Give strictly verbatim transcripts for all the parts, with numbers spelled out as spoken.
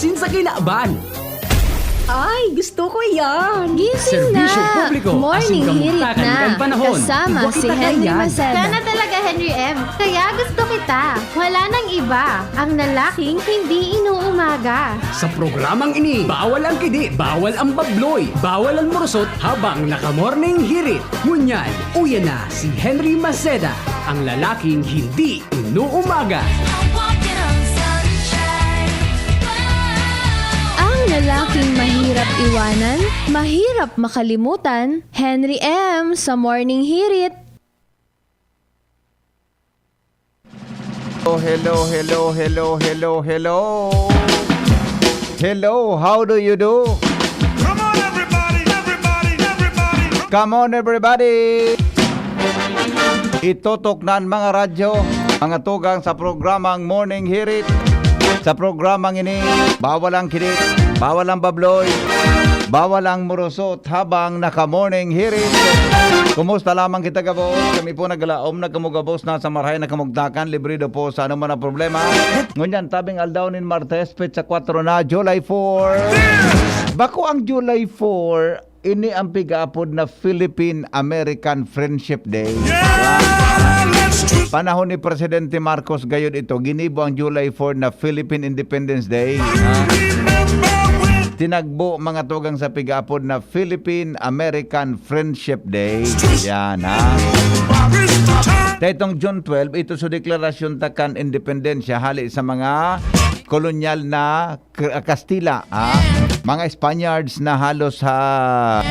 Sinsa kinaban? Ay, gusto ko yan! Gising Serbisyo na! Publiko, Morning asin hirit kamugtakan na! Kan panahon. Kasama si Henry Maceda. Sana talaga, Henry M. Kaya gusto kita. Wala nang iba. Ang lalaking hindi inuumaga. Sa programang ini, bawal ang kidi, bawal ang babloy, bawal ang murusot habang naka-morning hirit. Ngunyan, uya na si Henry Maceda, ang lalaking hindi inuumaga. Ang lalaking mahirap iwanan, mahirap makalimutan, Henry M sa Morning Hirit. Oh, hello, hello, hello, hello, hello. Hello, how do you do? Come on, everybody, everybody, everybody. Come on, everybody. Itotok na ang mga radyo, mga tugang sa programang Morning Hirit. Sa programang ini, bawal ang kirit, bawal ang babloy, bawal ang murusot habang naka-morning hirit. Kumusta lamang kita, gabos? Kami po naglaom na kamo gabos na sa marahay na kamugtakan, librido po sa anuman na problema. Ngunyan, tabing aldaw nin Martes, petsa kwatro na, July four. Bako ang July four, ini ang pigaapod na Philippine-American Friendship Day. Panahon ni Presidente Marcos gayod ito, ginibo ang July four na Philippine Independence Day. Ha? Tinagbo, mga tugang, sa pigaapod na Philippine-American Friendship Day. Yan, ha? Tetong June twelve, ito sa deklarasyon ta kan independensya hali sa mga kolonyal na K-, Kastila, ha? Mga Spaniards na halos ha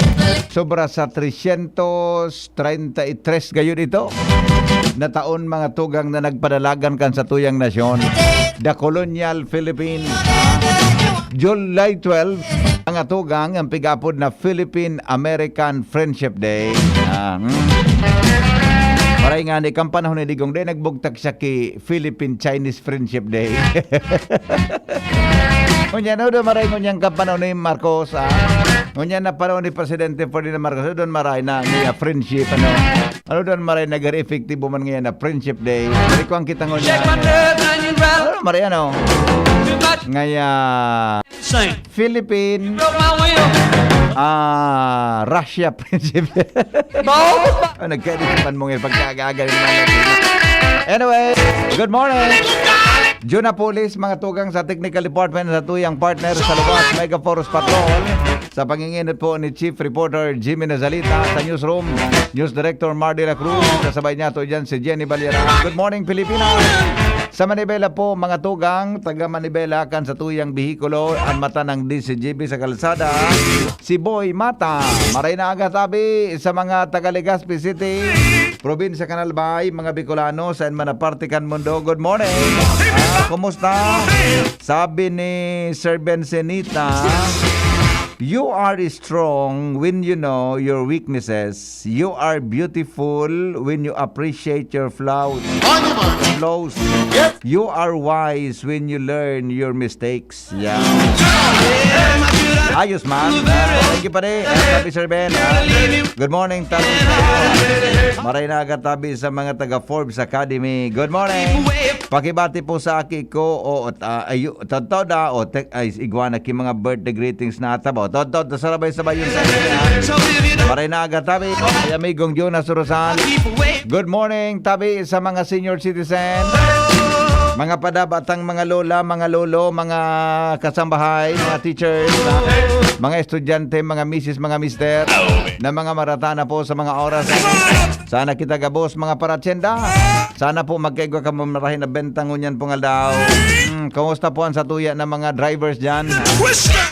sobra sa trescientos treinta y tres gayon ito na taon, mga tugang, na nagpadalagan kan satuyang nasyon, the colonial Philippine, ha? July twelve, mga tugang, ang pigapod na Philippine-American Friendship Day. Ah, hmm. Maray nga ni, kan panahon ni Digong, di nagbugtak siya ki Philippine-Chinese Friendship Day. Unya, ano daw maray ngunyan kan panahon ni Marcos, ah? Ngunyan na panahon ni Presidente Ferdinand Marcos, ano daw maray na niya friendship, ano? Ano daw maray naging epektibo man ngayon na Friendship Day? Balik ko ang kita ngunyan. Ano daw maray, ano? Ngaya, Philippine, ah, Russia Friendship Day. Oh, nagkaisipan mo ngayon pagkaaga-aga yung mga Anyway, good morning. Jun Apulis, mga tugang sa technical department, sa tuyang partner sa Luwas Mega Force Patrol. Sa panginginot po ni Chief Reporter Jimmy Nazalita, sa newsroom, News Director Mar de la Cruz, kasabay niya to dyan si Jenny Valera. Good morning, Pilipinas! Sa Manibela po, mga tugang, taga Manibela, kan sa tuyang behikulo, ang mata ng D C G B sa kalsada, si Boy Mata. Maray na aga tabi sa mga taga Legazpi City, probinsya kan Albay, mga Bicolano, saan man na parte kan mundo. Good morning! Ah, kumusta? Sabi ni Sir Bencenita, "You are strong when you know your weaknesses. You are beautiful when you appreciate your flaws." Ano man? Flaws. Yes. "You are wise when you learn your mistakes." Yeah. Ayos man. Ah, thank you, pare. Ah, sabi, Sir Ben, ah. Good morning, tabi. Maray na aga tabi sa mga taga Forbes Academy. Good morning. Pakibati po sa aki ko, o, at, ah, ayu-, totoo na, o, tek-, ay, igwa na ki mga birthday greetings na ata ba? Totoo, sarabay-sabay yung sa Maray na aga tabi. Ay, amigong Jonas Rosal. Good morning, tabi sa mga senior citizen. Mga padabatang mga lola, mga lolo, mga kasambahay, mga teachers, mga estudyante, mga misis, mga mister, na mga marata na po sa mga oras. Sana kita gabos, mga paratsenda. Sana po magkaigwa ka mamarahin na bentang ngunyan pong aldaw. Hmm, kumusta po ang satuya na mga drivers dyan?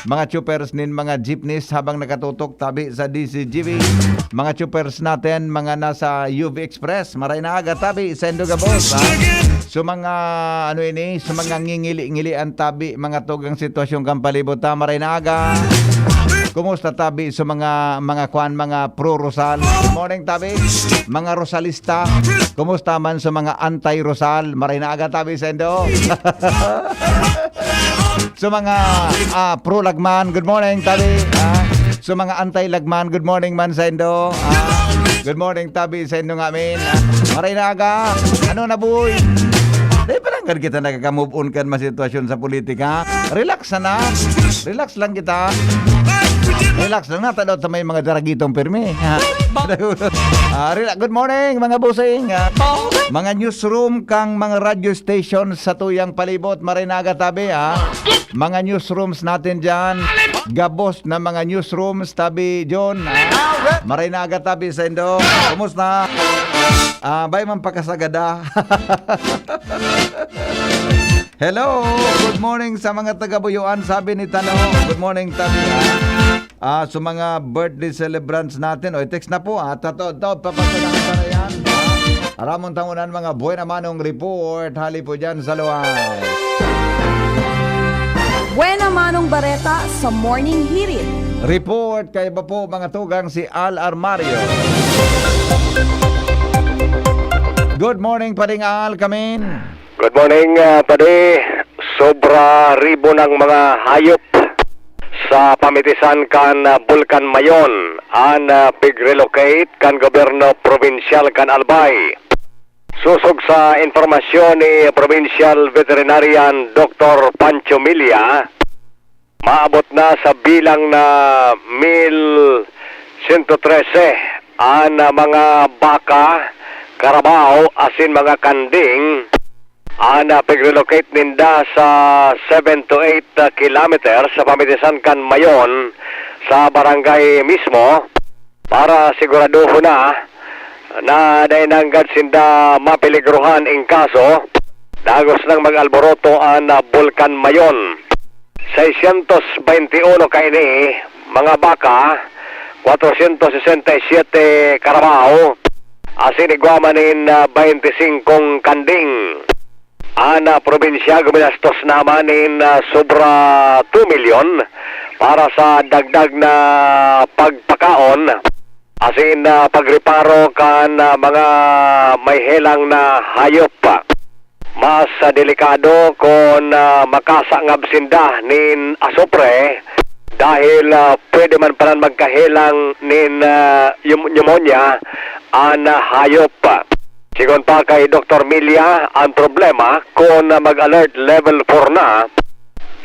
Mga choppers nin mga jeepneys habang nakatutok tabi sa D C G B. Mga choppers natin, mga nasa U V Express, maray na aga tabi, sendo gabos, ha? So mga, ano ini, so mga ngingili-ngili ang tabi, mga tugang sitwasyon kan palibot, ha? Maray na aga. Kumusta tabi sa mga, mga kwan, mga pro-Rosal? Good morning, tabi. Mga Rosalista, kumusta man sa mga anti-Rosal? Maray na aga, tabi, sendo. Sa mga, ah, pro-Lagman, good morning, tabi. Ah, sa mga anti-Lagman, good morning man, sendo. Ah, good morning, tabi, sendo nga, min. Ah, maray na aga. Ano na, boy? Di pa lang Kan kita nakaka-move on kan mga sitwasyon sa politika. Relax sana. Relax lang kita. Relax lang na, tadaw ta may mga daragitong pirmi. Ha? Ah, rela-, good morning, mga bossing. Ah, mga newsroom kang mga radio station sa tuyang palibot. Maray na aga tabi, ha? Mga newsrooms natin dyan. Gabos na mga newsrooms, tabi, John. Ah, maray na aga tabi sa indo. Kumusta? Ah, bay man pakasagada. Hello, good morning sa mga taga-Buyuan, sabi ni Tano. Good morning, Tano. Ah, sa mga birthday celebrants natin, o, text na po, ah. Tato, to, papasalamat na yan. Ah, Ramon Tangunan, mga buena manong report, hali po dyan sa luwas. Buena manong bareta sa Morning Hirit. Report, kaiba po, mga tugang, si Al Armario. Good morning, Pading Al, kamin. Good morning, ah, Padi. Sobra ribo ng mga hayop sa pamitisan kan, ah, Bulkan Mayon an, ah, pig-relocate kan gobyerno probinsyal kan Albay. Sosog sa impormasyon ni Provincial Veterinarian Doktor Pancho Milla, maabot na sa bilang na mil sento trese an, ah, mga baka, karabaw, asin mga kanding an, ah, pig-relocate ninda sa seven to eight kilometer sa pamitisan kan Mayon sa barangay mismo para siguradohon na na dai nanggad sinda mapeligrohan in kaso dagos nang mag-alboroto an, ah, Bulkan Mayon. Seiscientos veintiuno kaini, mga baka, kwatrosyentos sesenta y siyete karabaw, asin igwa man nin, ah, baynte singkong kanding. An, ah, probinsya guminastos naman nin, ah, sobra two milyon para sa dagdag na pagpakaon asin, ah, pagreparo kan, ah, mga may helang na hayop. Mas, ah, delikado kun, ah, makasangab sinda nin asupre dahil, ah, pwede man palan magkahelang nin, ah, yum-, pneumonia an, ah, hayop. Sigon pa kay Doktor Milla, ang problema kun, ah, mag-alert level four na,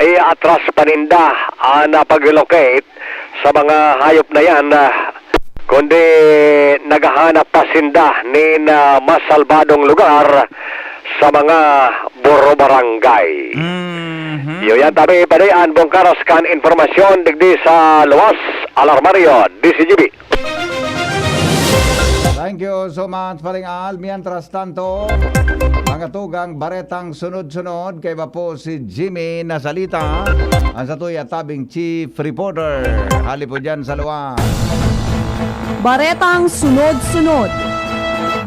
iatras pa ninda an, ah, pag-relocate sa mga hayop na yan, ah, kundi naghahanap pa sinda nin, ah, mas salbadong lugar sa mga buro barangay. Mhm. Iyo yan, tabi pa an bungkaras kan impormasyon digdi sa luwas, Alarmario, D C G B. Thank you so much, Paring Al. Mientras tanto, mga tugang, baretang sunod-sunod, kaiba po si Jimmy Nasalita, ang satuya tabing chief reporter. Hali po dyan sa luwas. Baretang sunod-sunod.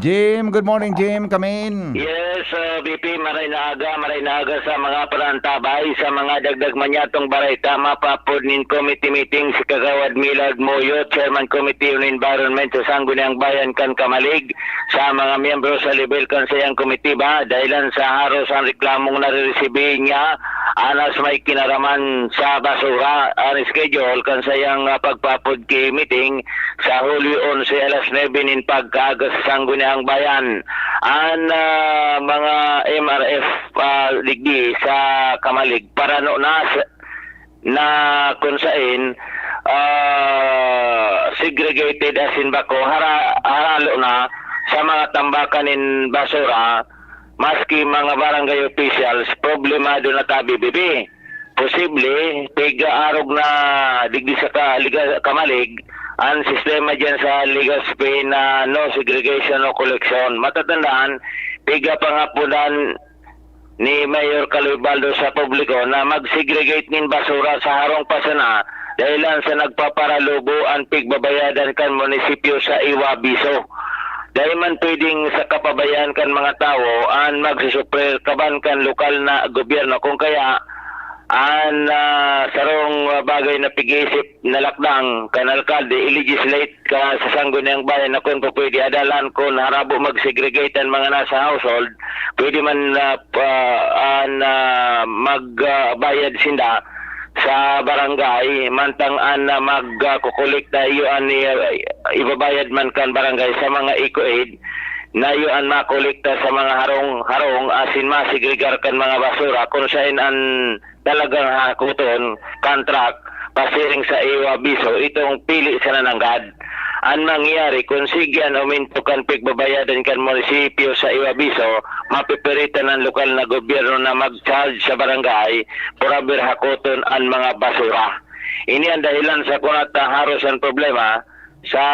Jim, good morning, Jim. Kamin. Yes, uh, B P, maray na aga, maray na aga sa mga parantabay, sa mga dagdag manyatong bareta, mapapod nin committee meeting si Kagawad Milad Moyo, Chairman Committee on Environment sa Sangguniang Bayan kan Kamalig, sa mga miyembro sa level kan sayang komitiba, dahilan sa haros ang reklamong nariresibi niya, anas may kinaraman sa basura, ang schedule kan sayang, ah, pagpapod ki meeting sa Hulyo onse alas nuebe nin pagkaaga sa Sangguniang Bayan. An, ah, mga M R F, ah, digdi sa Kamalig, parano na sa, na kun saen, ah, segregated asin bako, hara-, haralo na sa mga tambakan nin basura, maski mga barangay officials, problemado na ta, B B B. Posible, pig-aarog na digdi sa ka-, Liga-, Kamalig, ang sistema diyan sa Legazpi na no segregation, no collection. Matatandaan, piga pangapudan ni Mayor Caloy Baldo sa publiko na mag-segregate nin basura sa harong pa sana, dahilan sa nagpaparalubo an pigbabayadan kan munisipyo sa iwabiso. Dai man pwedeng sa kapabayaan kan mga tawo an magsusuprir kaban kan lokal na gobyerno. Kung kaya, an, ah, sarong bagay na pig-iisip na lakdang kan alkalde, i-legislate ka sa Sangguniang Bayan na kun pwede adalan kun harabo mag-segregate an mga nasa household, pwede man, ah, pa, an, ah, mag, ah, bayad sinda sa barangay, mantang an, ah, mag, ah, kukolekta iyo an, ah, ibabayad man kan barangay sa mga eco-aid, Nayo an makolekta sa mga harong-harong asin masegregar kan mga basura kun saen an talagang hakoton kan truck pasiring sa Iwabiso, itong pili sana nanggad. An mangyayari, kun sige an aumento kan pigbabayadan kan munisipyo sa Iwabiso, mapipiritan an lokal na gobyerno na mag-charge sa barangay por haber hakoton an mga basura. Ini an dahilan sa kunat na haros an problema sa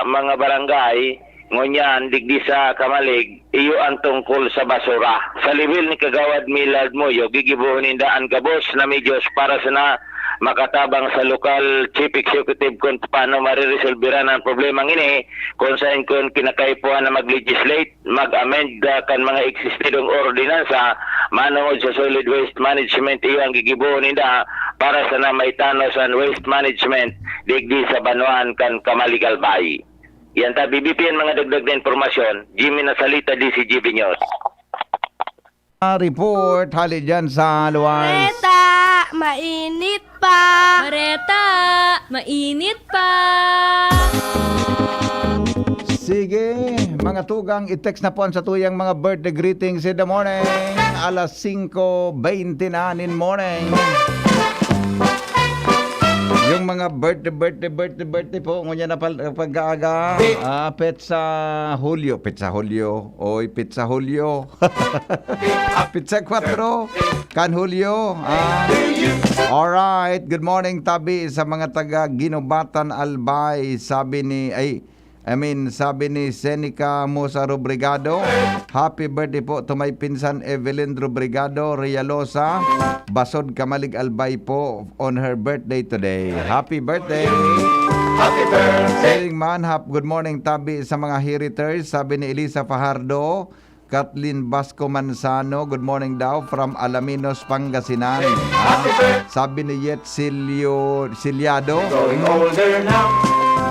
mga barangay, ngunyan digdi sa Camalig, iyo an tungkol sa basura. Sa lebel ni Kagawad Millard Moyo, gigibohon ninda an gabos na medyos para sana makatabang sa lokal chief executive kun paano mariresolbera an problemang ini, kun saen kun kinakaipuhan na mag-legislate, mag-amend, ah, kan mga eksistidong ordinansa manongod sa solid waste management, iyo ang gigibohon ninda para sana maitanos an waste management digdi sa banwaan kan Camalig Albay. Yan ta, B B P an mga dagdag na impormasyon. Jimmy Nasalita, D C G B News. Ah, report, hali dyan sa luwas. Bareta, mainit pa. Bareta, mainit pa. Sige, mga tugang, i-text na po ang satuyang mga birthday greetings in the morning. Alas singko bente na nin morning. Yung mga birthday, birthday, birthday, birthday po, ngunyan na pal-, pag-aaga, ah, petsa Hulyo, petsa Hulyo, oy, petsa Hulyo. Petsa kwatro, kan Hulyo. Ah. Alright, good morning, tabi sa mga taga Guinobatan, Albay, sabi ni, ay, I mean, sabi ni Seneca Musa Robrigado, "Happy birthday po to my pinsan Evelyn Robrigado Realosa, Basod, Camalig, Albay po on her birthday today. Happy birthday!" Happy birthday! Saying man, hap-, good morning, tabi sa mga heriters, sabi ni Elisa Fajardo. Kathleen Basco Manzano, good morning daw from Alaminos, Pangasinan. Ah, sabi ni Yet Silio, Silyado.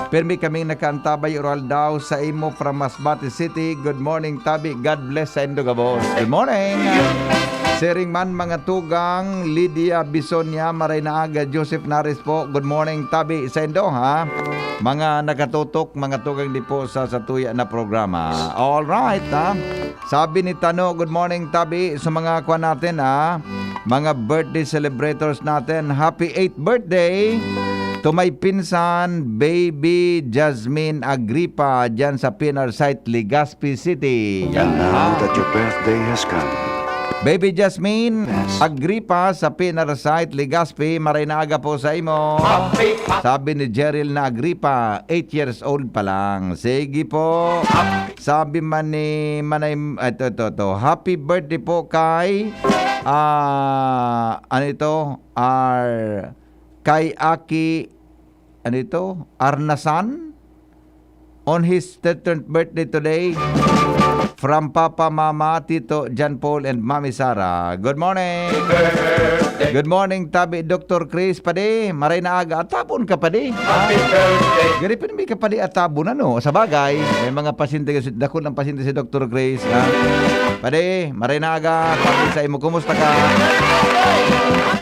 Permi kaming nakaantabay, oral daw sa imo from Masbate City. Good morning, tabi. God bless sa indo gabos. Good morning. Siring man, mga tugang, Lydia Bisonia, maray na aga, Joseph Naris po. Good morning, tabi sa indo, ha? Mga nakatutok, mga tugang di po sa satuya na programa. All right, ha? Sabi ni Tano, "Good morning, tabi, sa mga kwan natin, ah, mga birthday celebrators natin. Happy eighth birthday to my pinsan, Baby Jasmine Agripa, dyan sa P N R site, Legazpi City." And now that your birthday has come. Baby Jasmine Agripa sa P N R site, Legazpi, maray na aga po sa imo. Sabi ni Jeril na Agripa, eight years old pa lang. Sige po. Sabi man ni Manay, ito, ito, ito. Happy birthday po kay, ah, ano ito? Ar-, kay Aki, ano ito? Arnasan? On his thirteenth birthday today. From Papa, Mama, Tito, John Paul, and Mami Sara. Good morning. Good morning, tabi, Doctor Chris. Padi, maray na aga. Atabon ka, padi. Ha? Gari pa may kapadi atabon, ano? Sa bagay, may mga pasyente, dakul ang pasyente si Doctor Chris, ha? Padi, maray na aga. Tabi sa imo, kumusta ka?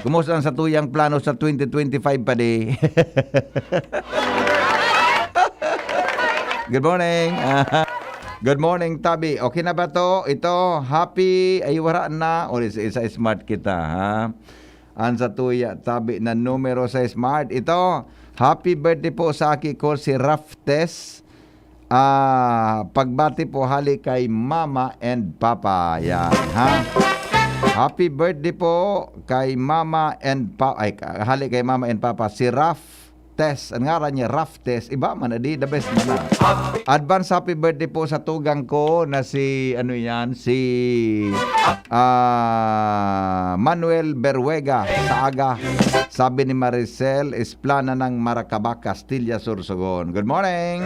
Kumusta ang satuyang plano sa twenty twenty-five, padi? Good morning. Good morning, tabi. Okay na ba to? Ito, happy, ay, wala na. O, isa, isa smart kita, ha? Ang sa tuya, tabi na numero sa smart. Ito, happy birthday po sa aki ko, si Raftes. Ah, pagbati po hali kay Mama and Papa. Yan, ha? Happy birthday po kay Mama and Pa-, ay, ka-, hali kay Mama and Papa, si Raf Test. Ang ngaran niya, Raf Test. Iba man, adi, the best man na. Advance happy birthday po sa tugang ko na si, ano yan, si, ah, Manuel Berwega sa aga. Sabi ni Maricel Esplana ng Maracaba, Castilla, Sorsogon. Good morning!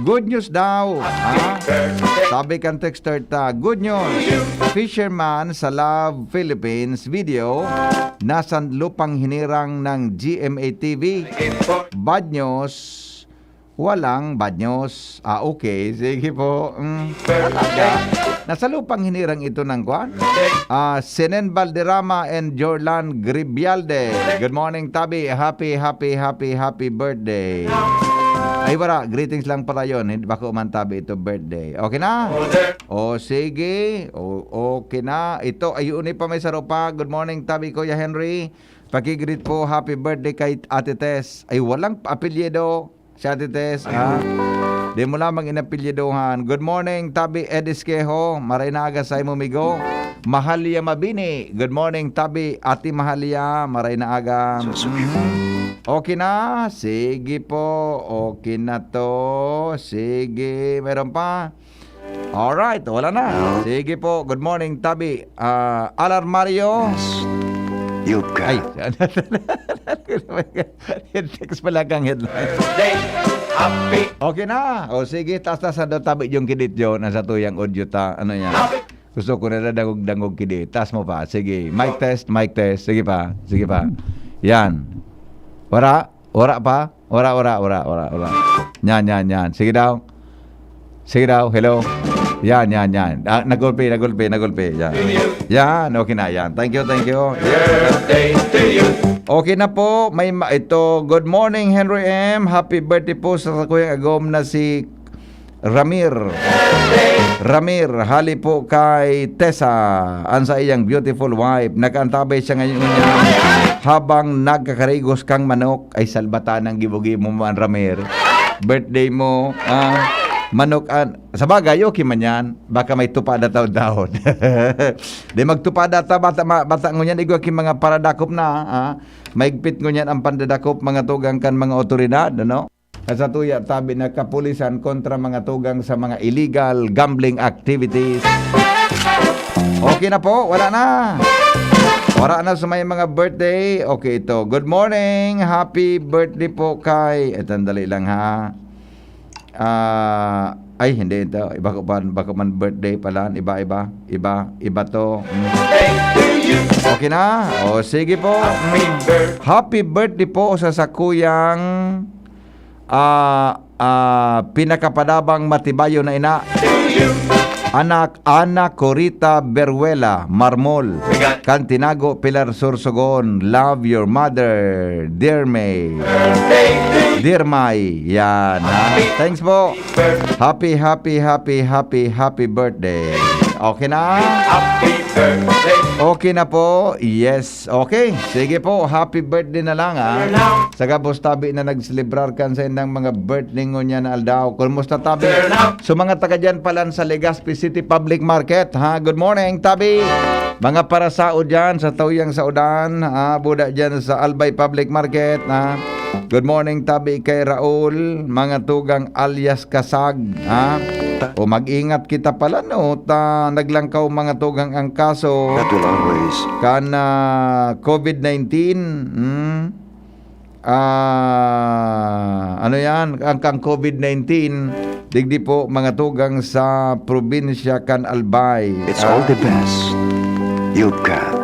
Good news daw, ha? Sabi kan texter ta, "Good news! Fisherman sa Love Philippines video, nasa lupang hinirang ng G M A T V. Bad news, walang bad news." Ah, okay. Sige po. Mm, talaga. Nasa lupang hinirang ito ng kwan? Ah, Senen Valderrama and Jorlan Gribialde. Good morning, Tabi. Happy, happy, happy, happy birthday. Ay, wala. Greetings lang pala yun. Hindi, bako man tabi ito birthday. Okay na? O, sige. O, okay na. Ito, ayun, pa may saro pa. Good morning, tabi Kuya Henry. Pakigreet po, happy birthday kay Ate Tess. Ay, walang apelyido si Ate Tess, ha? Di mo lamang inapelyidohan. Good morning, tabi Ed Esquejo. Maray na aga sa imo, migo. Mahalia Mabini. Good morning, tabi Ate Mahalia. Maray na aga. Mhm. Okay na? Sige po. Okay na to. Sige. Meron pa? Alright. Wala na. Sige po. Good morning, tabi. Ah, Alar Mario. Ay. Text pala kang headline. Okay na. O sige, taas-taas na daw tabi yung kidit yun. Nasa tuyang audio ta. Ano yan? Gusto ko na dangog-dangog kidit. Taas mo pa. Sige. Mic test, mic test. Sige pa. Sige pa. Yan. Wala? Wala pa? Wala, wala, wala, wala, wala. Yan, yan, yan. Sige daw. Sige daw. Hello. Yan, yan, yan. Ah, nagulpi, nagulpi, nagulpi. Yan. Yan. Okay na yan. Thank you, thank you. Okay na po. May ma- ito. Good morning, Henry M. Happy birthday po sa sakuyang agom na si Ramir. Ramir, hali po kay Tessa, ang sa iyang beautiful wife. Nakaantabay siya ngayon niya habang nagkakarigos kang manok. Ay, salbatan ang gibo-gibo mo, man, Ramir. Birthday mo, ah, manok an-, sa bagay, okay man yan. Baka may tupada taon-taon. Di magtupada ta, bata, ma-, bata ngunyan, igwa ki mga paradakop na, ah. Maigpit ngunyan ang pandadakop, mga tugang kan mga otoridad, ano? At sa tuya, tabi na kapulisan kontra mga tugang sa mga illegal gambling activities. Okay na po, wala na. Wala na sa may mga birthday. Okay, ito. Good morning. Happy birthday po kay... Eh, sandali lang, ha. Ah, ay, hindi ito. Iba ko pa, iba ko man birthday pala. Iba, iba. Iba, iba to. Mm. Okay na? O, sige po. Mm. Happy birthday po sa sakuyang, ah, ah, pinakapadabang matibayo na ina. Anak, Ana Corita Beruela Marmol. Kan Tinago, Pilar Sorsogon. Love your mother, dear May. Dear May. Yan, ha? Thanks po. Happy, happy, happy, happy, happy birthday. Okay na? Happy birthday. Okay na po. Yes. Okay. Sige po. Happy birthday na lang, ha? Sa gabos tabi na nagselebrar kan sa indang mga birthday ngunyan na aldaw. Kumusta tabi? So, mga taga dyan palan sa Legazpi City Public Market, ha? Good morning, tabi. Mga parasaod dyan sa Tauyang Saodan, ha? Buda dyan sa Albay Public Market, ha? Good morning, tabi kay Raul, mga tugang alias Kasag, ha? O mag-ingat kita pala, no? Ta, naglangkaw mga tugang ang kaso That will always kan, ah, covid nineteen. Hmm? Ah, ano yan? Ang kang covid nineteen, digdi po mga tugang sa probinsya kan Albay. It's all Ah, the best you've got.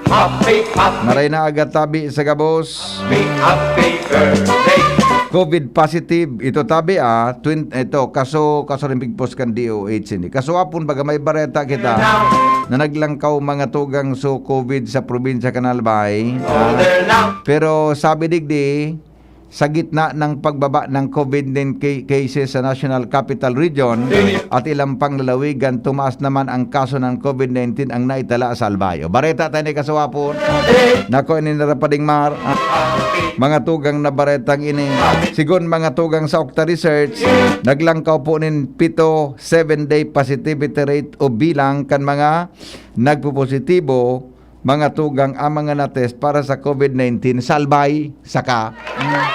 Happy, happy, Maray na aga tabi sa gabos. Happy, happy birthday. Covid positive. Ito tabi, ah. Twin, ito, kaso, kaso rin bigpos kan D O H ini. Kaso apon, baga may bareta kita na naglangkaw mga tugang so covid sa probinsya kan Albay. Ah. Pero sabi digdi, sa gitna ng pagbaba ng covid nineteen ca-, cases sa National Capital Region at ilang pang lalawigan, tumaas naman ang kaso ng covid nineteen ang naitala sa Albay. O, bareta tayo ni kaswapon. Nako, ini narapading mar. Mga tugang na baretang ini. Sigon mga tugang sa Octa Research, naglangkaw po nin pito, seven-day positivity rate o bilang kan mga nagpopositibo mga tugang ang mga na-test para sa covid nineteen sa Albay, saka. Mm.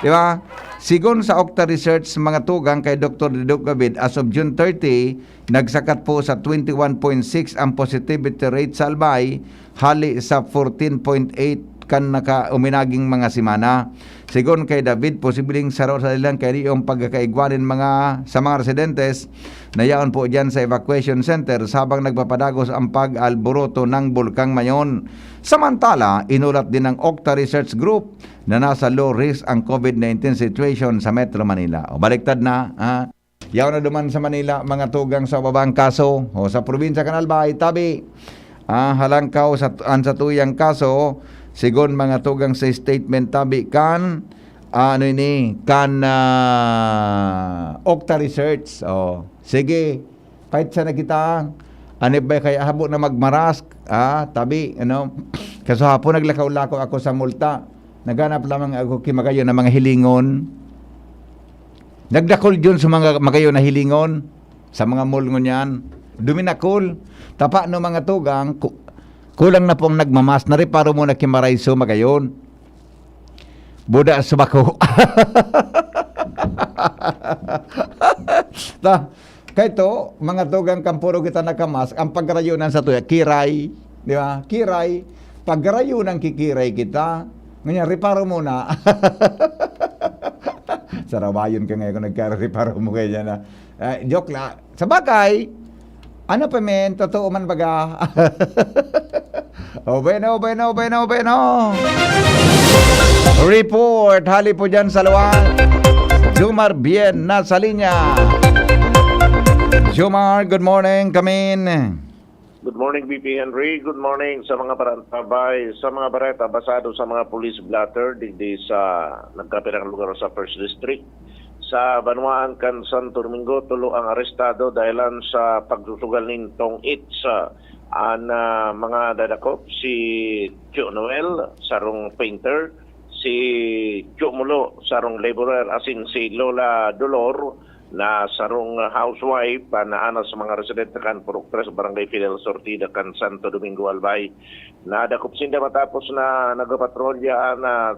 Di ba? Sigon sa Octa Research, mga tugang kay Doktor Didok Gabid, as of June thirty, nagsakat po sa twenty-one point six ang positivity rate sa Albay, hali sa fourteen point eight kan naka-, uminaging mga semana. Sigon kay David, posibleng saro sa ilang kay yung pagkakaigwa nin mga, sa mga residentes na yaon po diyan sa evacuation center habang nagpapadagos ang pag-alboroto ng Bulkang Mayon. Samantala, inulat din ng Octa Research Group na nasa low risk ang covid nineteen situation sa Metro Manila. O, baliktad na, ha? Yaon na duman sa Manila, mga tugang sa babang kaso. O, sa probinsya kan Albay, tabi. Ah, halangkaw sa, an sa tuyang kaso, sigon mga tugang sa statement tabi kan, Ah, ano ini? Kan, ah, Octa Research. Oh. Sige, kahit sa na kita, ano ba kaya habo na magmarask? Ah, tabi, ano? Kaso hapon naglakaw-lakaw ako sa multa. Naghanap lamang ako ki magayon na mga hilingon. Nagdakol yun sa mga magayon na hilingon. Sa mga mall ngunyan. Duminakol. Tapa no mga tugang, ku-, kulang na pong nagmamas. Nareparo mo na ki Maraiso magayon. Buda sa bako. Ta, kay to, mga tugang kampuro kita nakamask, ang pagrayunan sa tuya, kiray, di ba? Kiray, pagrayunan kikiray kita. Ngunyan, reparo muna. Sarawayon ka ngayon kung nagkareparo mo kaya na. Ah, joke la. Sa bagay, ano pa, men? Totoo man baga? Oh, bueno, bueno, bueno, bueno. Report, hali po dyan sa luwan. Jomar Bien na sa linya. Jomar, good morning, kamin. Good morning, V P Henry. Good morning sa mga barantabay, sa mga bareta basado sa mga police blotter digdi sa nagkapirang lugar sa First District. Sa banwaan kan Santo Domingo, tulo ang arestado dahilan sa pagsusugal nin tong-its. An, ah, mga dadakop, si Tio Noel, sarong painter, si Tio Mulo, sarong laborer, asin si Lola Dolor, na sarong housewife, ah, na ana sa mga residente kan Purok Tres, Barangay Fidel Sortida, kan Santo Domingo, Albay. Nadakop sinda matapos na nagapatrolya an, ah,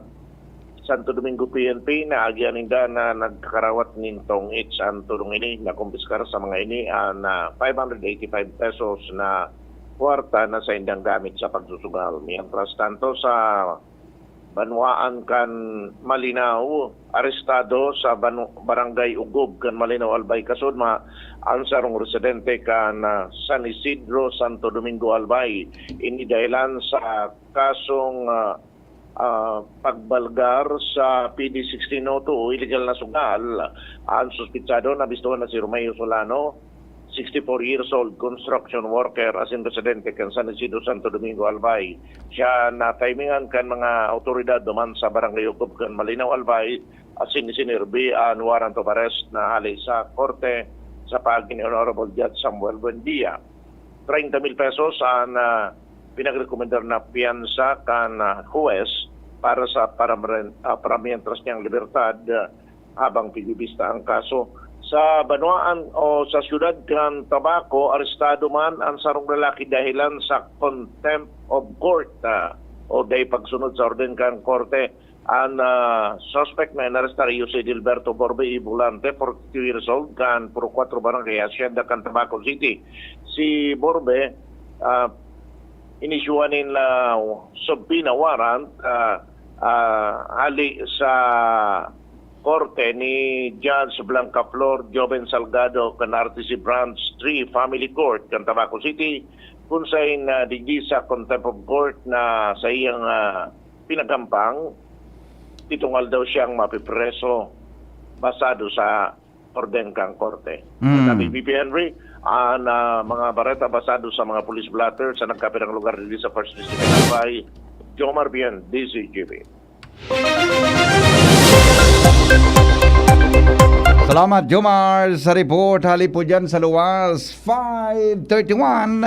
Santo Domingo P N P, naagihan ninda na nagkakarawat nin tong-its an tulong ini. Nakumpiskar sa mga ini an, ah, five hundred eighty-five pesos na kwarta na saindang gamit sa pagsusugal. Mientras tanto, sa banwaan kan Malinao, arestado sa banu-, Barangay Ugob kan Malinao, Albay, Kasudma, ang sarong residente kan, ah, San Isidro, Santo Domingo, Albay. Ini dahilan sa kasong, ah, ah, pagbalgar sa P D sixteen oh two o illegal na sugal. Ang suspitsado na bistuhan na si Romeo Solano, sixty-four years old, construction worker, asin residente kan San Isidro, Santo Domingo, Albay. Siya natimingan kan mga awtoridad duman sa Barangay Ugob kan Malinao, Albay, asin isinirbi an warrant of arrest na hali sa korte sa paagi ni Honorable Judge Samuel Buendia. Treinta mil pesos an, ah, pinagrekomendar na piyansa kan, ah, huwes para sa paramren-, ah, paramientras niyang libertad, ah, habang pinibista ang kaso. Sa banwaan o sa siyudad kan Tabaco, arestado man ang sarong lalaki dahilan sa contempt of court, ah, o dai pagsunod sa orden kan korte. An, ah, suspect na inarestar iyo si Dilberto Borbe y Volante, forty-two years old, kan Purok Cuatro Barangay Hacienda kan Tabaco City. Si Borbe, ah, inisyuhan nin, ah, subpoena warrant, ah, ah, hali sa korte ni Judge Blanca Flor Joven Salgado kan R T C Branch three Family Court kan Tabaco City, kun saen, ah, digdi sa contempt of court na sa iyang, ah, pinaghampang, pitong aldaw siyang mapipreso basado sa orden kan korte. Mm. Sabi V P Henry, an, ah, mga bareta basado sa mga police blotter sa nagkapirang lugar diri sa First District kan Albay, Jomar Bien, D Z G B. Salamat, Jomar, sa report. Hali po dyan sa luwas, five thirty-one.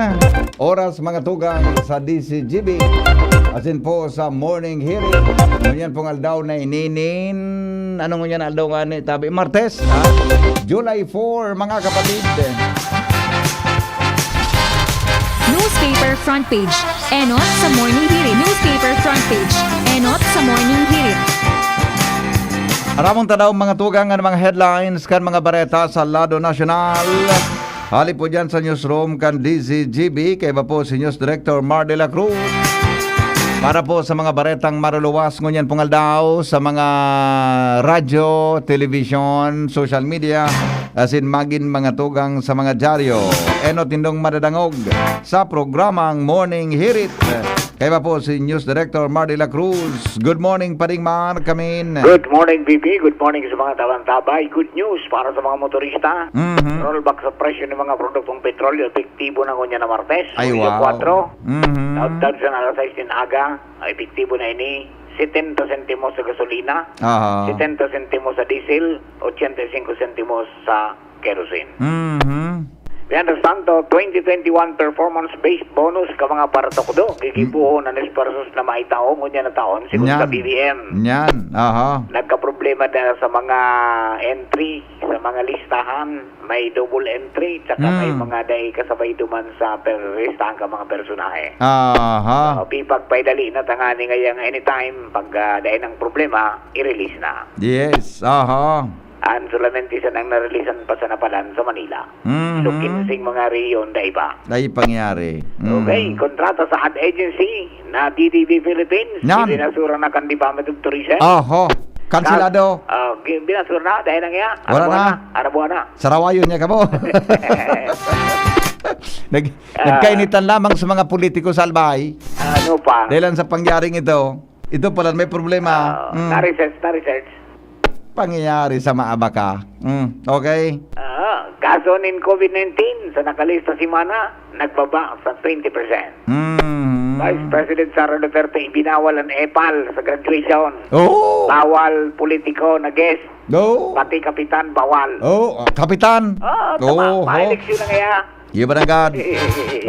Oras, mga tugang, sa D Z G B. Asin po sa morning hearing. Ngunyan pong aldaw na ininin. Ano ngunyan aldaw nga ni tabi? Martes, ha? July four, mga kapatid. Newspaper front page. Enot sa Morning Hirit. Newspaper front page. Enot sa Morning Hirit. Aramon tadaw mga tugang an mga headlines kan mga bareta sa lado nasyonal. Hali po dyan sa newsroom kan D Z G B, kaiba po si News Director Mar de la Cruz. Para po sa mga baretang maruluwas ngunyan pong aldaw, sa mga radyo, television, social media, asin magin mga tugang sa mga dyaryo. Enot nindong madadangog sa programang Morning Hirit. Kaiba po si News Director Mar de la Cruz. Good morning, Paring Mar, kamin. Good morning, V P. Good morning sa mga tabantabay. Good news para sa mga motorista. Mhm. Rollback sa presyo ng mga produktong petrolyo, epektibo na ngunyan na Martes, Ay, Hulyo wow. kwatro. Mhm. Taudtaod sa alas sais nin aga, epektibo na ini. setenta sentimos sa gasolina, Aha. setenta sentimos sa diesel, ochenta y cinco sentimos sa kerosene. Mhm. Mientras tanto, twenty twenty-one performance-based bonus ka mga paratukdo, gigibuhon an esfuerzos na maitao ngunyan na taon, sigon sa Nyan. B B M. Nyan. Aha. Nagkaproblema na sa mga entry, sa mga listahan, may double entry, tsaka may Hmm. mga dai kasabay duman sa per listahan ka mga personahe. Aha. So, pipagpaidali na tangani ngayang anytime, pag ah, dai nang problema, i-release na. Yes. Aha. An solamente siya nang nareleasan pa sa napalan sa Manila. Mhm. So, kinseng mga rehiyon dai pa. Dai pangyari. Mm. Okay, kontrata sa ad agency na D D B Philippines, Yan. binasura na kan Department of Tourism. Oho. Kansilado. Ah, gi- binasura na, dahil lang yan. Wala Arabuan na. Arabuan na. Sarawayon niya kamo. Nag, Ah. Nagkainitan lamang sa mga politiko sa Albay. Ano pa? Dahil lang sa pangyaring ito, ito pala may problema. Ah, Mm. na-research, na-research. Pangyayari sa maabaka. Mm. Okay? Ah, kaso nin COVID nineteen, sa nakalista semana, nagbaba sa twenty percent. Mm. Vice President Sara Duterte, ibinawal ang epal sa graduation. Oh! Bawal politiko na guest. No. Pati kapitan, bawal. Oh, kapitan. Ah, tama. Oho. Pa-eleksyon na kaya. Iyo ba nanggad?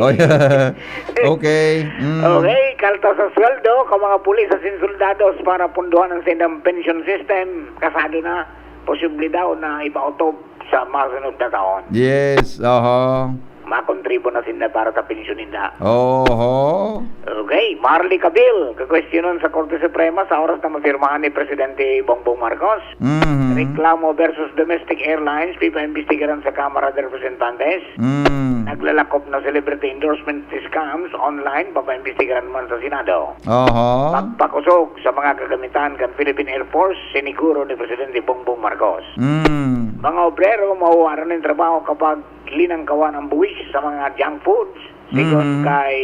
Oh, yeah. Okay. Mm. Okay, kalta sa sweldo, ka mga pulis asin soldados para punduhan ang sindang pension system. Kasado na, posible daw na ipautob sa masunod na taon. Yes, oho. Makontribo na sinda para sa pensyon ninda. Oho. Okay, Marley Cabil, kakwestiyonon sa Korte Suprema sa oras na mapirmahan ni Presidente Bongbong Marcos. Mhm. Reklamo versus domestic airlines, pipaimbestigaran sa Kamara de Representantes. Mm. Naglalakop na celebrity endorsement scams online, papaimbestigaran man sa Senado. Oho. Pagpakusog sa mga kagamitan kan Philippine Air Force, siniguro ni Presidente Bongbong Marcos. Mm. Mga obrero mawawaran ng trabaho kapag linangkawan ang buwis sa mga junk foods, sigon Mhm. kay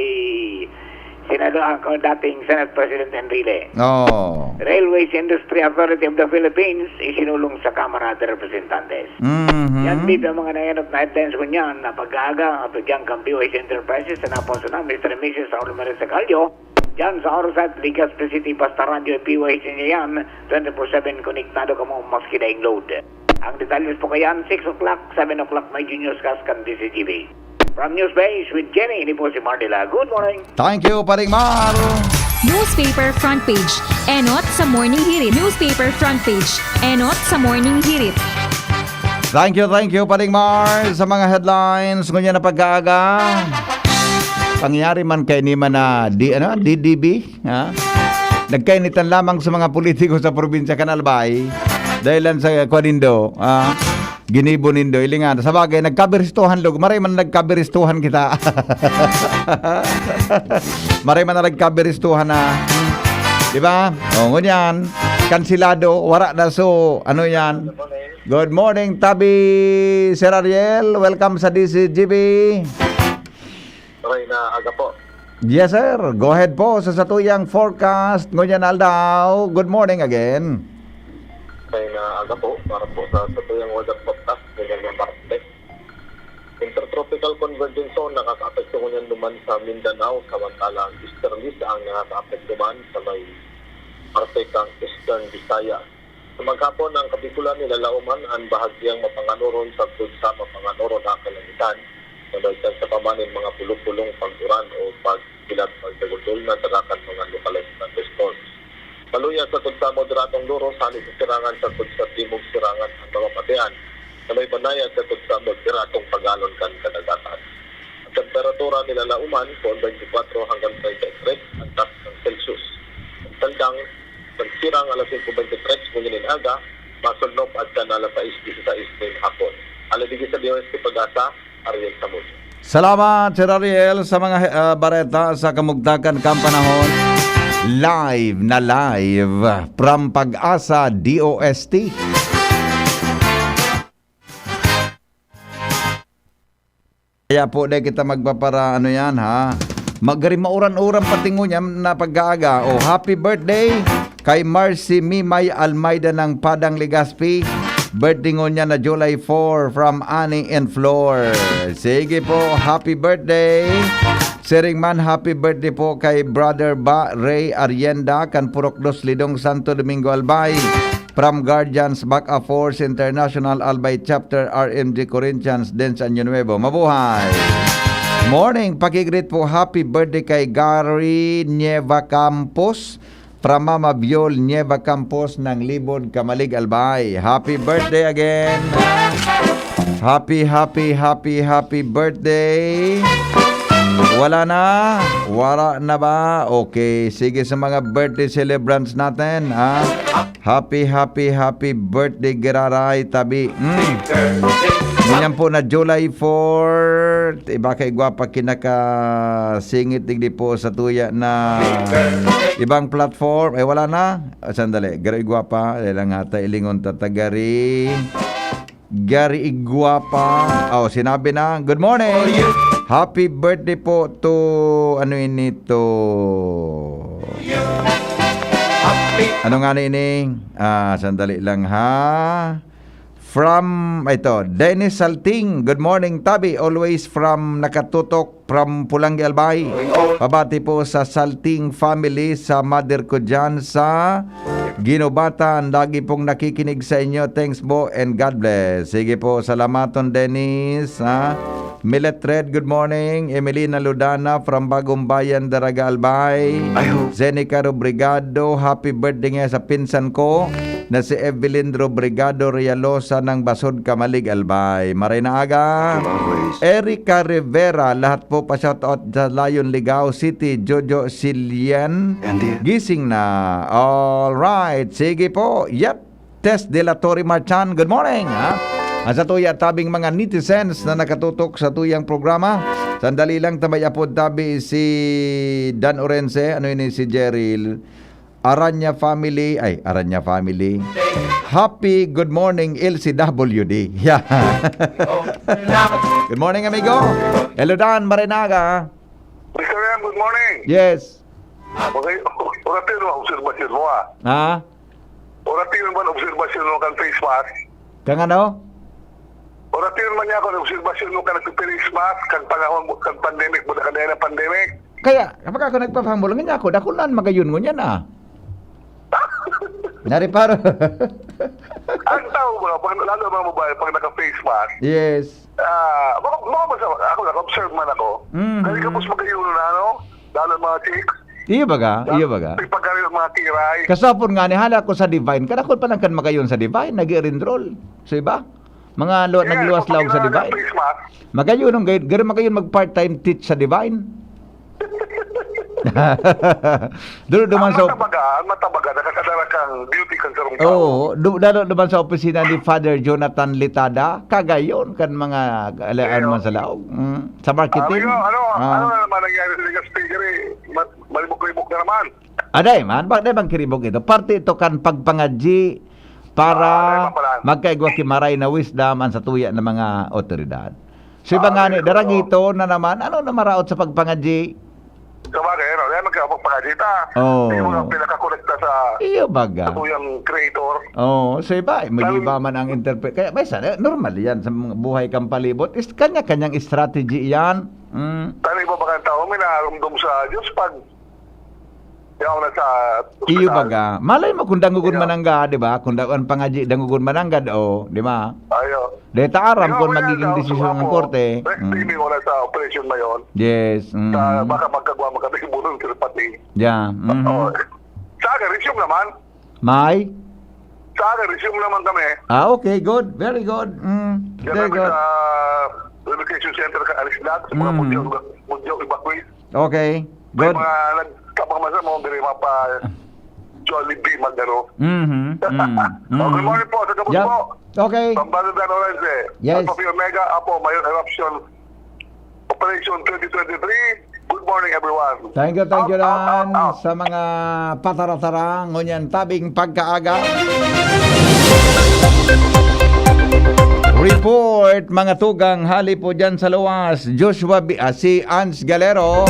Senado, ang dating Senate President Enrile. Oh. Railways Industry Authority of the Philippines isinulong sa Kamara de Representantes. Mhm. Yan, Bibi, ang mga nayanap na headlines ko niyan na pag-aaga at diyan kang B O H Enterprises sa napon sa na, Mister and Missus Raul Maria Sacalio. Diyan sa Orosat, Legazpi City, basta radyo ay P Y H niya yan, twenty-four seven konektado kamo maski daing load. Ang detalles po kayan, six o'clock, seven o'clock may Junior Skas kan D C G B. From Newspace with Jenny, ini po si Mardila. Good morning. Thank you, Paring Mar. Newspaper front page. Enot sa Morning Hirit. Newspaper front page. Enot sa Morning Hirit. Thank you, thank you, Paring Mar, sa mga headlines ngunyan na pag-aaga. Pangyari man kay ni man na di, ano, D D B, ha? Nagkainitan lamang sa mga politiko sa probinsya kan Albay. Dahil lang sa kwanindo, ah, ginibo nindo, ilingan. Sa bagay, nagkabiristuhan, log. Maray man nagkabiristuhan kita. Maray man na nagkabiristuhan na. Hmm. Di ba? O, ngunyan, kansilado, wara na. So, ano yan? Good morning, Tabi, Sir Ariel. Welcome sa D C G B. Okay na aga po. Yes, sir. Go ahead po sa satuyang forecast ngunyan aldaw. Good morning again. Okay na aga po para po sa satuyang weather forecast ngunyan na martes. Intertropical Convergence Zone nakakaapekto ngunyan duman sa Mindanao, samantalang easterlies ang nakakaapekto man sa may parte kang Eastern Visayas. Sa maghapon, ang Kabikulan nilalauman an bahagyang mapanganoron sagkod sa mapanganoron na kalangitan, na may tsansa pa man nin mga pulong-pulong pag-uran o pagkilat pagdagundol na saka kan mga localized thunderstorms. Maluya sagkod sa moderadong loros hale sa sirangan sagkod sa timog sirangan an mga patean, na may banayag sagkod sa moderadong pagalon kan kadagatan. Ang temperatura nilalauman, poon twenty-four hanggang treinta y tres ang taas ng Celsius. Ang saldang, nagsirang alas singko bente tres ngunyan nin aga, masulnop adkan alas sais disisais nin hapon. Hale digdi sa D O S T Pag-asa, Ariel Samudio. Salamat, Sir Ariel, sa mga ah, bareta sa kamugtakan kan panahon. Live na live from Pag-asa D O S T. Kaya po, dai kita magpapara, ano yan, ha? Magari mauran-uran pati ngunyan na pag-aaga. O, happy birthday kay Marcy Mimay Almeida ng Padang, Legazpi. Birthday ngunyan na July four from Annie and Flor. Sige po, happy birthday. Siring man, happy birthday po kay Brother Ba Ray Arienda, kan Purok Dos Lidong, Santo Domingo, Albay. From Guardians, Baca Force International, Albay Chapter, R M G Corinthians, Dens Año Nuevo. Mabuhay! Morning, pakigreet po, happy birthday kay Gary Nieva Campos, from Mama Viol Nieva Campos ng Libod, Camalig, Albay. Happy birthday again! Happy, happy, happy, happy birthday! Wala na? Wala na ba? Okay. Sige sa mga birthday celebrants natin, ha? Happy, happy, happy birthday, Giraray Tabi. Mm. Ngunyan po na July fourth, iba kay gwapa kinakasingit digdi po sa tuya na ibang platform. Eh, wala na? Ah, sandali. Garo igwapa. Dali lang hata, ilingon ta ta gari. Gari igwapa. Oh, sinabi na. Good morning. Happy birthday po to, ano ini to? Ano nga na ini? Ah, sandali lang ha. From, ito, Dennis Salting. Good morning, Tabi. Always from nakatutok from Pulanggi, Albay. Pabati po sa Salting family, sa mother ko dyan sa Ginubatan. Lagi pong nakikinig sa inyo. Thanks po and God bless. Sige po, salamaton, Dennis, ha? Milet Red, good morning. Emelina Ludana from Bagong Bayan, Daraga, Albay. Ay, ho. Zenica Robrigado, happy birthday nga sa pinsan ko na si Evelyn Robrigado Realosa ng Basod, Camalig, Albay. Maray na aga. Always. Erica Rivera, lahat po pa-shoutout sa Lion, Ligao City, Jojo Silian. And the Gising na. All right. Sige po. Yep. Tess de la Torre Marchan, good morning, ha? Ang sa tuya tabing mga netizens na nakatutok sa tuyang programa. Sandali lang, tabay apod tabi si Dan Orense, ano ini si Jerry? Aranya family, ay, Aranya family. Happy good morning, L C W D. Yeah. Good morning, amigo. Hello, Dan, maray na aga. Mister M, good morning. Yes. Okay, oratiyon ang obserbasyon mo, ah. Ha? Oratiyon man obserbasyon mo kan face mask? Kan ano? Oratiyon man niya kung obserbasyon mo kan nagpi-face mask, kan panahon mo, kan pandemic mo, kan dahil ng pandemic. Kaya, kapag ako nagpapahambol, ganyan ako, dakul na ang magayon ngunyan, ah. Nariparo. Ang tao ba, pag, lalo mga babae, pag naka-face mask, Yes. ah, baka, baka basta, ako, naka-observe man ako. Mhm. Dahil kapos magayon na, ano? Lalo mga chicks. Iyo baga, Lalo, iyo baga. Pag pagkari ng mga kiray. Kasapon nga ni, hala ko sa Divine. Kadakol pa lang kan magayon sa Divine, nag-i-enroll. So, iba? Mga lu-, Yes, nagluwas pag laog sa ginawa ng Divine. Face mask. Magayon, ang gay-, garo magayon mag-part-time teach sa Divine. Dulo duman Ang sa matabaga, ang matabaga, nakakadara kang beauty kang sarong tao. Oo, du-, dalo duman sa opisina ni Father Jonathan Litada, kagayon kan mga, ala-, Iyo. ano man sa laog. Mm, sa marketing. Ah, ano, Ah. ano na naman nangyari sa Ligas Piggery? Ma-, malibok-libok na naman. Aday man, bakit naman kiribok ito? Parte ito kan pagpangadyi para Ah, ano naman pala? magkaigwa ki maray na wisdom ang satuya na mga otoridad. So, iba Ah, nga ni, oo. daragito na naman, ano na maraot sa pagpangadyi? Sabagay, ano, yan magkapagpangadyi ta. Oo. Yung mga pinakakolekta sa Iyo baga. sa tuyang creator. Oo, so iba, mag-iba Ang man ang interpret. Kaya, may sana, normal yan sa mga buhay kang palibot. Is, kanya-kanyang strategy yan. Mm. Tani ba baka ang tao, may narumdom sa Diyos pag yaw na sa Iyo ospital? baga. Malay mo kung dangogon Iyo. manangga, di ba? Kung da-, ang pangadyi, dangogon mananggad, oh, di ba? Ayo. Dahil ta aram Ikaw, kung kuya, magiging sa desisyon ng sumapo, korte. Next Mm. time, wala sa operation na yon. Yes. Sa, mhm. baka magkagwa, magkabigay bulong sa pati. Yeah. Mhm. Oo. Sa akin, resume naman. May? Sa akin, resume naman kami. Ah, okay. Good. Very good. Mm. Yan Very namin good. sa relocation center ka Alice Vlog, sa mga Mhm. Budyo, Budyo evacuees. Okay. May Good. mga nagtapang masa mo, diri mapa Jollibee, mag-ano. Mhm. Mm. Oh, good Mm. morning po, sa Gabos Yep. po. Okay. Pambangon na Orange. Yes. Alpha Phi Omega, apo, Mayon Eruption Operation twenty twenty-three. Good morning, everyone. Thank you, thank you, Out, out, out, Dan, out. sa mga patara-tara, ngunyan tabing pagkaaga. Report, mga tugang, hali po dyan sa luwas. Joshua Bi-, ah, si Ange Galero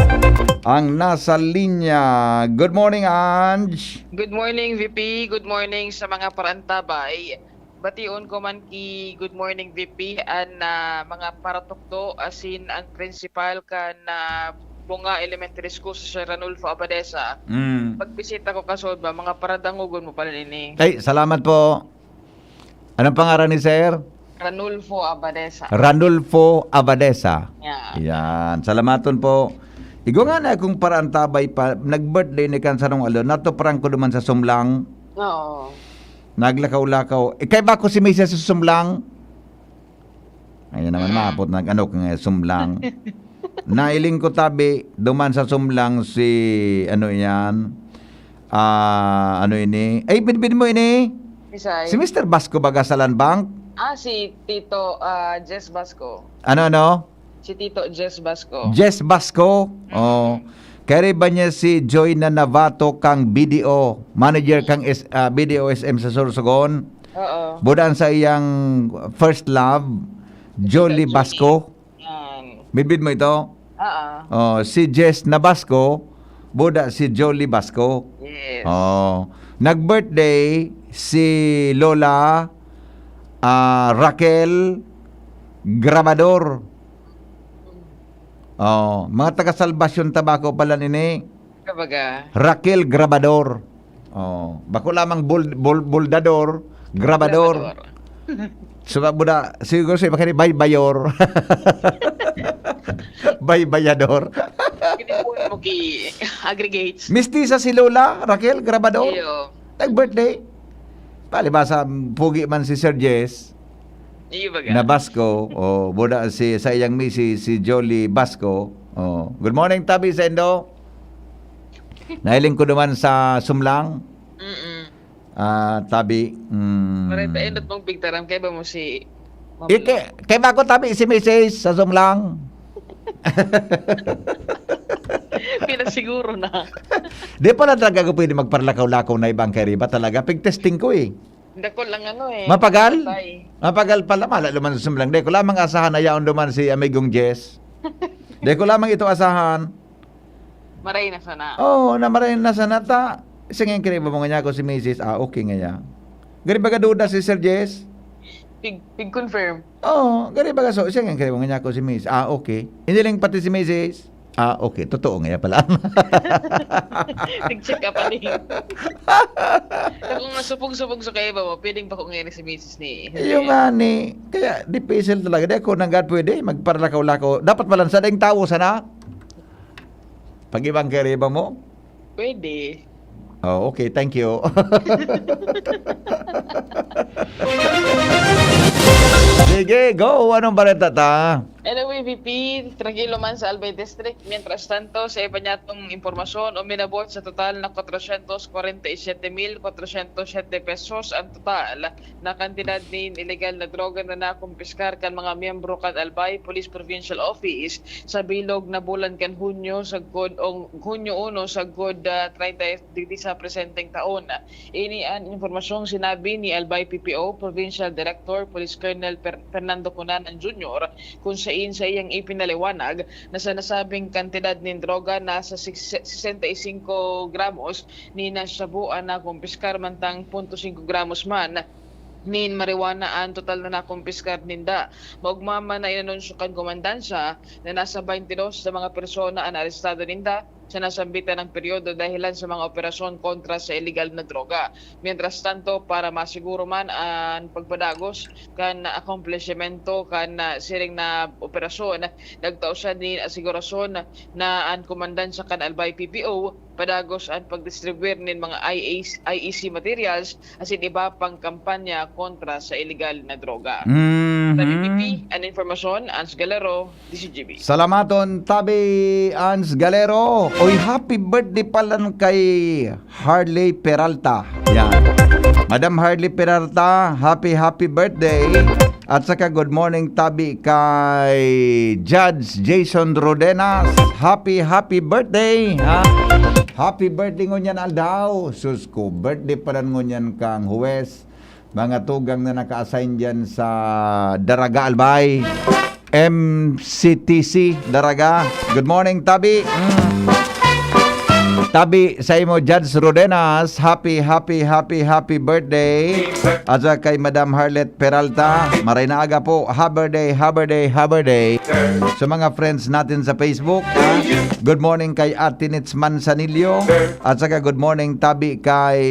ang nasa linya. Good morning, Ange. Good morning, V P. Good morning sa mga parantabay. Bation ko man ki Good Morning V P an, ah, mga paratukdo asin an prinsipal kan, ah, Bunga Elementary School, si Sir Ranulfo Abadesa. Mm. Pagbisita ko kasod ba, mga paradangogon mo pala nini. Ay, salamat po. Anong pangaran ni Sir? Ranulfo Abadesa. Ranulfo Abadesa. Yeah. Yan. Salamaton po. Igwa nga na akong paraantabay pa, nag-birthday ni kan sarong aldaw, natuparan ko duman sa Sumlang. Oo. Naglakaw-lakaw. Eh, kay ba ko si Misis sa Sumlang? Ayan naman, maapot nag-ano ka nga, Sumlang. Nailing ko tabi, duman sa Sumlang si, ano yan, ah, ano ini? Ay, binbin mo ini? Bisay. Si Mister Basco baga sa Land Bank? Ah, si Tito ah, Jess Basco. Ano, ano? Si Tito Jess Basco. Jess Basco? Oh. Kaya ba niya si Joy na Navato kang B D O, manager kang S, ah, B D O S M sa Sorsogon? Oo. Buda an saiyang first love, Jolie Jolie. Basco. Yan. Midbid mo ito? Oo. Oh, si Jess Nabasco, buda si Jolie Basco. Yes. Oh. Nag-birthday si Lola ah, Raquel Grabador. Oh, mga taga Salvacion, Tabaco pala nini. Kabaga. Raquel Grabador. Oh, bako lamang bul, bul, buldador, grabador. Grabador. So, buda, siguro sa iba kani, baybayor. Baybayador. Hindi po mo ki-aggregates. Mistisa si Lola Raquel Grabador. Iyo. Nag-birthday. Palibasa, pugi man si Sir Jess. Iyo baga. Na Basco. Oh, buda si sa iyang misis, si Jolie Basco. Oh, good morning, tabi sa Indo. Nailing ko naman sa Sumlang. Mm-mm. Ah, tabi. Mm. Maray pa endot mong pigtaram kay ba mo si Ma'am Ike, kay ba ko tabi si misis sa Sumlang? Pinasiguro na. Di pala talaga ako pwede magparlakaw-lakaw na ibang kay Riba talaga. Pig-testing ko eh. Dako lang ano eh. Mapagal? Patay. Mapagal pala. Mala naman sa Sumlang. Di ko lamang asahan na yaon duman si amigong Jess. Di ko lamang ito asahan. Maray na sana. Oo, na maray na sana ta. Sige, kaya ba mga niya ako si misis? Ah, okay nga ya. Gari baga duda si Sir Jess? Pig, pig confirm. Oo, gari baga so, sige, kaya mga niya ako si misis? Ah, okay. Iniling pati si misis? Ah, okay. Totoo nga ya pala. Nag-check up pa din. Kung masupog-supog sa kayo ba mo, pwedeng pa kung ngayon si misis ni. Yung nga ni, kaya dipisil talaga. Di ako nanggad pwede, magparlakaw-lakaw. Dapat pala sa daing tawo sana. Pag-ibang kariba mo? Pwede. Oh, okay, thank you. Sige, go. Anong balita ta? Anyway, V P, tranquilo man sa Albay District. Mientras tanto, sa iba niyatong impormasyon, uminabot sa total na kwatrosyentos kwarenta y siyete mil kwatrosyentos siyete pesos ang total na kantidad nin ilegal na droga na nakumpiskar kan mga miyembro kan Albay Police Provincial Office sa bilog na bulan kan Hunyo sagkod o Hunyo uno sagkod, ah, treinta digdi sa presenteng taon. Ini an impormasyong sinabi ni Albay P P O Provincial Director Police Colonel Per-, Fernando Cunanan Junior, kung sain sa iyang ipinaliwanag na sa nasabing kantidad nin droga nasa six, sesenta y cinco gramos nin shabu an nakumpiskar, mantang punto singko gramos man nin marijuana an total na nakumpiskar ninda. Maogma man na inanunsyo kan komandansya na nasa baynte dos na mga persona an arestado ninda sa nasambitan ng peryodo dahilan sa mga operasyon kontra sa iligal na droga. Mientras tanto, para masiguro man an pagpadagos kan akomplishimento kan, ah, siring na operasyon, nagtao siya nin asigurasyon na an komandansya kan Albay P P O padagos an pagdistribuir nin mga I A C, I E C materials asin iba pang kampanya kontra sa iligal na droga. Mhm. Sa V P P, an impormasyon, Ans Galero, D C G B. Salamaton, Tabi Ans Galero. Oy, happy birthday pala kay Harley Peralta. Yan. Madam Harley Peralta, happy, happy birthday. At saka good morning, Tabi, kay Judge Jason Rodenas. Happy, happy birthday, ha? Happy birthday ngunyan aldaw. Sus ko, birthday pala ngunyan kang huwes. Mga tugang na naka-assign dyan sa Daraga Albay. M C T C Daraga. Good morning, Tabi. Mm. Tabi sa imo, Judge Rodenas, happy, happy, happy, happy birthday. At sa kay Madam Harlet Peralta, maray na aga po, happy birthday, happy birthday, happy birthday. Sa mga friends natin sa Facebook, ha? Good morning kay Ate Nits Manzanillo. At saka good morning, tabi kay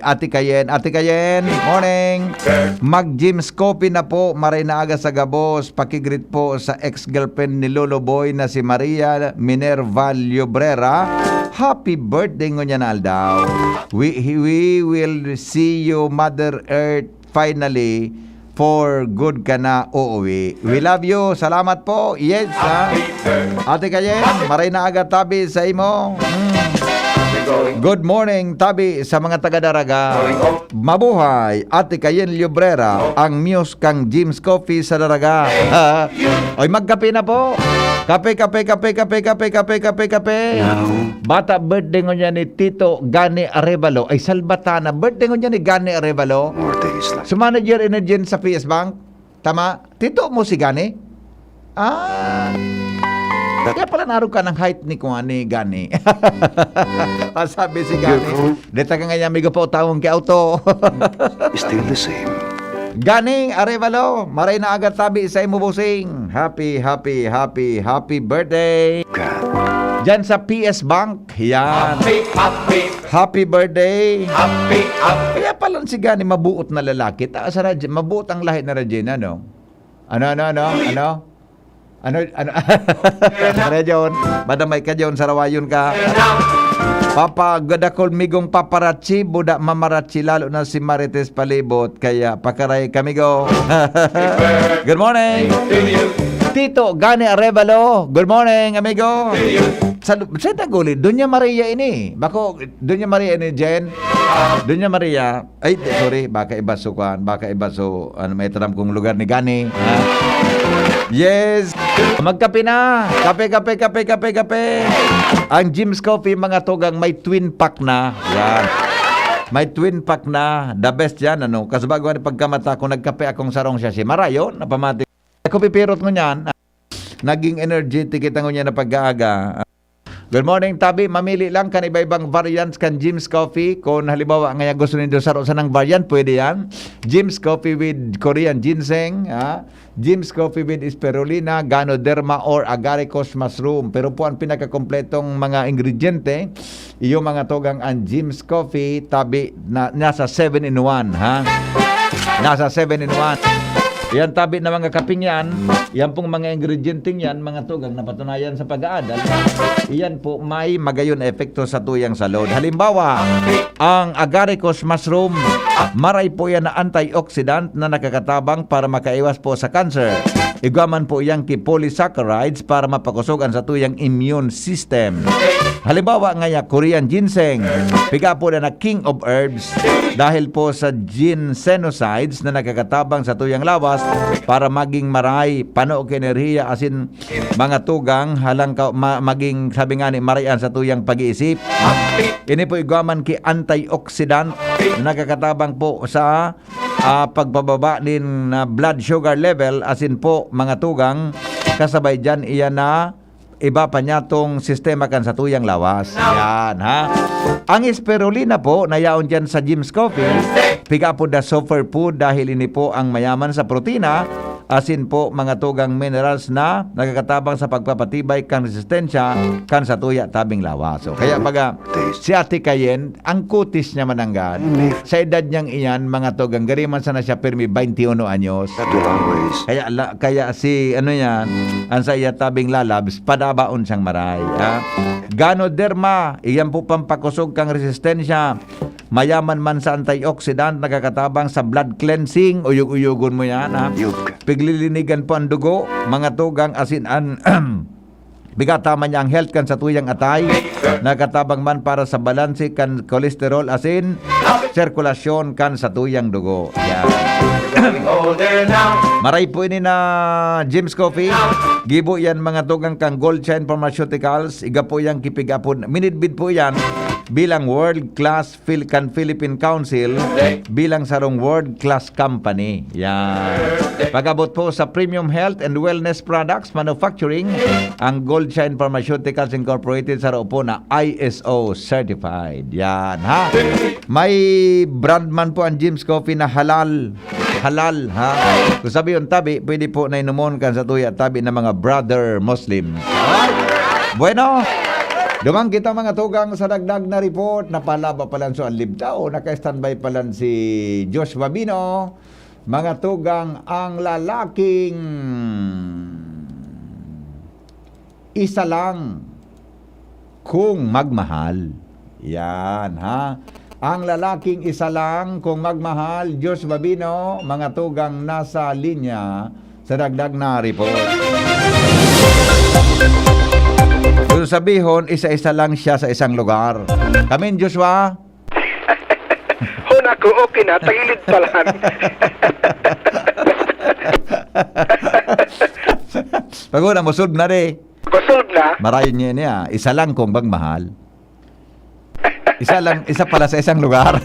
Ate Kayen. Ate Kayen, morning. Mag-Jim's Coffee na po, maray na aga sa gabos. Pakigreet po sa ex-girlfriend ni Lolo Boy na si Maria Minerva Llobrera. Happy birthday ngunyan na aldaw. We, we will see you, Mother Earth, finally. For good ka na uuwi. We love you. Salamat po. Yes, ha? Ate Kayen, maray na aga, tabi sa imo. Mm. Good morning, tabi sa mga taga-Daraga. Mabuhay, Ate Kayen Llobrera, ang muse kang Jim's Coffee sa Daraga. Oy, magkape na po. Kape, kape, kape, kape, kape, kape, kape, kape. Bata, birthday ngunyan ni Tito Gani Arevalo. Ay, Salbatana. Birthday ngunyan ni Gani Arevalo. More days like Su manager ini dyan sa P S Bank. Tama? Tito mo si Gani? Ah. Kaya pala narog ka ng height ni kuha ni Gani. Ah, sabi si Gani, "Deta ka nga niya, amigo pa, utawon ki auto." Still the same. Gani Arevalo, maray na aga tabi sa imo, bossing. Happy, happy, happy, happy birthday. God. Diyan sa P S Bank, yan. Happy, happy. Happy birthday. Happy, happy. Kaya pala si Gani mabuot na lalaki. Ta, sa radyo, mabuot ang lahi na radyo na, no? Ano, ano, ano? Ano? Ano, ano? Ano, John? Madamay ka, John, sarawayon ka. Papa, gadakol migong paparatsi, buda mamaratsi, lalo na si Marites Palibot. Kaya, pakaray kami, go. Good morning. Tito Gani Arevalo. Good morning, amigo. Sa, sa Daguli, Doña Maria ini. Bako, Doña Maria ini, Jen. Doña Maria. Ay, di, sorry, baka iba so kuan, baka iba so, ano, may taram kong lugar ni Gani, ha? Yes! Magkape na! Kape, kape, kape, kape, kape! Ang Jim's Coffee, mga tugang, may twin pack na. Yan. May twin pack na. The best yan, ano? Kasi bago nga pagkamata ko, nagkape akong sarong sachet. Marayo, napamati. Ako pipirot ko niyan. Naging energetic kita ngunyan na pag-aaga. Good morning, tabi. Mamili lang kan iba-ibang variants kan Jim's Coffee. Kung halimbawa, ngaya gusto nindo saro sanang variant, pwede yan. Jim's Coffee with Korean ginseng, ha? Jim's Coffee with spirulina, ganoderma, or agaricus mushroom. Pero po ang pinakakompletong mga ingrediente, iyo mga tugang ang Jim's Coffee, tabi na, nasa seven in one, ha? Nasa seven in one. Yan tabi na mga kaping yan, yan pong mga ingredienteng yan, mga tugang, napatunayan sa pag-aadal, iyan po may magayon epekto sa tuyang salud. Halimbawa, ang agaricus mushroom, maray po yan na antioxidant na nakakatabang para makaiwas po sa cancer. Igwa man po yan ki polysaccharides para mapakosog ang satuyang immune system. Halimbawa ngaya, Korean ginseng, piga po na na king of herbs dahil po sa ginsenosides na nakakatabang sa tuyang lawas para maging maray, pano ki enerhiya asin mga tugang, halang ka, ma-, maging, sabi nga ni, maray an satuyang pag-iisip. Ini po igwa man ki antioxidant na nakakatabang po sa, ah, pagpababa nin, ah, blood sugar level, asin po, mga tugang, kasabay diyan, iyan na iba pa niya tong sistema kan satuyang lawas. Yan, ha? Ang spirulina po, na yaon diyan sa Jim's Coffee, piga po na superfood dahil ini po ang mayaman sa protina, asin po, mga tugang, minerals na nagkakatabang sa pagpapatibay kan resistensya kan satuya tabing lawas. So, kaya baga, si Ate Kayen, ang kutis niya mananggad. Sa edad niyang iyan, mga tugang, gari man sana siya pirmi, twenty-one anyos. That will always. Kaya, la-, kaya si, ano yan, ang sa iya tabing lalabs, padabaon siyang maray, ha? Ganoderma, iyan po pampakosog kang resistensya. Mayaman man sa antioxidant, nakakatabang sa blood cleansing, uyog-uyogon mo yan, ha? Yug. Piglilinigan po ang dugo, mga tugang, asin an, bigata man niya ang health kan satuyang atay, nakatabang man para sa balanse kan cholesterol asin sirkulasyon kan satuyang dugo. Yan. Maray po ini na Jim's Coffee. Gibo yan mga tugang kang Gold Shine Pharmaceuticals. Iga po yan kipig-apod. Minidbid po yan bilang world class Phil-, kan Philippine Council bilang sarong world class company. Yan. Pag-abot po sa premium health and wellness products manufacturing, ang Gold Shine Pharmaceuticals Incorporated saro po na I S O certified. Yan, ha? May brand man po ang Jim's Coffee na halal. Halal, ha? Kung sabi yung tabi, pwede po na inumon kan sa tuya tabi ng mga brother Muslim. Alright? Bueno, duman kita mga tugang sa dagdag na report. Napalaba pa lang so ang libtaw. Naka-standby pa lang si Josh Babino. Mga tugang, ang lalaking isa lang kung magmahal. Yan, ha? Ang lalaking isa lang kung magmahal, Diyos Babino, mga tugang nasa linya sa dagdag na report. Kung sabihon, isa-isa lang siya sa isang lugar. Kamin, Joshua? Ho, naku, okay na. Tagilid pa lang. Pag una, musulb na, de. Kusulb na. Marayon niya niya. Isa lang kung magmahal. Isa lang, isa pala sa isang lugar.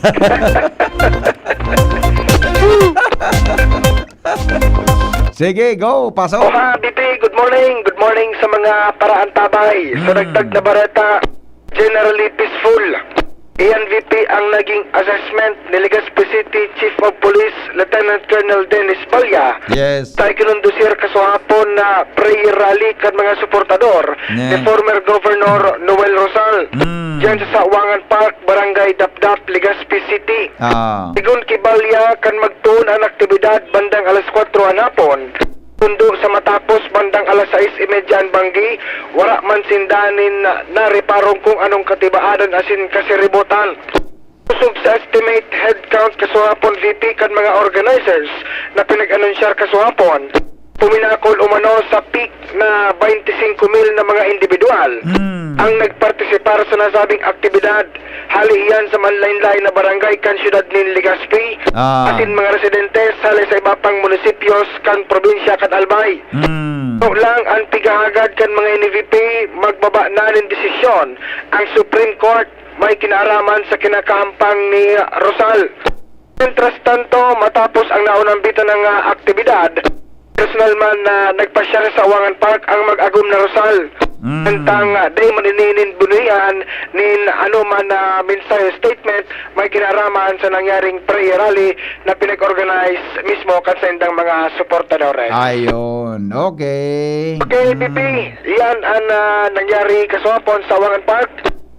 Sige, go, pasok. Oha, B P, good morning. Good morning sa mga paraantabay. Sa Mm. dagdag na bareta, generally peaceful. Iyan, V P, ang naging assessment ni Legazpi City Chief of Police Lieutenant Colonel Dennis Balya Yes. sa ikinondusir kasuhapon na prayer rally kan mga suportador ni Yeah. former Governor Noel Rosal Mm. diyan sa Sawangan Park, Barangay Dapdap, Legazpi City. Ah. Sigon ki Balya, kan magpoon an aktibidad bandang alas kwatro an hapon, sundo sa matapos bandang alas sais y media an banggi, wara man sinda nin nareparong kung anong katibaadan asin kasiribotan. Kusog sa estimate headcount kasuhapon, V P, kan mga organizers na pinag-anunsyar kasuhapon, puminakol umano sa peak na baynte singko mil na mga individual Mm. ang nagpartisipar sa nasabing aktibidad. Hali iyan sa manlain-lain na barangay kan siyudad nin Legazpi, Ah. asin mga residentes hali sa iba pang munisipios kan probinsya kan Albay. Mm. Ito lang ang pigahagad kan mga ini, V P, magbaba na nin desisyon ang Supreme Court, may kinaaraman sa kinakahampang ni Rosal. Mientras tanto, matapos ang naunang bita ng, ah, aktibidad, personal man na nagpasyar sa Sawangan Park ang mag-agom na Rosal. Mm. Antang, ah, dai man ini nin binuhian nin anoman na mensahe, statement, may kinaaraman sa nangyaring prayer rally na pinag-organize mismo kan saindang mga suportadores. Ayun. Okay. Okay, V P, Mm. iyan ang, ah, nangyari kasuhapon sa Sawangan Park.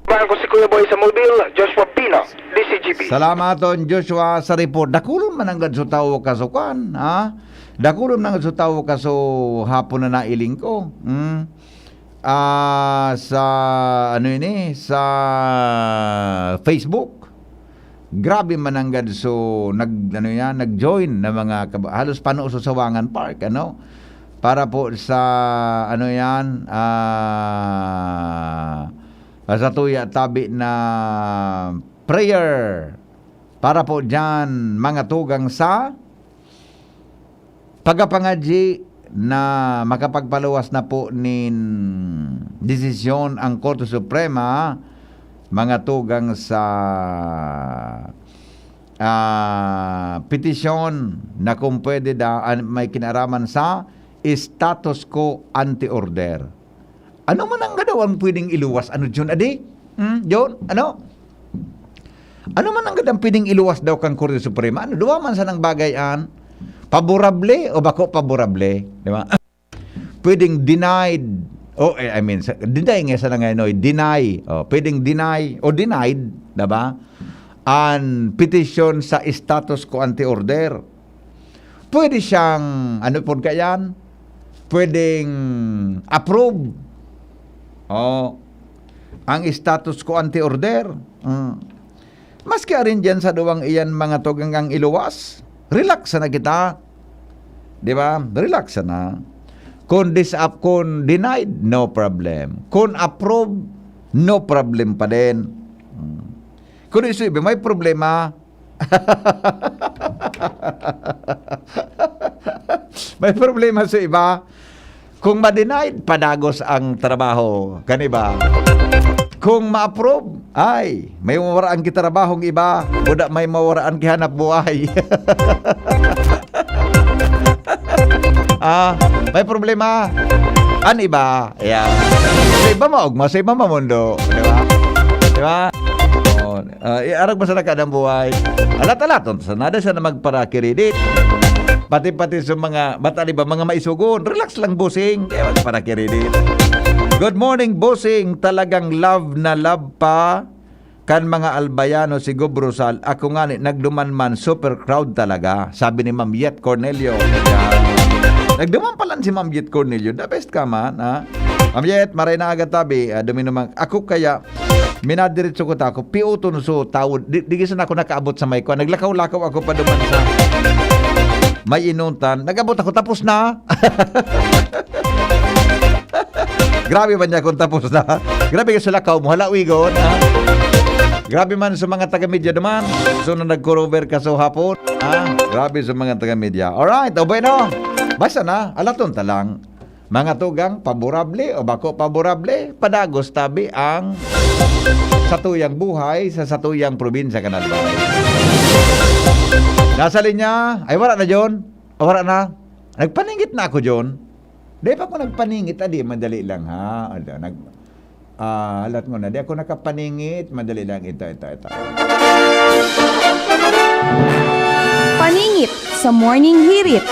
Baan ko si Kuya Boy sa Mobile, Joshua Pino, D C G P. Salamaton, Joshua, sa report. Dakulon man ang gadso tawo kasukan, ha? Dakulon man ang gadso tawo kaso hapon na nailing ko. Hmm? Ah, sa, ano ini, sa Facebook. Grabe man ang gadso, nag, ano yan, nag-join na mga, kab- halos pano sa Sawangan Park, ano? Para po sa, ano yan, ah, sa tuya tabi na prayer para po dyan, mga tugang sa pagapangadyi na makapagpaluwas na po nin desisyon ang Korte Suprema, mga tugang sa, ah, petisyon na kung pwede da, an-, may kinaraman sa status quo ante order. Ano man ang gadaw ang pwedeng iluwas? Ano, John? Adi? Hmm, John? Ano? Ano man ang gadang pwedeng iluwas daw kan Korte Suprema? Ano, duwa man sanang bagay an paborable o bako paborable, di ba? Pwedeng denied, o, eh, I mean, sa, deny nga sa nangayon, deny. O, pwedeng deny o denied, di ba? An petition sa status quo ante order. Pwede siyang, ano pod kayan? Pwedeng approve. O, ang status quo ante order. Mm. Maski arin dyan sa duwang iyan mga tugang ang iluwas, relax na kita. Di ba? Relax na. Kung dis-, kung denied, no problem. Kung approve, no problem pa din. Mm. Kung iso iba, may problema. May problema sa iba. Kung ma-denied, padagos ang trabaho. Kan iba. Kung ma-approve, ay, may mawaraan ki trabahong iba, buda may mawaraan ki hanap buhay. Ah, may problema. An iba, ayan. Sa iba maogma, sa iba mamondo. Di ba? Di ba? Oh, ah, iarag mo sa nagkaadang buhay. Alat-alaton, sa nada siya na magparakiridit. Pati-pati sa mga, bata, di ba, mga maisugon. Relax lang, bossing. Kaya magparakiridit. Good morning, bossing. Talagang love na love pa kan mga Albayano si Gob Rosal. Ako nga ni, nagduman man, super crowd talaga, sabi ni Ma'am Yet Cornelio. Yan. Nagduman pala si Ma'am Yet Cornelio. The best ka man, ha? Ma'am Yet, maray na aga tabi. Ah, duminuman. Ako kaya, minadiretso ko ta ako. Piuton so tawod. Di, di gisa na ako nakaabot sa may kwan. Naglakaw-lakaw ako pa duman sa may inutan. Nag-abot ako, tapos na. Grabe man niya kung tapos na. Grabe ka sa lakaw mo. Hala, wigon, ha? Grabe man sa mga taga-media naman. So, na nagkurover ka sa hapon, ha? Grabe sa mga taga-media. Alright, o bueno. Basta na, alaton ta lang. Mga tugang, paborable o bako paborable, padagos tabi ang satuyang buhay sa satuyang probinsya kan Albay. Nasa linya, ay, wala na, John. Ah, wala na. Nagpaningit na ako, John. Di pa ako nagpaningit, adi, madali lang, ha? Ano, nag-, ah, alat mo na. Di ako nakapaningit, madali lang. Ito, ito, ito. Paningit sa Morning Hirit.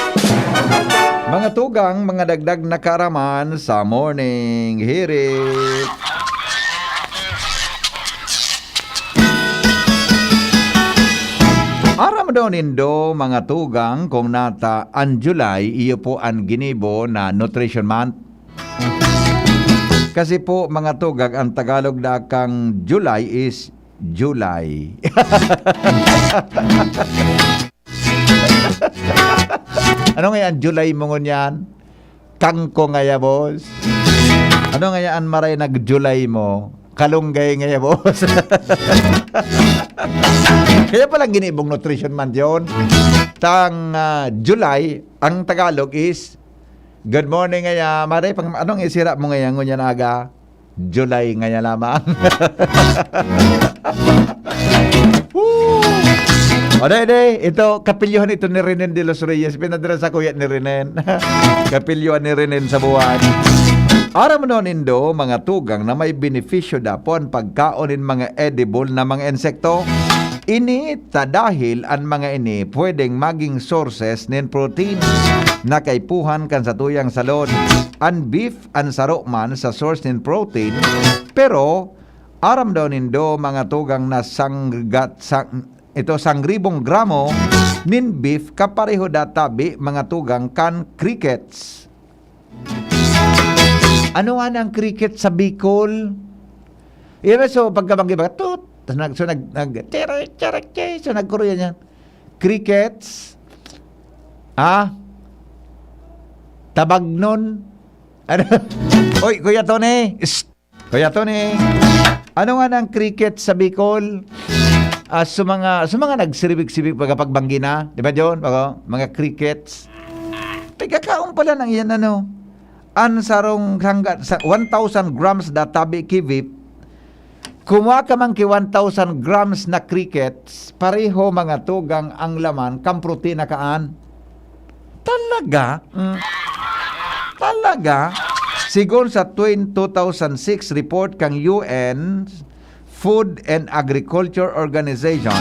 Mga tugang, mga dagdag na kaaraman sa Morning Hirit. Aram daw nindo, mga tugang, kung nata an July, iyo po an ginibo na Nutrition Month. Kasi po, mga tugang, ang Tagalog na kang July is July. Ano nga yan, July mo ngunyan? Kangko ngaya, boss. Ano ngaya an maray nag-July mo? Kalunggay ngaya, boss. Kaya palang ginibong Nutrition Month yun. Tang, ah, July, ang Tagalog is, "Good morning ngaya." Maray pang, anong isira mo ngaya, ngunyan aga? July ngaya lamang. Woo! O, day, day, ito, kapilyohan ito ni Renen de los Reyes. Pinadala sa kuya ni Renen. Kapilyohan ni Renen sa buwan. Aram no nindo, mga tugang, na may benepisyo daw an pagkaon nin mga edible na mga insekto? Ini ta dahil an mga ini pwedeng maging sources nin protein na kaipuhan kan satuyang salud. An beef an saro man sa source nin protein, pero aram daw nindo, mga tugang, na sanggat, sang-, ito, sangribong gramo nin beef kapareho da tabi, mga tugang, kan crickets. Ano nga ang cricket sa Bicol? Iba, so, pagkabanggi ba, tut, tas nag-, so, nag-, nag-, tere, tere, che, so, nagkuruyan yan. Crickets, ah, tabagnon. Ano? Oy, Kuya Tony. Shh. Kuya Tony. Ano nga ang cricket sa Bicol? Ah, sa mga, sa mga nagsiribig-sibig pagkapagbanggi na, di ba, John? Mga, mga crickets. Nagkakaon pala ng iyan, ano? An sarong hangga-, sa one thousand grams da tabi ki beef, kumuha ka man ki one thousand grams na crickets, pareho, mga tugang, ang laman kan protina kaan. Talaga? Mm. Talaga? Sigon sa twen-, two thousand six report kan U N, Food and Agriculture Organization,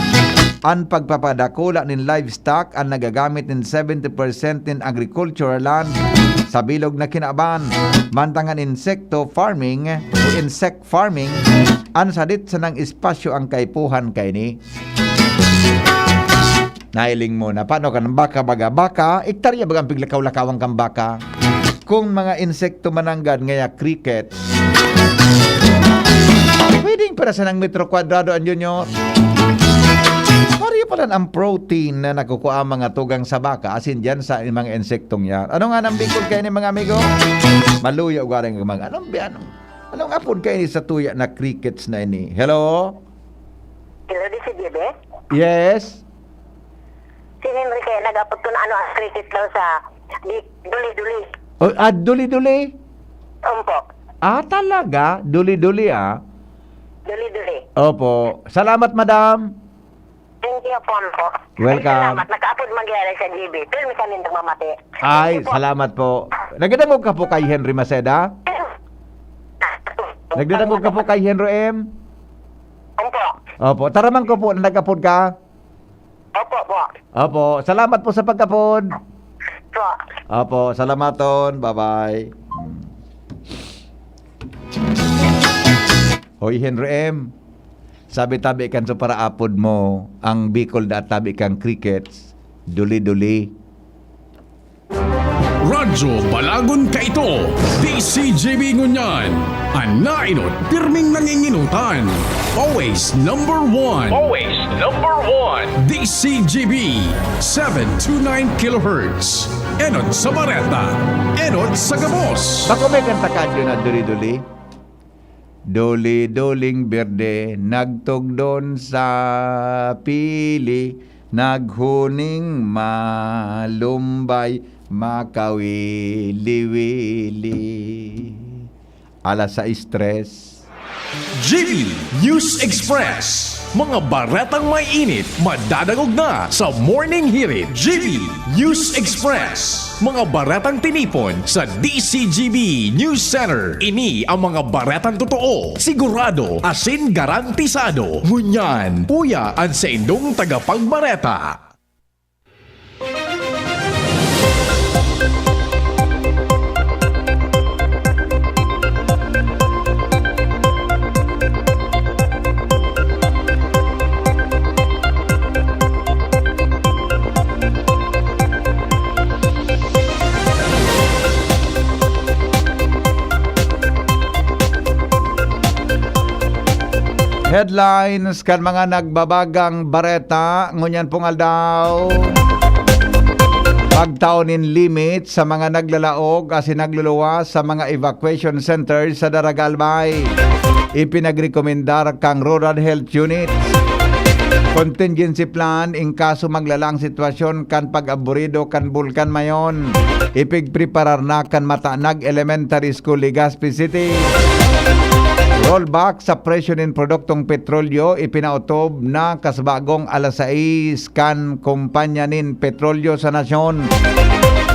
an pagpapadakula nin livestock an nagagamit nin seventy percent nin agricultural land sa bilog na kinaban. Mantang an insekto farming o insect farming, an sadit sanang espasyo an kaipuhan kaini. Nahiling mo na. Paano kan baka, baga? Baka, hektarya baga ang piglakaw-lakawan kan baka? Kung mga insekto mananggad, ngaya cricket, pwedeng para sa nang metro kwadrado an Junior. Pareho pala ang protein na nakukuha ang mga tugang sa baka, asin dyan sa mga insektong yan. Ano nga nang bingkod kayo ni mga amigo? Maluya, ugaring mga, anong bi-, anong, anong apod kayo ni sa tuya na crickets na ini? Hello? Hello, this is Jebe. Yes? Si Henry kaya nag-apod ko na ano ang cricket daw sa di-, duli-duli. Oh, ah, duli-duli? Opo. Ah, talaga? Duli-duli, ah. Duli-duli. Opo. Salamat, madam. Thank you po, po. Welcome. Ay, salamat. Nakaapod mangyari sa G B. Pero may kami nagmamati. Ay, Thank you po. Salamat po. Nagdadangog ka po kay Henry Maceda? Nagdadangog ka po kay Henry M? Opo. Opo. Taramang ko po na nag-apod ka? Opo po. Opo. Salamat po sa pag-apod. Po. Opo. Salamaton. Bye-bye. Hoy, Henry M. Sabi tabi kan sa paraapod mo, ang Bicol da tabi kang crickets, duli-duli. Radyo Balagon kaito, D C G B ngunyan. An nainot, pirming nanginginutan. Always number one. Always number one. D C G B, seven two nine kilohertz. Enot sa Bareta, enot sa gabos. Bako may kanta ka, Jun, na duli-duli? Duli-duling berde, nagtugdon sa pili, naghuning malumbay, makawili-wili. Alas sais tres. G B News Express. Mga baretang may init, madadangog na sa Morning Hirit. G B News Express. Mga baretang tinipon sa D C G B News Center. Ini ang mga baretang totoo, sigurado, asin garantisado. Ngunyan, uya an saindong tagapagbareta. Headlines kan mga nagbabagang bareta ngunyan pong aldaw. Pagtao nin limit sa mga naglalaog asin nagluluwas sa mga evacuation centers sa Daraga Albay. Ipinagrekomendar kan Rural Health Unit. Contingency plan in kaso maglala ang sitwasyon kan pag-aburido kan Bulkan Mayon. Ipigpreparar na kan Matanag Elementary School, Legazpi City. Rollback sa presyo nin produktong petrolyo ipinaotob na kas bagong alas sais kan Kompanya nin Petrolyo sa Nasyon.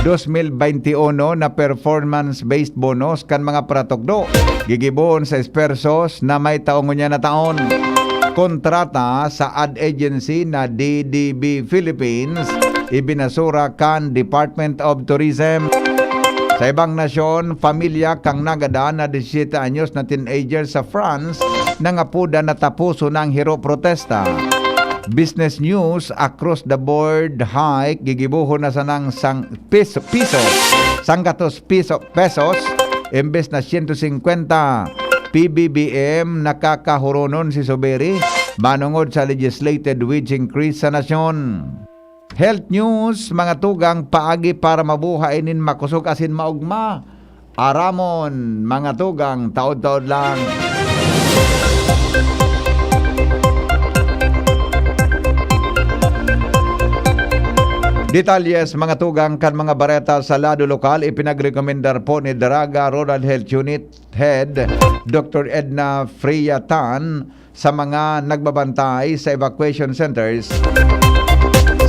Dos mil benti uno na performance-based bonus kan mga paratukdo gigibohon sa espersos na may tao ngunyan na taon. Kontrata sa ad agency na D D B Philippines, ibinasura kan Department of Tourism. Sa ibang nasyon, pamilya kan nagadan na disisiyete anyos na teenager sa France nangapodan na taposon na ang hero protesta. Business news, across the board hike, gigibohon na sanang sang piso, piso, sanggatos piso, pesos, imbes na siyento singkwenta. P B B M, nakakahuronon si Zubiri manongod sa legislated wage increase sa nasyon. Health news, mga tugang, paagi para mabuhay nin makosog asin maogma. Aramon, mga tugang, taod-taod lang. Detalles, mga tugang, kan mga bareta sa lado lokal, ipinagrekomendar po ni Daraga Rural Health Unit Head, Doktor Edna Freya Tan, sa mga nagbabantay sa evacuation centers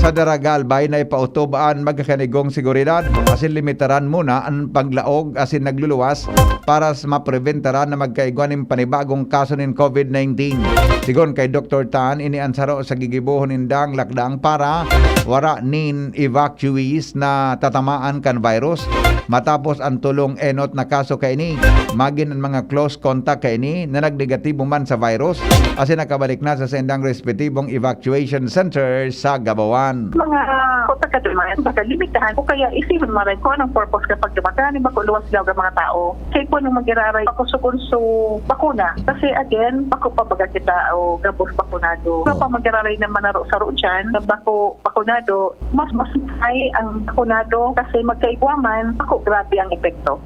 sa Daraga Albay na ipautob an magkakanigong seguridad asin limitaran muna an paglaog asin nagluluwas para sa mapreventaran na magkaigwa nin panibagong kaso nin COVID nineteen. Sigon kay Doktor Tan, ini an saro sa gigibohon nindang lakdang para wara nin evacuees na tatamaan kan virus matapos an tolong enot na kaso kaini. Magin an mga close contact kaini na nagnegatibo man sa virus asin nakabalik na sa saindang respetibong evacuation center sa Gabawan. Mga kota ka duman, baka limitahan o kaya isipon maray kung anong purpose kapag duman. Kaya ni bako luwas daw ang mga tao. Kaya po nung mag-iraray, bako sugon so bakuna. Kasi again, bako pa baga kita o gabos bakunado. Kaya pa mag-iraray na manaro-saro dyan, na bako bakunado, mas, mas mahay ang bakunado kasi magkaigwa man, bako grabe ang epekto.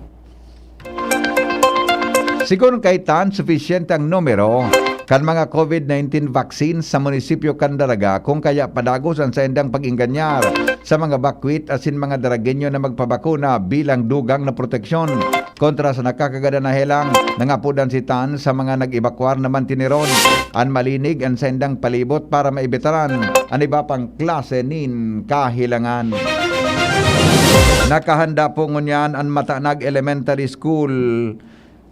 Sigon kay Tan, sufisyente ang numero kan mga COVID nineteen vaccines sa munisipyo kan Daraga, kung kaya padagos an saindang pag-enganyar sa mga bakwit asin mga Daragueño na magpabakuna bilang dugang na proteksyon. Kontra sa nakakagadan na helang, nangapodan si Tan sa mga nag-ebakwar na mantiniron an malinig an saindang palibot para maibitaran an iba pang klase nin kahelangan. Nakahanda po ngunyan an Matanag Elementary School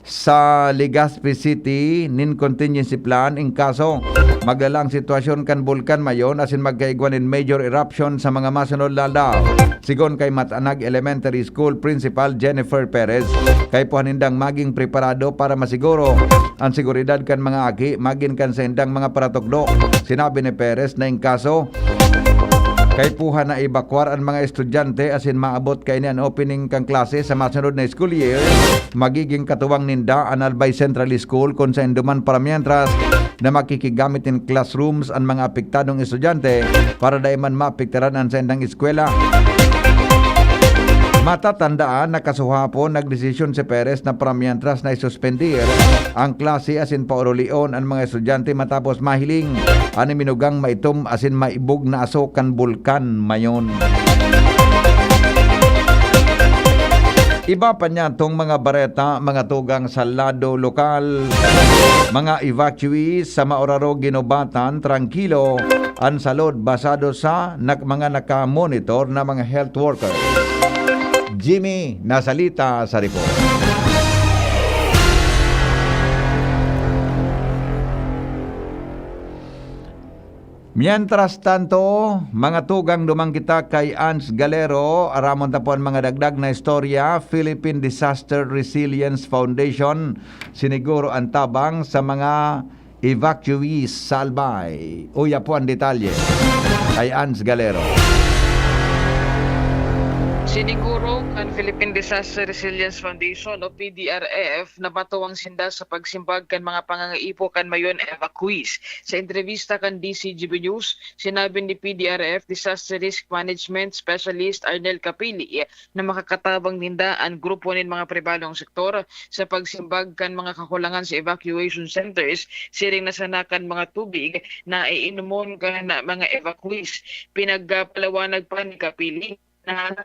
sa Legazpi City nin contingency plan in kaso maglalang sitwasyon kan Bulkan Mayon asin magkaigwa nin major eruption sa mga masunod na aldaw. Sigon kay Matanag Elementary School Principal Jennifer Perez, kaipuhan nindang maging preparado para masiguro an seguridad kan mga aki magin kan saindang mga paratukdo. Sinabi ni Perez na in kaso kaipuhan na ebakwar an mga estudyante asin maabot kaini an opening kan klase sa masunod na school year, magiging katuwang ninda an Albay Central School kun saen duman paramientras na makikigamit nin classrooms an mga apektadong estudyante para dai man maapektaran an saindang eskwela. Matatandaan na kasuhapon nagdesisyon si Perez na paramientras na isuspendir an klase asin paurulion an mga estudyante matapos mahiling an iminugang maitom asin maibog na aso kan Bulkan Mayon. Iba pa niya tong mga bareta, mga tugang sa lado lokal, mga evacuees sa Mauraro, Guinobatan, trangkilo an salud basado sa nak-, mga naka-monitor na mga health worker. Jimmy Nasalita sa report. Mientras tanto, mga tugang, duman kita kay Ans Galero, aramon ta po an mga dagdag na istorya. Philippine Disaster Resilience Foundation, siniguro an tabang sa mga evacuees sa Albay. Uya po an detalye kay Ans Galero. Siniguro kan Philippine Disaster Resilience Foundation o P D R F na matuwang sinda sa pagsimbag kan mga pangangaipo kan Mayon evacuees. Sa entrebista kan D C G B News, sinabi ni P D R F Disaster Risk Management Specialist Arnel Capili na makakatabang ninda an grupo nin mga pribalong sektor sa pagsimbag kan mga kakulangan sa evacuation centers, siring na sana kan mga tubig na iinomon kan mga evacuees. Pinagpaliwanag pa ni Capili na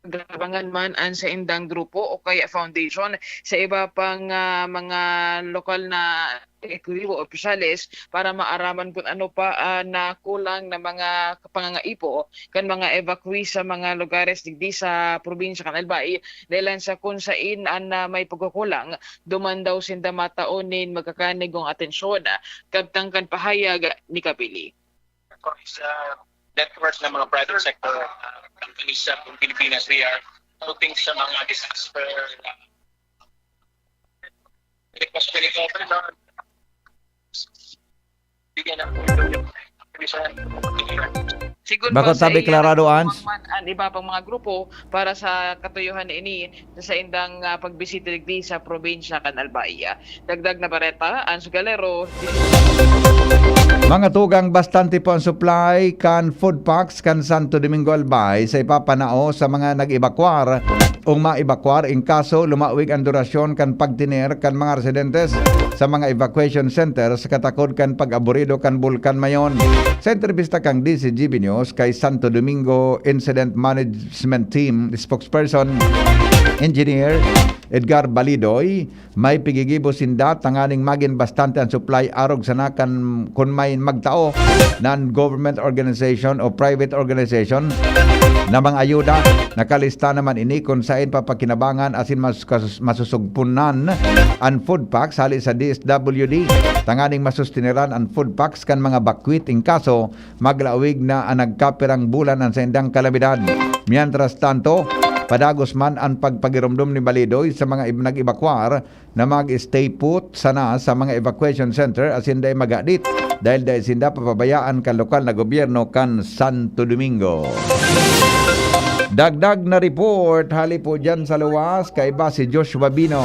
nagkakabangan man an saindang grupo o kaya foundation sa iba pang, ah, mga lokal na ehekutibo, opisyales para maaraman kun ano pa, ah, na kulang na mga pangangaipo kan mga evacuees sa mga lugares digdi sa probinsya kan Albay, dahelan sa kun sain an, ah, may pagkukulang, duman daw sinda matao nin magkakanigong atensyon, kabtang kan pahayag ni Capili. Sa network ng mga private sector, ah, companies sa Pilipinas, we are putting sa mga disaster, ah, request for recovery, no? Bigyan ng Sigun pa Bako sa tabi, iya, Clarado, Ans? Nagtutuwang man an iba pang mga grupo para sa katuyohan na ini sa saindang, ah, pagbisita digdi sa probinsya kan Albay. Dagdag na bareta, Ans Galero. Mga tugang, bastante po ang supply kan food packs kan Santo Domingo Albay sa ipapanao sa mga nag-ebakwar o maebakwar in kaso lumawig ang durasyon kan pagtener kan mga residentes sa mga evacuation center sa katakod kan pag-aburido kan Bulkan Mayon. Sa entrebista kan D C G B News kay Santo Domingo Incident Management Team spokesperson, Engineer Edgar Balidoy, may pigigibo sinda tanganing magin bastante an supply arog sana kan kun may magtao na an government organization o private organization na mga ayuda. Nakalista naman ini kun saen papakinabangan asin mas-, kasus-, masusugpunan an food packs hali sa D S W D tanganing masustineran an food packs kan mga bakwit in kaso maglawig na an nagkapirang bulan an saindang kalamidad. Mientras tanto, padagos man an pagpagiromdom ni Balidoy sa mga ib-, nag-ebakwar na mag-stay put sana sa mga evacuation center asin dai magadit dahil dai sinda papabayaan kan lokal na gobyerno kan Santo Domingo. Dagdag na report hali po dyan sa luwas, kaiba si Joshua Bino.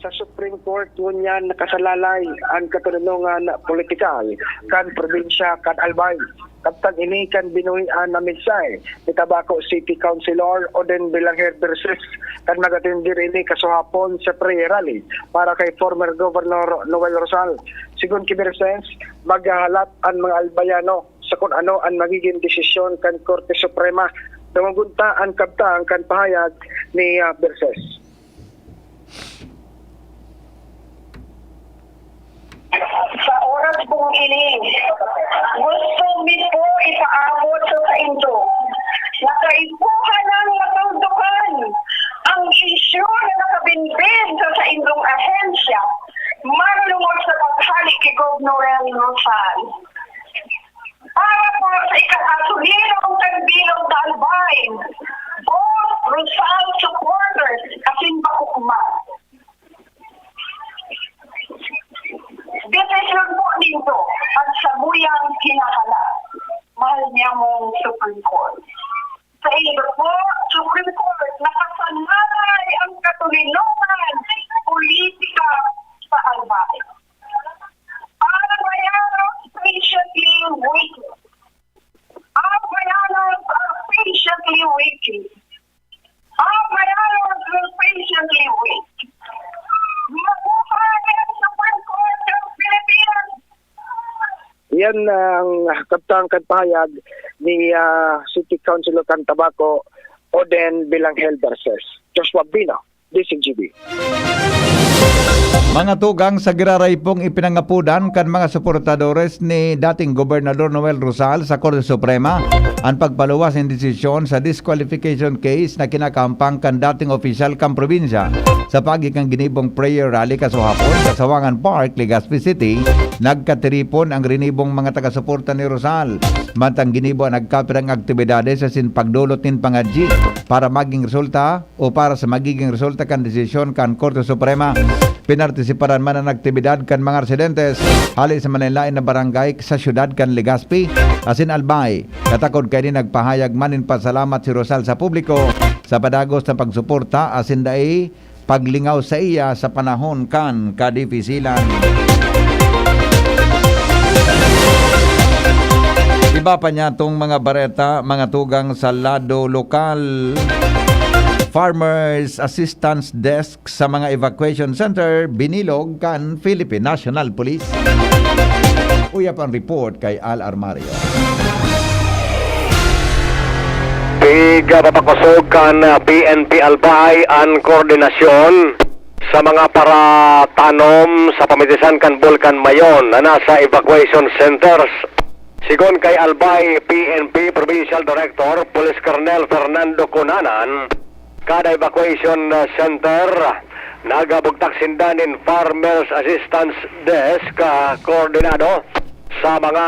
Sa Supreme Court ngunyan nakasalalay an katononongan politikal kan probinsya kan Albay. Kabtang ini kan binuhian na mensahe ni Tabaco City Councilor Oden Belanger Versus kan nag-atendir ini kasuhapon sa prayer rally para kay former Governor Noel Rosal. Sigon ki Versus, maghahalat an mga Albayano sa kun ano an magigin desisyon kan Korte Suprema Sa mga gunta, an kabtang kan pahayag ni, ah, Berses. Sa oras pong ini, gusto mi po ipaabot sa saindo na kaipuhan nang matukdokan ang isyu na nakabinbin sa saindong ahensya, manlungod sa paghali ki Gov Noel Rosal. Para po sa ikagasolina kan Bilog sa Albay, both Rosal supporters asin pakukma. Desisyon po nindo at samuyang hinahala. Mahal niyamong Supreme Court. Sa iyo po, Supreme Court, nakasananay ang katulilungan politika sa Albay. Ang bayanos patiently waiting. Ang bayanos are patiently waiting. Ang bayanos will patiently wait. Mabuhay ang Supreme Court ng Pilipinas! Yan ang kabtang kan pahayag ni, ah, City Councilor kan Tabaco, Oden Bilanghel Versus Joshua Bino, D C G B. Mga tugang, sa giraray pong ipinangapodan kan mga suportadores ni dating Gobernador Noel Rosal sa Korte Suprema an pagpaluwas nin desisyon sa disqualification case na kinakahampang kan dating opisyal kan probinsya. Sa paagi kan ginibong prayer rally kasuhapon sa Sawangan Park, Legazpi City, nagkatiripon ang rinibong mga taga-suporta ni Rosal. Mantang ginibo an nagkapirang aktibidades asin pagdolot nin pangadyi para maging resulta o para sa magiging resulta kan desisyon kan Korte Suprema. Pinartisiparan man an aktibidad kan mga residentes hali sa manlaen-laen na barangay sa siyudad kan Legazpi asin Albay. Katakod kaini, nagpahayag man nin pasalamat si Rosal sa publiko sa padagos na pagsuporta asin dai paglingaw saiya sa panahon kan kadifisilan. Iba pa niya tong mga bareta, mga tugang, sa lado lokal. Farmers Assistance Desk sa mga evacuation center, binilog kan Philippine National Police. Uyap ang report kay Al Armario. Pigpapakosog kan, ah, P N P Albay an koordinasyon sa mga paratanom sa pamitisan kan Bulkan Mayon na nasa evacuation centers. Sigon kay Albay P N P Provincial Director, Police Colonel Fernando Cunanan, kada evacuation, ah, center, nagabugtak sinda nin Farmers Assistance Desk, ah, koordinado sa mga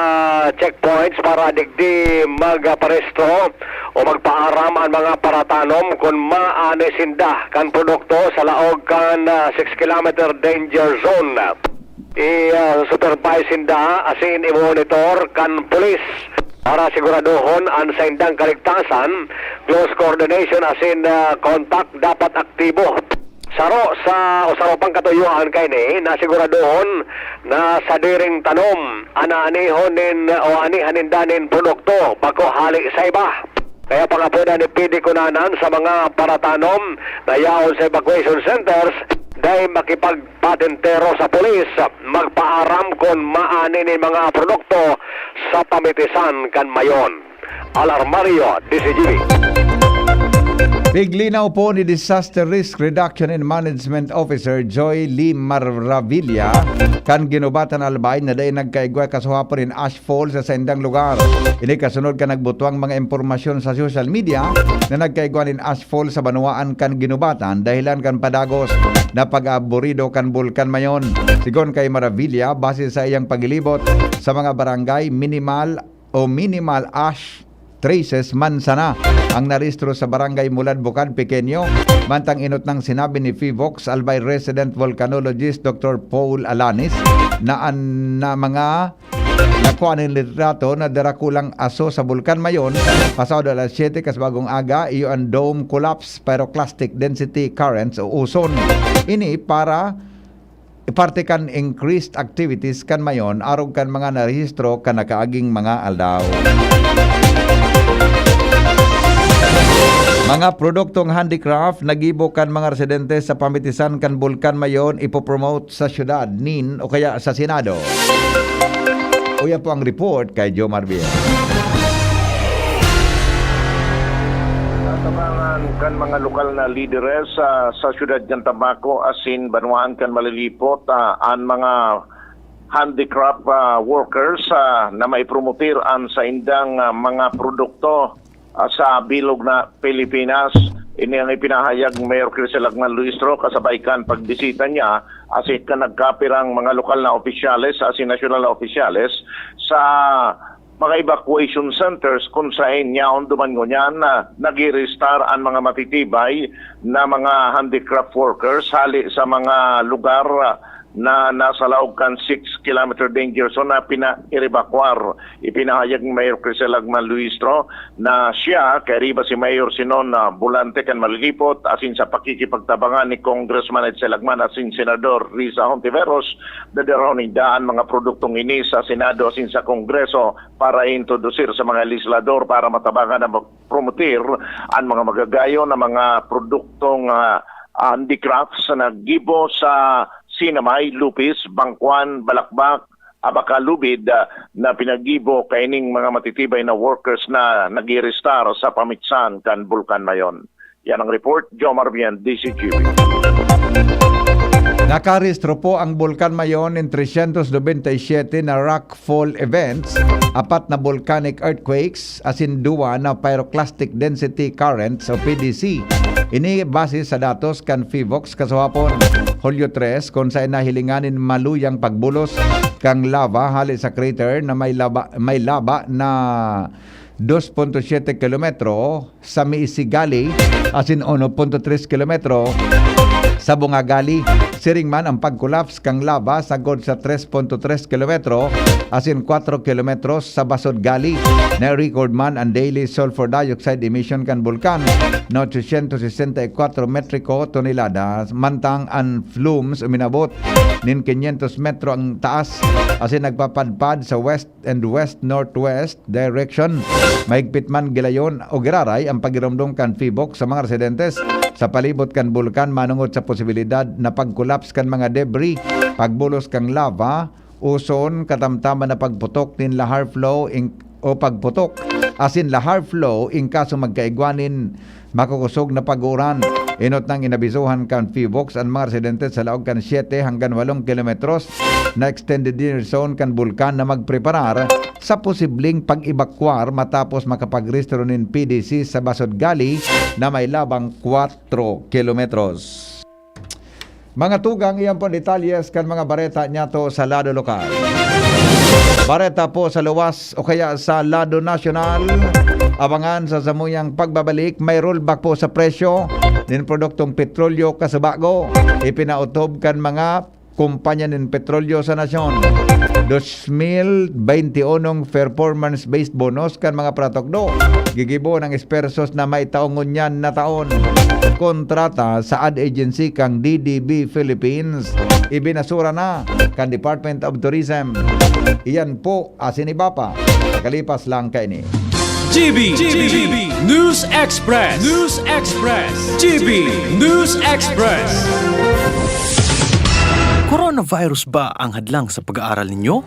checkpoints para digdi magparehistro o magpaaram an mga paratanom kun maani sinda kan produkto sa laog kan, ah, six kilometer danger zone. I, ah, supervise sinda asin i-monitor kan pulis para siguradohon an saindang kaligtasan. Close coordination asin, ah, contact dapat aktibo. Saro sa, o saro pang katuyohan kaini na siguradohon na sadiring tanom an aanihon nin o anihan ninda nin produkto, bako hali sa iba. Kaya pangapodan ni P D Cunanan sa mga paratanom na yaon sa evacuation centers, dai makipagpatentero sa pulis, magpaaram kun maani nin mga produkto sa pamitisan kan Mayon. Al Armario, D C G B. Piglinaw po ni Disaster Risk Reduction and Management Officer Joy Lee Maravilla kan Ginubatan Albay na dai nagkaigwa kasuhapon nin ashfall sa saindang lugar. Ini kasunod kan nagbutwang mga impormasyon sa social media na nagkaigwa nin ashfall sa banwaan kan Ginubatan dahilan kan padagos na pag-aaburido kan Bulkan Mayon. Sigon kay Maravilla, base sa iyang paglilibot sa mga barangay, minimal o minimal ash traces man sana ang narehistro sa Barangay Mulad Bukad Pequeño, mantang enot nang sinabi ni Fivox Albay resident volcanologist Doctor Paul Alanis na an, na mga nakua nin litrato na darakulang aso sa Bulkan Mayon, pasado alas siyete kas bagong aga, iyo an dome collapse pyroclastic density currents o uson. Ini para parte kan increased activities kan Mayon arog kan mga narehistro kan nakaaging mga aldaw. Mga produktong handicraft nagibo kan mga residente sa pamitisan kan Bulkan Mayon ipopromote sa syudad nin o kaya sa Senado. Uya po ang report kay Jomar Biel. Tabangan kan mga lokal na lideres sa, sa siyudad kan Tabaco asin banwaan kan Malilipot, ah, an mga handicraft, ah, workers, ah, na maipromotir an saindang, ah, mga produkto, ah, sa bilog na Pilipinas. Ini ang ipinahayag ni Mayor Crisel Agman Luistro kasabay kan pagbisita niya asin kan nagkapirang mga lokal na opisyales asin nasyonal na opisyales sa mga evacuation centers kun saen yaon duman ngunyan na nag-i-restart an mga matitibay na mga handicraft workers hali sa mga lugar na nasa laog kan six kilometer danger zone na pinaerebakwar. Ipinahayag ni Mayor Crisel Agman Luistro na siya, kairiba si Mayor Sinon na Bulante kan Malilipot, asin sa pakikipagtabangan ni Congressman Edsel Agman asin Senador Risa Hontiveros, dadarahon ninda an mga produktong ini sa Senado asin sa Kongreso para introdusir sa mga legislador para matabangan na promotir an mga magagayon na mga produktong, ah, handicrafts na gibo sa sinamay, lupis, bangkwan, balakbak, abaka, lubid, ah, na pinaggibo kaining mga matitibay na workers na nag-i-restart sa pamitsan kan Bulkan Mayon. Yan ang report, Jomar Bien, D C G B. Nakarehistro po ang Bulkan Mayon nin trescientos noventa y siete na rockfall events, apat na volcanic earthquakes, asin duwa na pyroclastic density currents o P D C. Ini base sa datos kan PHIVOLCS kasuhapon, Hulyo tres, kun saen nahilingan nin maluyang pagbulos kan lava hale sa crater na may laba, may laba na dos punto siete kilometro sa Miisigali asin uno punto tres kilometro sa Bungagali. Siring man, ang pag-collapse kan lava sagkod sa tres punto tres kilometro asin kwatro kilometros sa Basudgali. Na-record man ang daily sulfur dioxide emission kan bulkan na otsosyentos sesenta y kwatro metriko tonelada, mantang ang flumes uminabot nin kinyentos metro ang taas asin nagpapadpad sa west and west-northwest direction. Mahigpit man gilayon o giraray ang pagiromdom kan PHIVOLCS sa mga residentes sa palibot kan bulkan manongod sa posibilidad na pag-collapse kan mga debris, pagbulos kan lava, uson katamtaman na pagputok nin lahar flow in, o pagputok asin lahar flow in kaso magkaigwa nin makukosog na pag-uuran. Enot nang inabisohan kan PHIVOLCS an mga residente sa laog kan siyete hanggang walong kilometros na extended danger zone kan bulkan na magpreparar sa posibleng pag-ebakwar matapos makapagrehistro nin P D C sa Basudgali na may labang kwatro kilometros. Mga tugang, iyan po detalyes kan mga bareta niyato sa lado lokal. Bareta po sa luwas o kaya sa lado nasyonal. Abangan sa samuyang pagbabalik, may rollback po sa presyo nin produktong petrolyo kasubago. Ipinautob kan mga kumpanya nin petrolyo sa nasyon. Dos mil bente unong performance-based bonus kan mga pratukdo. Gigibo ng ekspertos na may taong ngunyan na taon. Kontrata sa ad agency kang D D B Philippines. Ibinasura na kan Department of Tourism. Iyan po asin iba pa. Kalipas lang kaini. G B, G B, News Express, News Express, G B News Express. Coronavirus ba ang hadlang sa pag-aaral ninyo?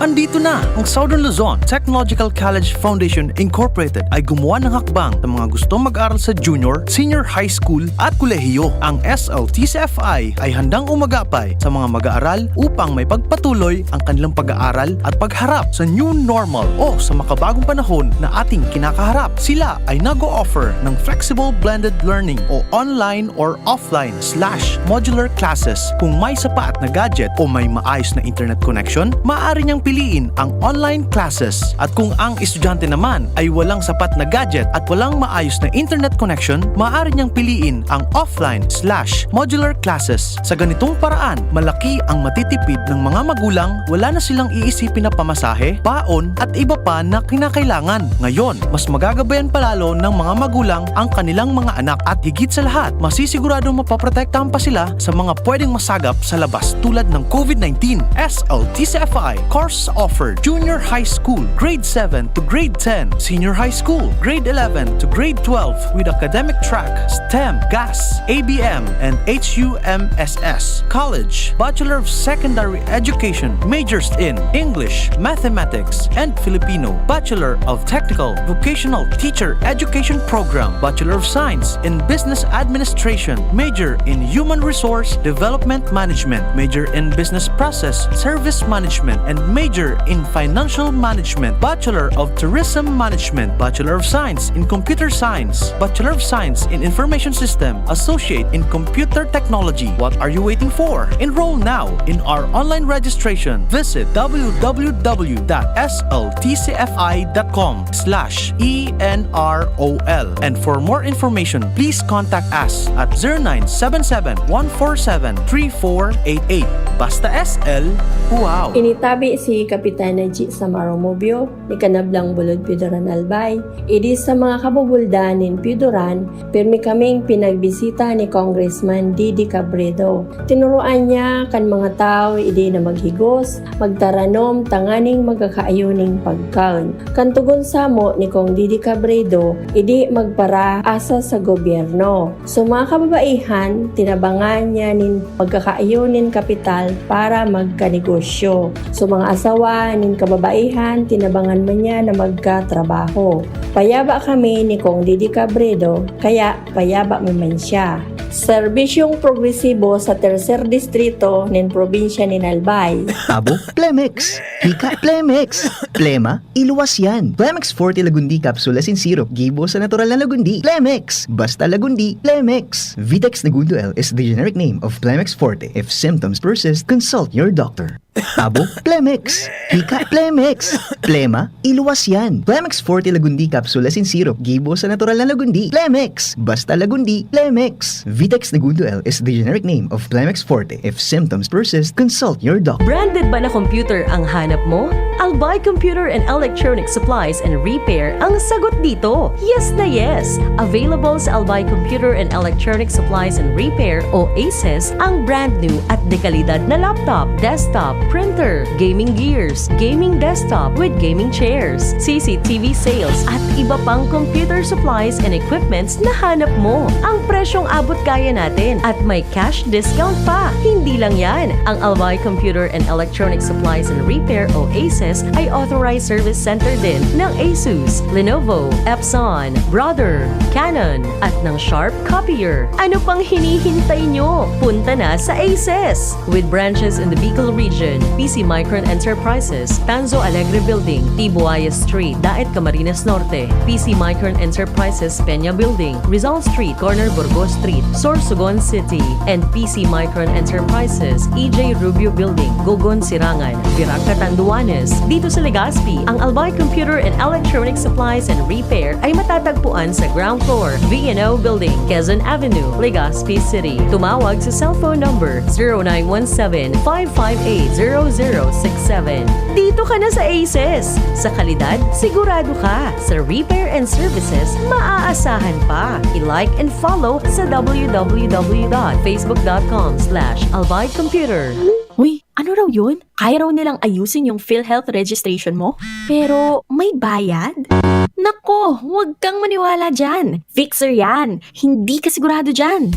Andito na ang Southern Luzon Technological College Foundation Incorporated ay gumawa ng hakbang sa mga gustong mag-aral sa junior, senior high school at kolehiyo. Ang S L T C F I ay handang umagapay sa mga mag-aaral upang may pagpatuloy ang kanilang pag-aaral at pagharap sa new normal o sa makabagong panahon na ating kinakaharap. Sila ay nag-o-offer ng flexible blended learning o online or offline slash modular classes. Kung may sapat na gadget o may maayos na internet connection, maaari niyang piliin ang online classes. At kung ang estudyante naman ay walang sapat na gadget at walang maayos na internet connection, maaari niyang piliin ang offline slash modular classes. Sa ganitong paraan, malaki ang matitipid ng mga magulang, wala na silang iisipin na pamasahe, baon, at iba pa na kinakailangan. Ngayon, mas magagabayan pa lalo ng mga magulang ang kanilang mga anak at higit sa lahat, masisiguradong mapoprotektahan pa sila sa mga pwedeng masagap sa labas tulad ng COVID nineteen. S L T C F I, Course offered: junior high school, grade seven to grade ten, senior high school, grade eleven to grade twelve, with academic track, STEM, GAS, A B M, and H U M S S. College, Bachelor of Secondary Education, majors in English, Mathematics, and Filipino, Bachelor of Technical Vocational Teacher Education Program, Bachelor of Science in Business Administration, major in Human Resource Development Management, major in Business Process Service Management, and major in Financial Management, Bachelor of Tourism Management, Bachelor of Science in Computer Science, Bachelor of Science in Information System, Associate in Computer Technology. What are you waiting for? Enroll now in our online registration. Visit w w w dot s l t c f i dot com slash e n r o l. And for more information, please contact us at zero nine seven seven, one four seven, three four eight eight. Basta S L, wow! Initabi si Kapitan Najee Samaro Mobio, ni Kanablang Bulod Piodoran Albay. Idi sa mga kabubuldan nin Piodoran, pirmi kaming pinagbisita ni Congressman Didi Cabredo. Tinuruan niya kan mga tawo idi na maghigos, magtaranom tanganing magkakaayo nin pagkaon. Kan togon samo ni Cong Didi Cabredo, idi magparaasa sa gobyerno. So, mga kababaihan, tinabangan niya nin pagkakaayo nin kapital para magkanegosyo. So, mga asawa nin kababaihan, tinabangan man niya na magkatrabaho. Payaba kami ni Cong Didi Cabredo, kaya payaba mi man siya. Serbisyong progresibo sa terser distrito nin probinsya nin Albay. Abo, Plemex. Hika, Plemex. Plema, iluwas yan. Plemex Forte Lagundi Capsule Asin Syrup, gibo sa natural na Lagundi. Plemex. Basta Lagundi, Plemex. Vitex Negundo L is the generic name of Plemex Forte. If symptoms persist, consult your doctor. Abo, Plemex. Hika, Plemex. Plema, iluwas yan. Plemex Forte Lagundi Capsule Asin Syrup, gibo sa natural na Lagundi. Plemex. Basta Lagundi, Plemex. Vitex Negundo L is the generic name of Plemex Forte. If symptoms persist, consult your doctor. Branded ba na computer ang hanap mo? Albay Computer and Electronic Supplies and Repair ang sagot dito. Yes na yes! Available sa Albay Computer and Electronic Supplies and Repair o ACES ang brand new at dekalidad na laptop, desktop, printer, gaming gears, gaming desktop with gaming chairs, C C T V sales at iba pang computer supplies and equipments na hanap mo. Ang presyong abot kaya natin at may cash discount pa. Hindi lang yan, ang Albay Computer and Electronic Supplies and Repair o ACES ay authorized service center din ng Asus, Lenovo, Epson, Brother, Canon, at ng Sharp Copier. Ano pang hinihintay nyo? Punta na sa ACES! With branches in the Bicol region, P C Micron Enterprises, Tanzo Alegre Building, T. Buaya Street, Daet, Camarines Norte, P C Micron Enterprises, Peña Building, Rizal Street, corner Burgos Street, Sorsogon City, and P C Micron Enterprises, E J Rubio Building, Gogon, Sirangan, Virac, Catanduanes. Dito sa Legazpi, ang Albay Computer and Electronic Supplies and Repair ay matatagpuan sa ground floor, V and O Building, Quezon Avenue, Legazpi City. Tumawag sa cellphone number zero nine one seven, five five eight, zero zero six seven. Dito ka na sa ACES! Sa kalidad, sigurado ka. Sa repair and services, maaasahan pa. I-like and follow sa w w w dot facebook dot com slash albay computer. Uy, ano raw yun? Kaya raw nilang ayusin yung PhilHealth registration mo? Pero may bayad? Nako, huwag kang maniwala dyan. Fixer yan. Hindi ka sigurado dyan.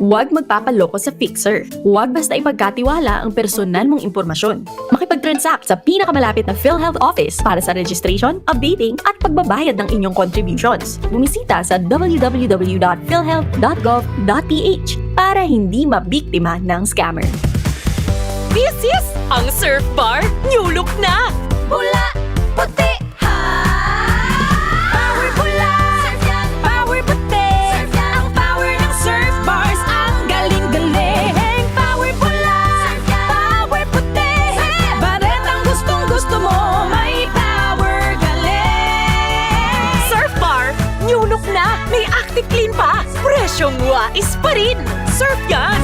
Huwag magpapaloko sa Fixer. Huwag basta ipagkatiwala ang personal mong impormasyon. Makipag-transact sa pinakamalapit na PhilHealth office para sa registration, updating, at pagbabayad ng inyong contributions. Bumisita sa w w w dot philhealth dot gov dot p h para hindi mabiktima ng scammer. This is ang Surf Bar New Look na! Pula, puti, ha! Power pula! Power puti! Ang power ng Surf Bars, ang galing-galing! Power pula! Power puti! Baretang gustong-gusto mo, may power galing! Surf Bar New Look na! May Active Clean pa! Presyong wais pa rin! Surf yan!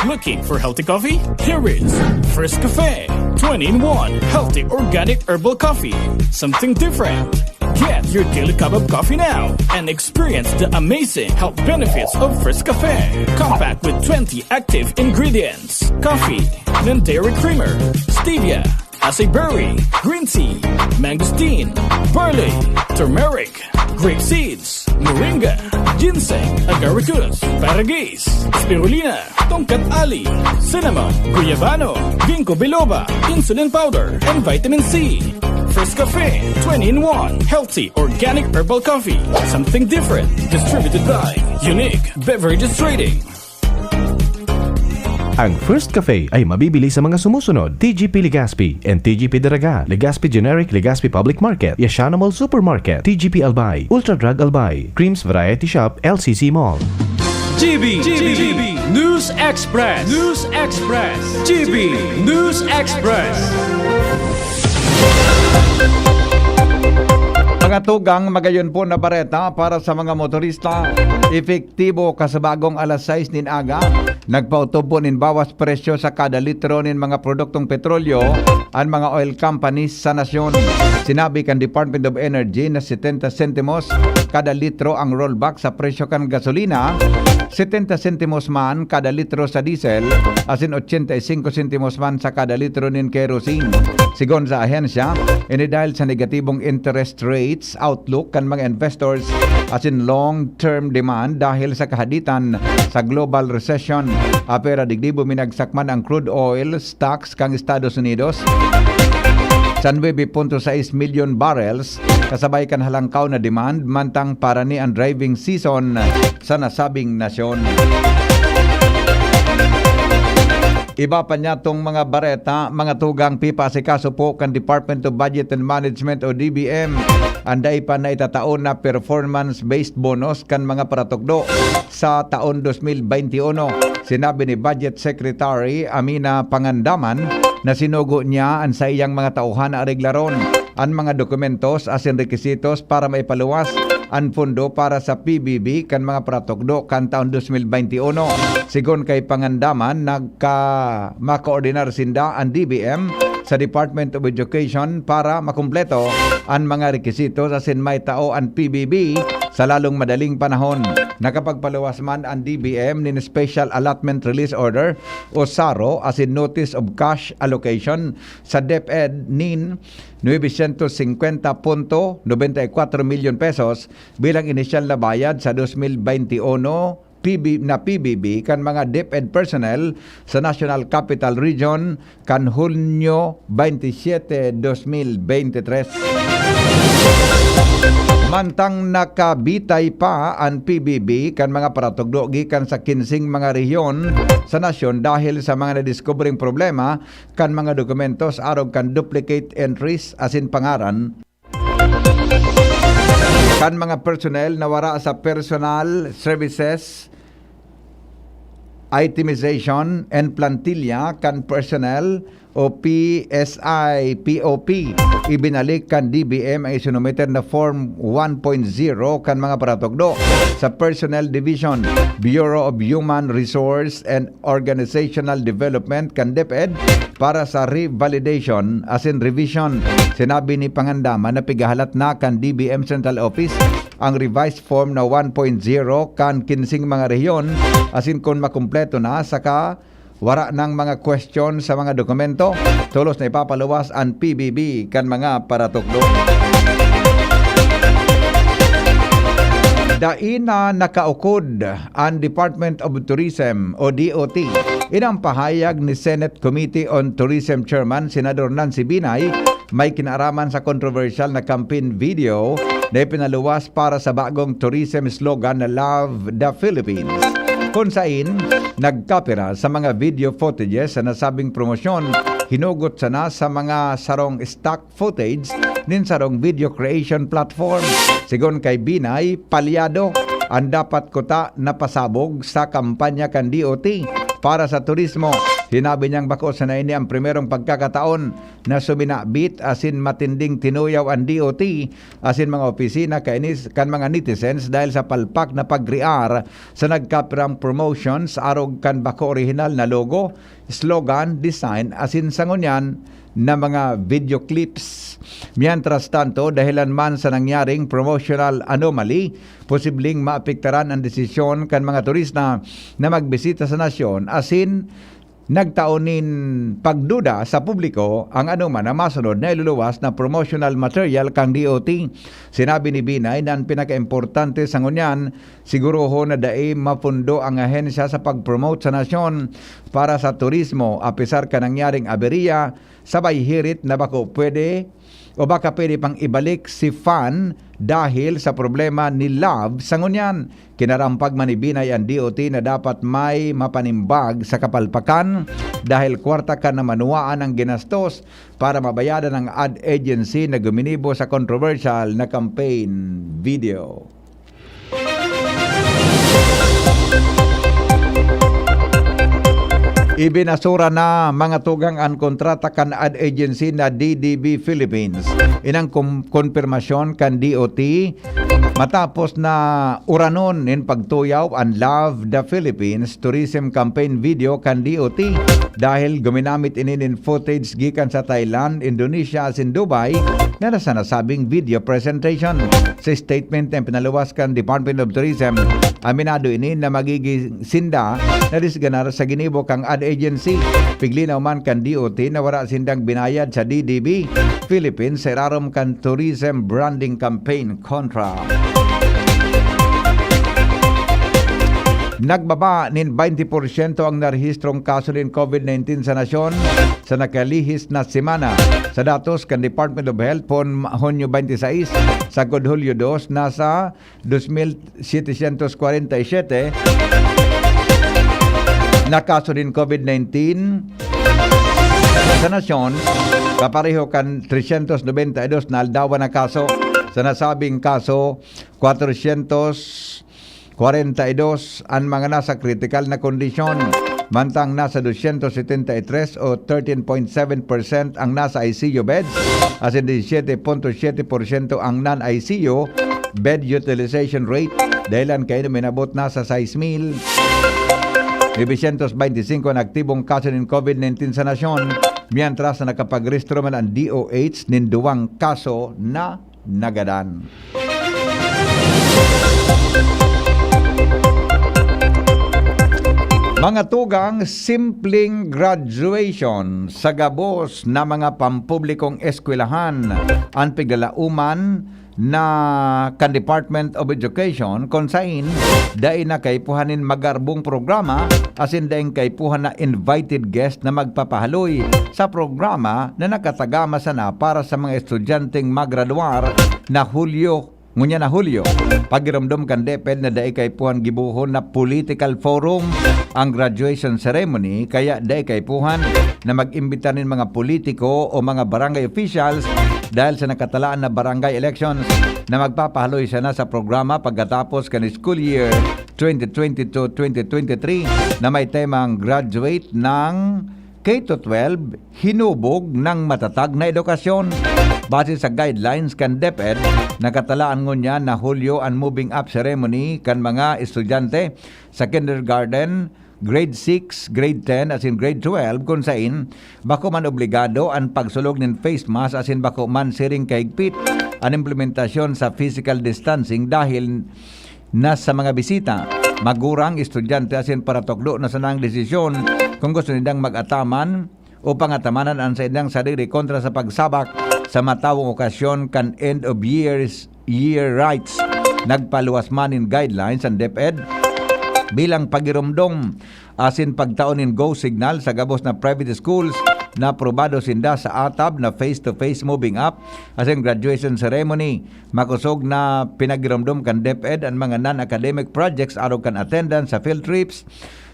Looking for healthy coffee? Here is First Cafe, twenty-in-one healthy organic herbal coffee. Something different. Get your daily cup of coffee now and experience the amazing health benefits of First Cafe. Compact with twenty active ingredients: coffee, non-dairy creamer, stevia, Acai berry, green tea, mangosteen, barley, turmeric, grape seeds, moringa, ginseng, agaricus, paragis, spirulina, tongkat ali, cinnamon, guyabano, ginkgo biloba, insulin powder, and vitamin C. First Cafe, twenty-in-one, healthy organic herbal coffee. Something different. Distributed by Unique Beverages Trading. Ang First Cafe ay mabibili sa mga sumusunod: T G P Legazpi and T G P Daraga, Legazpi Generic, Legazpi Public Market, Yashana Mall Supermarket, T G P Albay, Ultra Drug Albay, Creams Variety Shop, L C C Mall. G B, G B, News Express, News Express, G B News Express. Mga tugang, magayon po na bareta para sa mga motorista. Epektibo kasabagong alas sais nin aga, nagpautob po nin bawas presyo sa kada litro nin mga produktong petrolyo an mga oil companies sa nasyon. Sinabi kan Department of Energy na setenta sentimos kada litro ang rollback sa presyo kan gasolina, setenta sentimos man kada litro sa diesel, asin ochenta y cinco sentimos man sa kada litro nin kerosene. Sigon sa ahensya, ini dahil sa negatibong interest rates outlook kan mga investors asin long-term demand dahil sa kahaditan sa global recession. Apera digdi buminagsak man ang crude oil stocks kan Estados Unidos, sa nuebe punto sais milyon barrels, kasabay kan halangkaw na demand mantang parani an driving season sa nasabing nasyon. Iba pa niya tong mga bareta, mga tugang, pipaasikaso po kan Department of Budget and Management o D B M ang dai pa naitatao na performance-based bonus kan mga paratukdo sa taon dos mil baynte uno. Sinabi ni Budget Secretary Amina Pangandaman na sinugo niya an saiyang mga tauhan na areglaron an mga dokumentos asin rekisitos para maipaluwas an pondo para sa P B B kan mga paratukdo kan taon dos mil baynte uno. Sigon kay Pangandaman, nagka-, makoordinar sinda an D B M sa Department of Education para makumpleto an mga rekisitos asin maitao an P B B sa lalong madaling panahon. Nakapagpaluwas man an D B M nin Special Allotment Release Order o SARO asin Notice of Cash Allocation sa DepEd nin novecientos singkwenta punto nobenta y kwatro milyon pesos bilang inisyal na bayad sa dos mil baynte uno P B, na P B B kan mga DepEd personnel sa National Capital Region kan Hunyo baynte siyete, dos mil baynte tres. Mantang nakabitay pa an P B B kan mga paratugdo gikan sa kinseng mga rehiyon sa nasyon dahil sa mga nadiskubreng problema kan mga dokumentos arog kan duplicate entries asin pangaran kan mga personnel na wara sa personal services itemization and plantilla kan personnel o P S I P O P. Ibinalik kan D B M ang isinumiter na Form one point zero kan mga paratugdo sa Personnel Division, Bureau of Human Resource and Organizational Development kan DepEd para sa revalidation asin revision. Sinabi ni Pangandaman na pigahalat na kan D B M Central Office ang revised form na one point zero kan kinseng mga rehiyon, asin kun makumpleto na, saka wara nang mga question sa mga dokumento, tolos na ipapaluwas an P B B kan mga paratukdo. Dai na nakaukod an Department of Tourism o D O T. Inang pahayag ni Senate Committee on Tourism Chairman Senador Nancy Binay may kinaaraman sa kontrobersyal na campaign video na ipinaluwas para sa bagong tourism slogan na Love the Philippines, kun sain nagkapira sa mga video footages sa nasabing promosyon, hinugot sana sa mga sarong stock footage nin sarong video creation platform. Sigon kay Binay, palyado an dapat kuta na pasabog sa kampanya kan D O T para sa turismo. Hinabi niyang bako sana ini ang primerong pagkakataon na suminabit asin matinding tinuyaw an D O T asin mga opisina kainis kan mga netizens dahil sa palpak na pagrear sa nagkapirang promotions arog kan bako orihinal na logo, slogan, design asin sa ngunyan na mga video clips. Mientras tanto, dahilan man sa nangyaring promotional anomaly, posibleng maapektaran ang desisyon kan mga turista na magbisita sa nasyon asin Nagtao nin pagduda sa publiko ang anoman na masunod na iluluwas na promotional material kan D O T. Sinabi ni Binay na ang pinakaimportante sa ngunyan, sigurohon na dai mapundo ang ahensya sa pag-promote sa nasyon para sa turismo, apisar kan nangyaring aberya, sabay hirit na bako pwede o baka pwede pang ibalik si Fan dahil sa problema ni Love sa ngunyan. Kinarampag man ni Binay ang D O T na dapat may mapanimbag sa kapalpakan dahil kwarta kan na manuwaan ang ginastos para mabayadan ang ad agency na guminibo sa controversial na campaign video. Ibinasura na, mga tugang, an kontrata kan ad agency na D D B Philippines. Inang kom-, konpirmasyon kan D O T matapos na uranon nin pagtuyaw an Love the Philippines tourism campaign video kan D O T dahil guminamit ini nin footage gikan sa Thailand, Indonesia asin Dubai na nasa nasabing video presentation. Sa statement na pinaluwas kan Department of Tourism, aminado ini na magiging sinda na disganar sa ginibo kan ad agency. Piglinaw man kan D O T na wara sindang binayad sa D D B Philippines sa irarom kan Tourism Branding Campaign contract. Nagbaba nin baynte porsyento ang narehistrong kaso nin COVID nineteen sa nasyon sa nakalihis na semana. Sa datos kan Department of Health, poon Hunyo baynte sais, sagkod Hulyo dos, nasa dos mil setecientos kwarenta y siete na kaso nin COVID nineteen sa nasyon, kapareho kan tresyentos nobenta y dos na aldawan na kaso. Sa nasabing kaso, kwatrosyentos kwarenta y dos an mga nasa kritikal na kondisyon, mantang nasa dosyentos setenta y tres o thirteen point seven percent ang nasa I C U beds, asin disisiete punto siyete porsyento ang non-I C U bed utilization rate, dahilan kaini minabot na sa sais mil novecientos baynte singko na aktibong kaso nin COVID nineteen sa nasyon, mientras na nakapagrehistro man an D O H nin duwang kaso na nagadan. Mga tugang, simpleng graduation sa gabos na mga pampublikong eskwelahan an piglalauman na kan Department of Education, kun sain dai na kaipuhan nin magarbong programa asin daing kaipuhan na invited guest na magpapahaloy sa programa na nakatagama sana para sa mga estudyanteng magradwar na Hulyo, ngunyan na Hulyo. Pagiromdom kan DepEd na dai kaipuhan gibohon na political forum ang graduation ceremony, kaya dai kaipuhan na mag-imbita nin mga politiko o mga barangay officials dahil sa nakatalaan na barangay elections na magpapahaloy sana sa programa pagkatapos kan school year twenty twenty-two twenty twenty-three na may temang Graduate ng K to twelve, Hinubog ng Matatag na Edukasyon. Base sa guidelines kan DepEd, nakatalaan ngunyan na Hulyo an moving up ceremony kan mga estudyante sa kindergarten, grade six, grade ten, asin grade twelve, kun sain bako man obligado an pagsulog nin face mask asin bako man siring kahigpit an implementasyon sa physical distancing dahil na sa mga bisita, magurang, estudyante asin paratukdo na sana ang desisyon kung gusto nindang mag-ataman o pangatamanan an saindang sadiri kontra sa pagsabak sa matawong okasyon kan end of year's, year rites. Nagpaluwas man nin guidelines an DepEd bilang pagiromdom asin pagtao nin go signal sa gabos na private schools na aprobado sinda sa atab na face-to-face moving up asin graduation ceremony. Makosog na pinagiromdom kan DepEd an mga non-academic projects arog kan attendance sa field trips,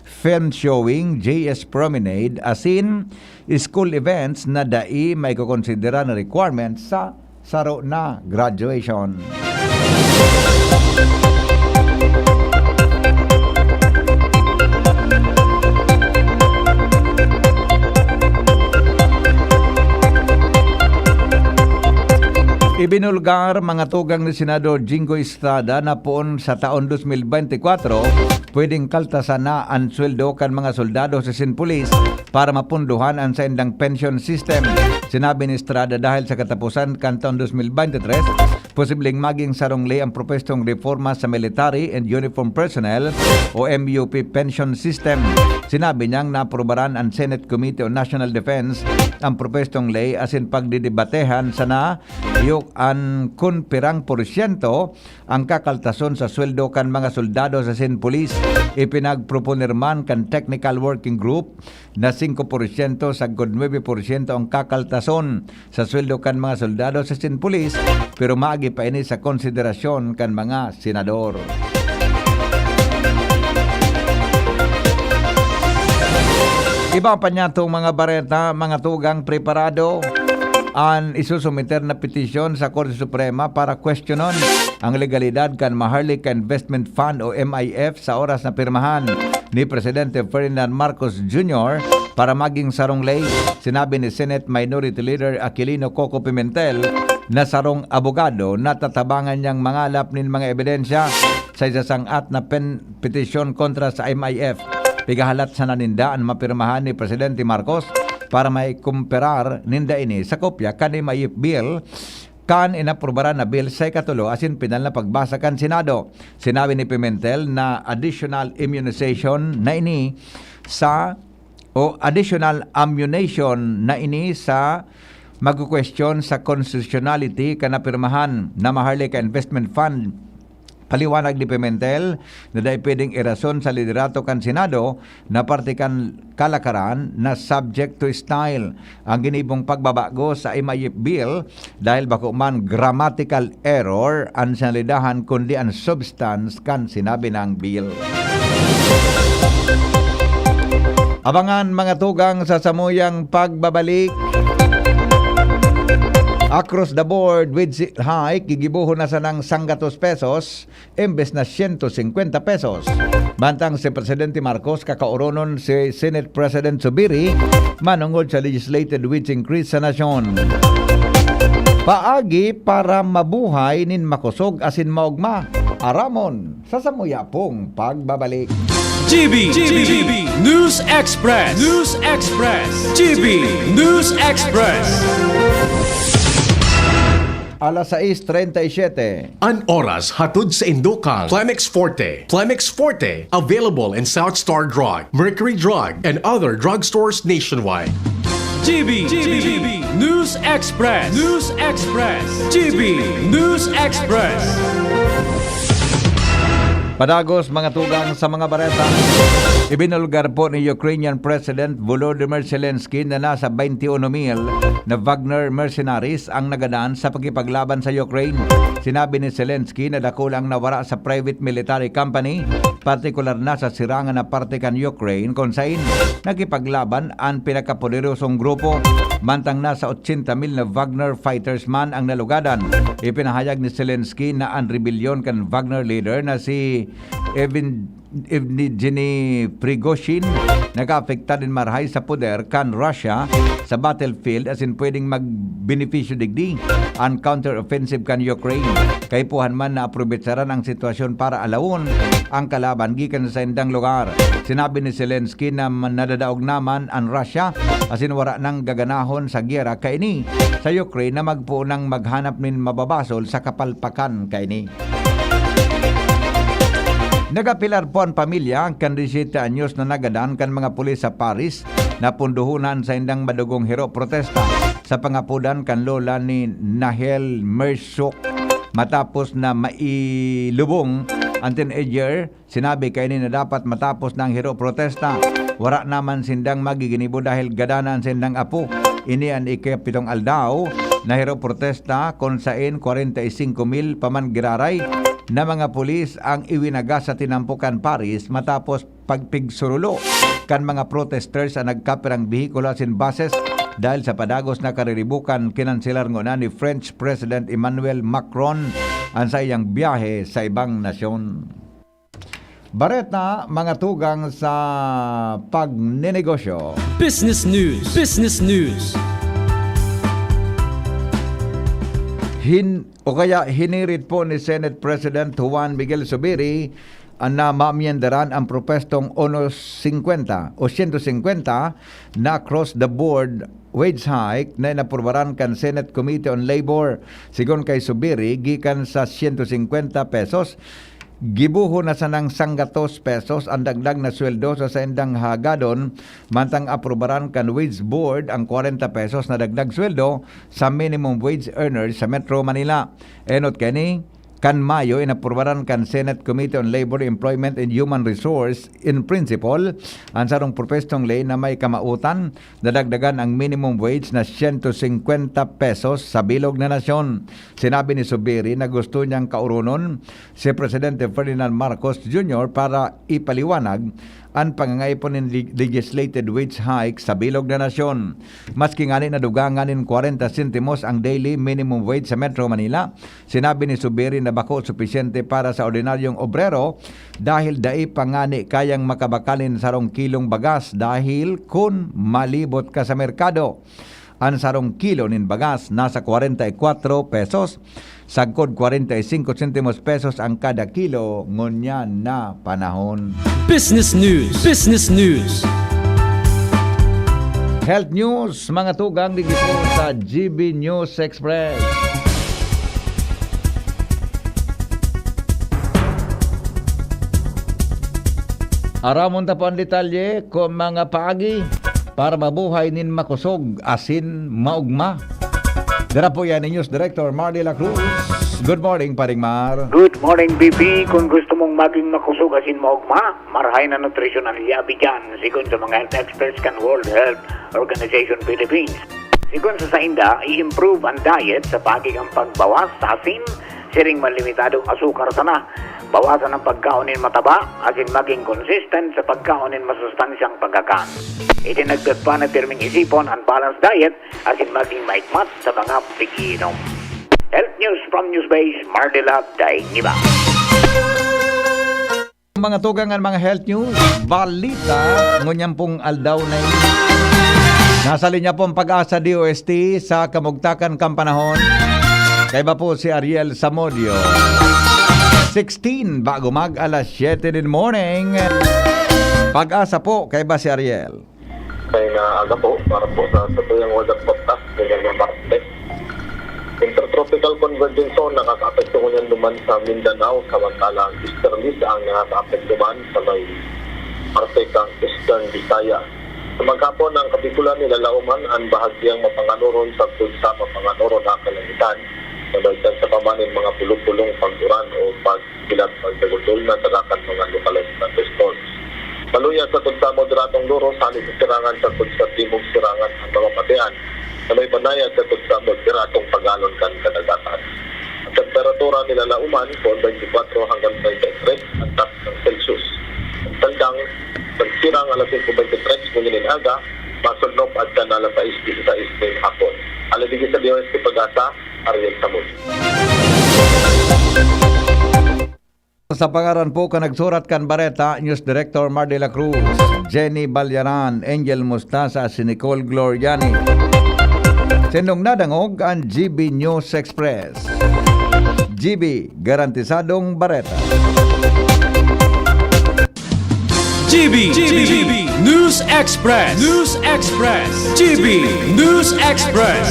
film showing, J S Promenade, asin school events na dai maikokonsidera na requirement sa saro na graduation. Ibinulgar, mga tugang, ni Senador Jinggoy Estrada na poon sa taon dos mil bente kwatro, pwedeng kaltasan na an sweldo kan mga soldados asin pulis para mapundohan an saindang pension system. Sinabi ni Estrada dahil sa katapusan kan taon dos mil bente tres, posibleng maging sarong ley ang propwestong reforma sa Military and Uniform Personnel o M U P pension system. Sinabi niyang naaprubaran an Senate Committee on National Defense ang propestong ley asin pagdidebatehan sana iyo an kun pirang porsyento ang kakaltason sa sweldo kan mga soldados asin pulis. Ipinagproponer man kan Technical Working Group na singko porsyento sagkod nuebe porsyento ang kakaltason sa sweldo kan mga soldados asin pulis, pero maagi pa ini sa konsiderasyon kan mga senador. Iba pa niyatong mga bareta, mga tugang, preparado an isusumiter na petisyon sa Korte Suprema para kwestiyonon ang legalidad kan Maharlika Investment Fund o M I F sa oras na pirmahan ni Presidente Ferdinand Marcos Junior para maging sarong ley. Sinabi ni Senate Minority Leader Aquilino Coco Pimentel na sarong abogado na tatabangan niyang mangalap nin mga ebidensya sa isasang-at na pen-, petisyon kontra sa M I F. Pigahalat sana ninda an mapirmahan ni Presidente Marcos para maikumperar ninda ini sa kopya kan M I F bill kan inaprubaran na bill sa ikatulo asin pinal na pagbasa kan Senado. Sinabi ni Pimentel na additional immunization na ini sa, o additional ammunition na ini sa magkukwestiyon sa constitutionality kan napirmahan na Maharlika Investment Fund. Paliwanag ni Pimentel na dai pwedeng irason sa liderato kan Senado na parte kan kalakaran na subject to style ang ginibong pagbabago sa M I F bill dahil bako man grammatical error an sinalidahan kundi an substance kan sinabi nang bill. Abangan, mga tugang, sa samuyang pagbabalik. Across the board, wage hike, gigibohon na sanang sanggatos pesos, embes na siyento singkwenta pesos. Mantang si Presidente Marcos kakaoronon si Senate President Zubiri manongod sa legislated wage increase sa nasyon. Paagi para mabuhay nin makosog asin maogma. Aramon sa samuya pong pagbabalik. G B, G B, News Express, News Express, G B News Express. Alas sais treinta y siete. An oras hatod sa indo kan Plemex Forte. Plemex Forte, available in South Star Drug, Mercury Drug, and other drugstores nationwide. G B, G B, News Express, News Express, G B News Express. Padagos, mga tugang, sa mga bareta. Ibinulgar po ni Ukrainian President Volodymyr Zelensky na nasa twenty-one mil na Wagner mercenaries ang nagadan sa pakikipaglaban sa Ukraine. Sinabi ni Zelensky na dakul ang nawara sa private military company, partikular na sa sirangan na parte kan Ukraine, kun sain nakipaglaban an pinakapoderosong grupo. Mantang nasa otsenta mil na Wagner fighters man ang nalugadan. Ipinahayag ni Zelensky na an rebelyon kan Wagner leader na si Evin-, Evgeny Prigozhin nakaapektar nin marahay sa poder kan Russia sa battlefield, asin pwedeng magbenepisyo digdi an counter-offensive kan Ukraine. Kaipuhan man na aprobetsaran ang sitwasyon para alawon ang kalaban gikan sa saindang lugar. Sinabi ni Zelensky na man-, nadadaog naman an Russia asin wara nang gaganahon sa giyera kaini sa Ukraine na magpoon nang maghanap nin mababasol sa kapalpakan kaini. Nagapilar po an pamilya kan disisiyete anyos na nagadan kan mga pulis sa Paris na punduhunan sa indang madugong hero protesta sa pangapodan kan lola ni Nahel Mersouk. Matapos na mailubong ang teenager, sinabi kaini na dapat matapos na ang hero protesta. Wara naman sindang magiginibo dahil gadana an sindang apo. Ini an ikapitong aldaw na hero protesta kun sain kwarenta y singko mil pa man giraray na mga pulis ang iwinagas sa tinampo kan Paris matapos pagpigsurulo kan mga protesters an nagkapirang behikulo asin buses dahil sa padagos na kariribukan. Kinanselar ngona ni French President Emmanuel Macron an saiyang biyahe sa ibang nasyon. Bareta, mga tugang, sa pagnenegosyo. Business News. Business News. Hin-, o kaya hinirit po ni Senate President Juan Miguel Zubiri an na maamyendaran ang propwestong uno singkwenta o siyento singkwenta na across-the-board wage hike na inaprubaran kan Senate Committee on Labor. Sigon kay Zubiri, gikan sa siyento singkwenta pesos, Gibohon na sanang sanggatos pesos an dagdag na sweldo sa saindang hagadon, mantang aprubaran kan Wage Board ang kwarenta pesos na dagdag sweldo sa minimum wage earners sa Metro Manila. Enot kaini, kan Mayo, inaprubaran kan Senate Committee on Labor, Employment and Human Resource in Principle an sarong propestong ley na may kamawotan na dagdagan ang minimum wage na siyento singkwenta pesos sa bilog na nasyon. Sinabi ni Zubiri na gusto niyang kauronon si Presidente Ferdinand Marcos Junior para ipaliwanag an pangangaipo nin leg-, legislated wage hike sa bilog na nasyon. Maski ngani nadugangan nin kwarenta sentimos ang daily minimum wage sa Metro Manila, sinabi ni Zubiri na bako supisyente para sa ordinaryong obrero dahil dai pa ngani kayang makabakal nin sarong kilong bagas dahil kun malibot ka sa merkado, an sarong kilo nin bagas nasa kwarenta y kwatro pesos, sagkod kwarenta y singko sentimos pesos ang kada kilo ngunyan na panahon. Business News. Business News. Health News, mga tugang, digdi po sa G B News Express. Aramon ta po an detalye kun mga paagi para mabuhay nin makosog asin maogma. Dara po yan ni News Director Mar de la Cruz. Good morning, Paring Mar. Good morning, B P. Kung gusto mong maging makusog asin maogma, marahay na nutrisyon an liyabi dyan, sigon sa mga health experts kan World Health Organization Philippines. Sigon sa sainda, i-improve an diet sa paagi kan pagbawas sa asin, siring man limitadong asukar sana. Bawasan an pagkaon nin mataba, asin maging consistent sa pagkaon nin masustansyang pagkakan. Itinagdat pa na pirming isipon an balanced diet, asin maging maikmat sa mga pag-iinom. Health News from Newsbase, Mardela Dainiba. Mga tugang, an mga health news, balita, ngunyan pong aldaw na ini. Nasa linya po ang Pag-asa D O S T sa kamugtakan kan panahon. Kaiba po si Ariel Samudio. Sixteen, bago mag alas siyete nin morning. Pag-asa po, kaiba si Ariel. Kaya nga aga po, para po sa satuyang weather forecast, ganyan na Marte. Intertropical Convergence Zone nakakaapekto ngunyan duman sa Mindanao, samantalang easterlies ang nakakaapekto man sa may parte kang Eastern Visayas. Sa maghapon, ang Kabikulan nilalaoman an bahagyang mapanganoron sagkod sa mapanganoron na kalangitan, na may tsansa pa man nin mga bulog-bulong pag-uran o pagkilat pagdagundol na saka kan mga localized thunderstorms. Maluya sagkod sa moderadong loros, hali sa sirangan sagkod sa timog sirangan an mga patean, na may banayad sagkod sa moderadong pagalon kan kadagatan. An temperatura nilalaoman, kun twenty-four hanggang thirty-three, an taas ng Celsius. An tandang, nagsirang alas singko bente tres ngunyan nin aga, masodnop adto na alas sais disisais nin hapon. Hali digdi sa D O S T Pag-asa, Ariel Samud. Sa pangaran po kan nagsurat kan bareta, News Director Mar de la Cruz, Jenny Balyaran, Angel Mostasa, si Nicole Gloriani. Sindong nadangog an G B News Express. G B, garantisadong bareta. G B, G B, News Express, News Express, G B News Express.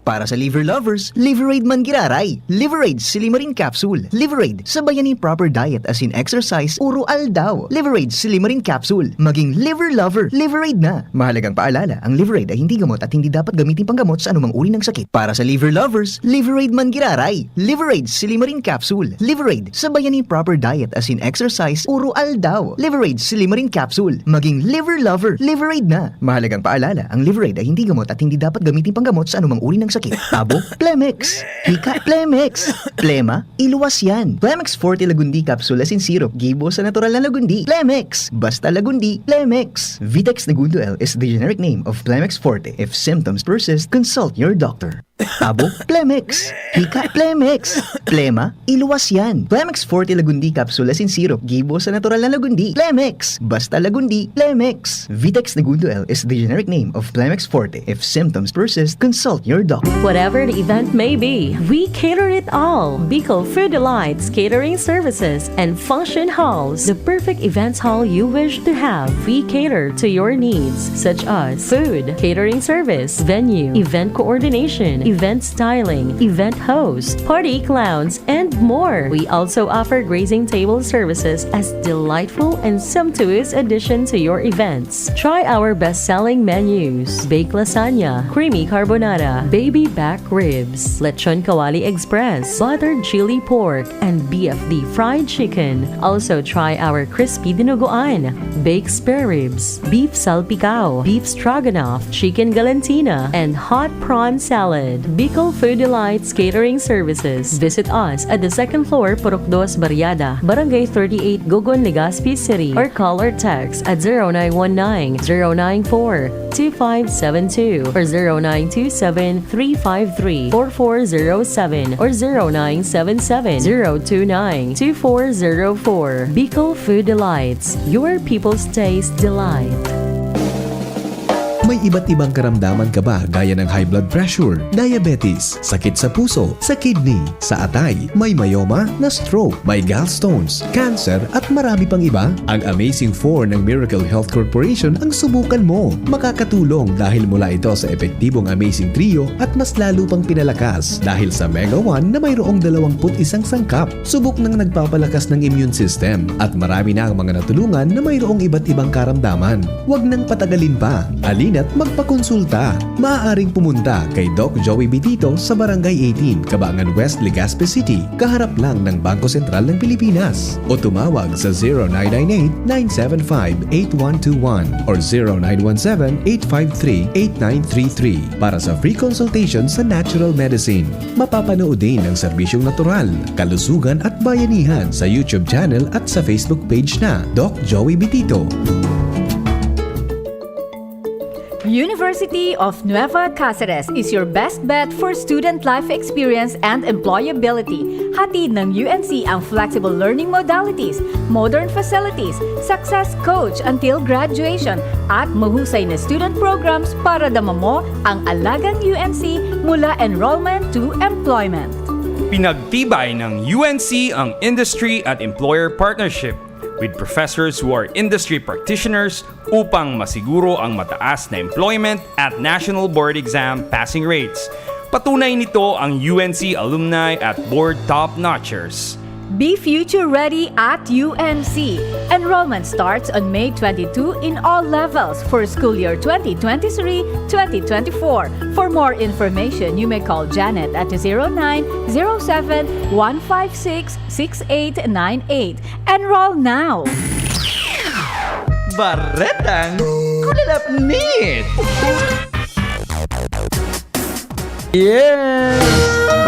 Para sa liver lovers, Liveraid man giraray. Liveraid Silimarin Capsule. Liveraid, sabayan nin proper diet asin exercise oro aldaw. Liveraid Silimarin Capsule. Maging liver lover, Liveraid na. Mahalagang paalala, ang Liveraid ay hindi gamot at hindi dapat gamitin panggamot sa anumang uri ng sakit. Para sa liver lovers, Liveraid man giraray. Liveraid Silimarin Capsule. Liveraid, sabayan nin proper diet asin exercise oro aldaw. Liveraid Silimarin Capsule. Maging liver lover, Liveraid na. Mahalagang paalala, ang Liveraid ay hindi gamot at hindi dapat gamitin panggamot sa anumang uri ng sakit. Abo, Plemex. Hika, Plemex. Plema, iluwas yan. Plemex Forte Lagundi Capsule asin Syrup, gibo sa natural na lagundi. Plemex. Basta lagundi, Plemex. Vitex Negundo L is the generic name of Plemex Forte. If symptoms persist, consult your doctor. Abo, Plemex. Hika, Plemex. Plema, iluwas yan. Plemex Forte Lagundi Capsule asin Syrup, gibo sa natural na lagundi. Plemex. Basta lagundi, Plemex. Vitex Negundo L is the generic name of Plemex Forte. If symptoms persist, consult your doctor. Whatever the event may be, we cater it all. Bicol Food Delights Catering Services and Function Halls, the perfect events hall you wish to have. We cater to your needs, such as food, catering service, venue, event coordination, event styling, event host, party clowns, and more. We also offer grazing table services as delightful and sumptuous addition to your events. Try our best-selling menus: baked lasagna, creamy carbonara, baby back ribs, lechon kawali express, buttered chili pork, and B F D fried chicken. Also, try our crispy dinuguan, baked spare ribs, beef salpicao, beef stroganoff, chicken galantina, and hot prawn salad. Bicol Food Delights Catering Services. Visit us at the second floor, Purok Dos Barriada, Barangay thirty-eight, Gogon, Legazpi City, or call or text at zero nine one nine, zero nine four, two five seven two or zero nine two seven, three five three, four four zero seven or zero nine seven seven, zero two nine, two four zero four. Bicol Food Delights, your people's taste delight. May iba't ibang karamdaman ka ba gaya ng high blood pressure, diabetes, sakit sa puso, sa kidney, sa atay, may myoma, na-stroke, may gallstones, cancer, at marami pang iba? Ang Amazing four ng Miracle Health Corporation ang subukan mo. Makakatulong dahil mula ito sa epektibong Amazing Trio at mas lalo pang pinalakas dahil sa Mega one na mayroong dalawampu't isang sangkap. Subok nang nagpapalakas ng immune system at marami na ang mga natulungan na mayroong iba't ibang karamdaman. Huwag nang patagalin pa. Halina't magpakonsulta. Maaaring pumunta kay Doc Joey Bitito sa Barangay eighteen, Cabangan West, Legazpi City, kaharap lang ng Bangko Sentral ng Pilipinas. O tumawag sa zero nine nine eight, nine seven five, eight one two one or zero nine one seven, eight five three, eight nine three three para sa free consultation sa natural medicine. Mapapanood din ang serbisyong natural, kalusugan at bayanihan sa YouTube channel at sa Facebook page na Doc Joey Bitito. University of Nueva Caceres is your best bet for student life experience and employability. Hatid ng U N C ang flexible learning modalities, modern facilities, success coach until graduation, at mahusay na student programs para dama mo ang alagang U N C mula enrollment to employment. Pinagtibay ng U N C ang industry at employer partnership with professors who are industry practitioners upang masiguro ang mataas na employment at national board exam passing rates. Patunay nito ang U N C alumni at board top-notchers. Be future ready at U N C. Enrollment starts on May twenty-two in all levels for school year twenty twenty-three twenty twenty-four. For more information, you may call Janet at zero nine zero seven one five six six eight nine eight. Enroll now! Baretang Kulalapnit! Yes!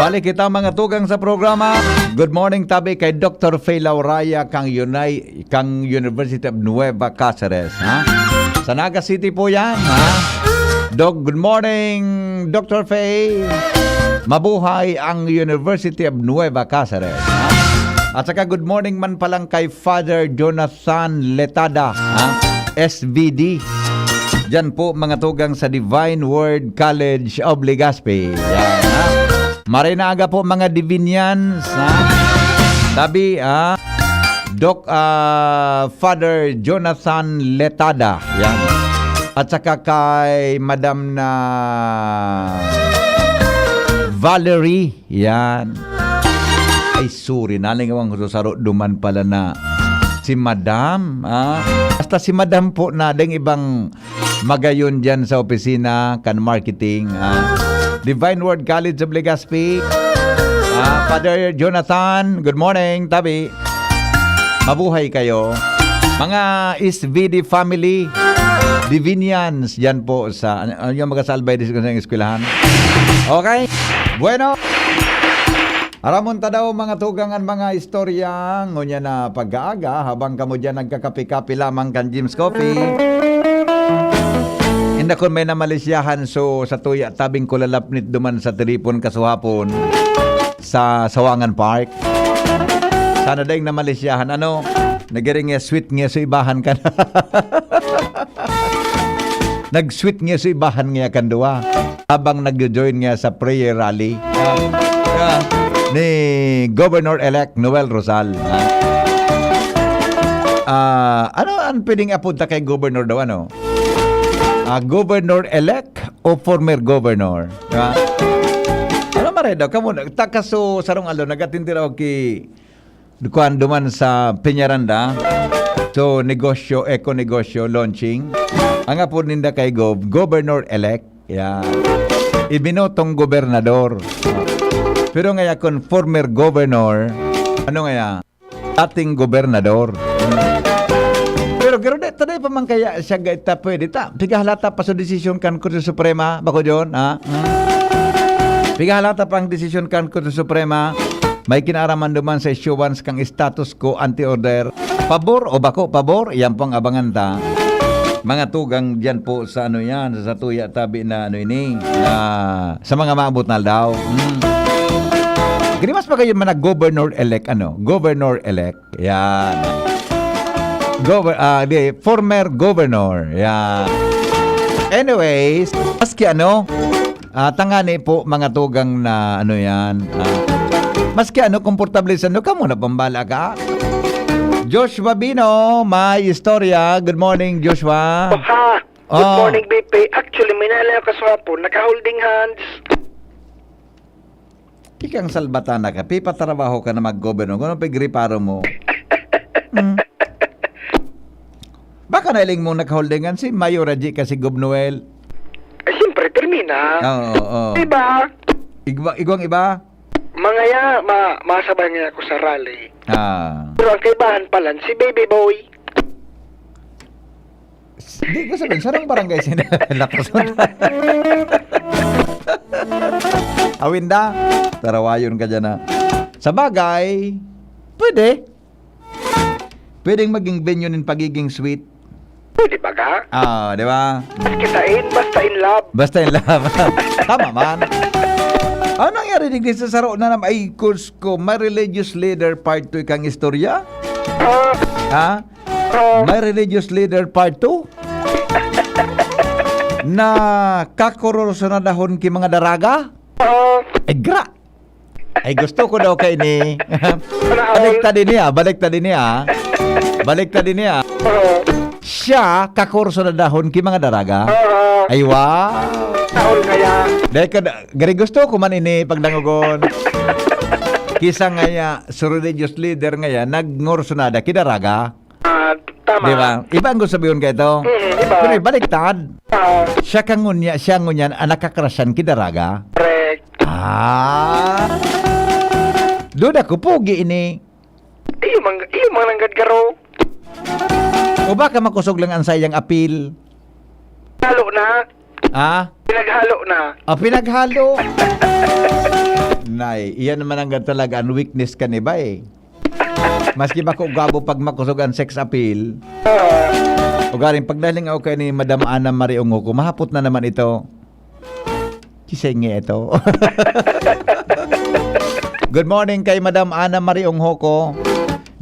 Balik kita mga tugang sa programa. Good morning tabi kay Doctor Faye Lauraya kang Unai, kang University of Nueva Caceres, ha? Sa Naga City po 'yan, ha? Doc, good morning, Doctor Faye. Mabuhay ang University of Nueva Caceres, ha? At saka good morning man palang kay Father Jonathan Letada, ha? S V D. Diyan po mga tugang sa Divine Word College of Legazpi. Yan, ha? Maray na aga po mga Divinians, ha? Tabi, ha? Doc, ah, Father Jonathan Letada. Yan. At saka kay Madam na Valerie. Yan. Ay, sorry. Nalingawang ko sa saro. Duman pala na si Madam. Ah, basta si Madam po na ding ibang magayon dyan sa opisina kan marketing. Ah, Divine Word College of Legazpi. Ah, Father Jonathan, good morning, tabi. Mabuhay kayo. Mga S V D family, Divinians, dyan po sa, ano, ano yung mga salbay di sa eskwelahan? Okay? Bueno. Aramon ta daw mga tugang an mga istorya, ngunyan na pag-aaga, habang kamo diyan nagkakape-kape lamang kan Jim's Coffee. Inda kun may namalisyahan, so sa tuya tabing kulalapnit duman sa Tiripon kasuhapon sa Sawangan Park. Sana daing namalisyahan, ano? Nagiring nga sweet nga so ibahan ka na. Nag-sweet nga so ibahan nga kan duwa habang nagjo-join nga sa prayer rally, ah, ah, ni Governor-elect Noel Rosal. Ah, ah, ano ang pwedeng apod ta kay Governor daw, ano? Ah, Governor-elect o former Governor? Di ba? Pare daw, kamo na, ta-, kaso sarong aldaw, nag-attend ako ki, kuwan, duman sa Peñaranda. So, negosyo, eco negosyo, launching. Ang apod ninda kay Gov-, Governor-elect. Yan. Ibinotong gobernador. Pero ngaya, kung former governor, ano ngaya? Dating gobernador. Pero garo di, taday pa man kaya siya ga-, ta pwede ta. Pigahalata pa sa desisyon kan Korte Suprema, bako John, ha? Hmm. Pigahalata pa ang desisyon kan Korte Suprema. May kinaaraman duman sa issuance kang status quo ante order. Pabor o bako pabor, iyan po ang abangan ta. Mga tugang diyan po sa ano yan, sa satuya tabi na ano ini, na sa mga maabot na aldaw. Hmm. Ginimas pa kayo man na governor-elect, ano? Governor-elect. Yan. Gover-, ah, di, former governor. Yan. Anyways, maski ano, ah, tangani po, mga tugang na ano yan. Ah, maski ano, komportable sa ano, kamo na pambala ka. Joshua Bino, may istorya. Good morning, Joshua. Oh, ha. Good Oh. morning, B P. Actually, may nalayo ka sa hapon. Naka-holding hands. Ikang salbatana ka, pipatrabaho ka na mag-governor. Kung ano pigriparo mo? Hmm. Baka nailing mong nakaholdingan si Mayor Raji ka si Gob Noel. Eh, siyempre, termina. Oo, oo. Diba? Igwa-, igwang iba? Mga ya, ma-, masabay nga ako sa rally. Ah. Pero ang kaibahan pala, si Baby Boy. Di ko sabihin, sarong barangay sila. Lakas mo na. Awinda, tarawayon ka dyan, ha. Sa bagay, pwede. Pwedeng maging venue nin pagiging sweet. Pwede ba ga? Ah, di ba? Kitain, basta in love. Basta in love. Tama man. Ano nangyari digdi sa saro na nam-, ay, Diyos ko, may religious leader part two kang istorya? Ah. Ha? Ah. May religious leader part two? Na kakursunadahon ki mga daraga? Ah. Ay, gra-, ay, gusto ko daw kay ni Sana all. Baliktad ini, ah. Baliktad ini, ah. Baliktad ini, ah. Oo. Siya, kakursunadahon ki mga daraga. Oo. Ay, wow. Sana all kaya. Dahil ka, gari gusto ko man ini pagdangogon. Kisa ngaya, su religious leader ngaya, nagngursunada ki daraga. Ah, tama. Di ba? Iba ang gusto sabihin ka ito. Mm, iba. Pero baliktad. Ah. Siya ka ngunya, siya ngunyan ang nakakrasyan ki daraga. Correct. Ah. Duda ko, pogi ini. Iyo mang, iyo mang nanggad garo. O baka makosog lang ang sayang apil. Lalo na. Ah? Pinaghalo na. Ah, pinaghalo. Nay, iyan naman ang talaga ang weakness kan iba eh. Maski bako gabo pag makosog ang sex appeal. Ah. Ugaring pagdaling ako kay ni Madam Ana Marie Ungoko, mahapot na naman ito. Kisenge ito. Good morning kay Madam Ana Marie Ungoko.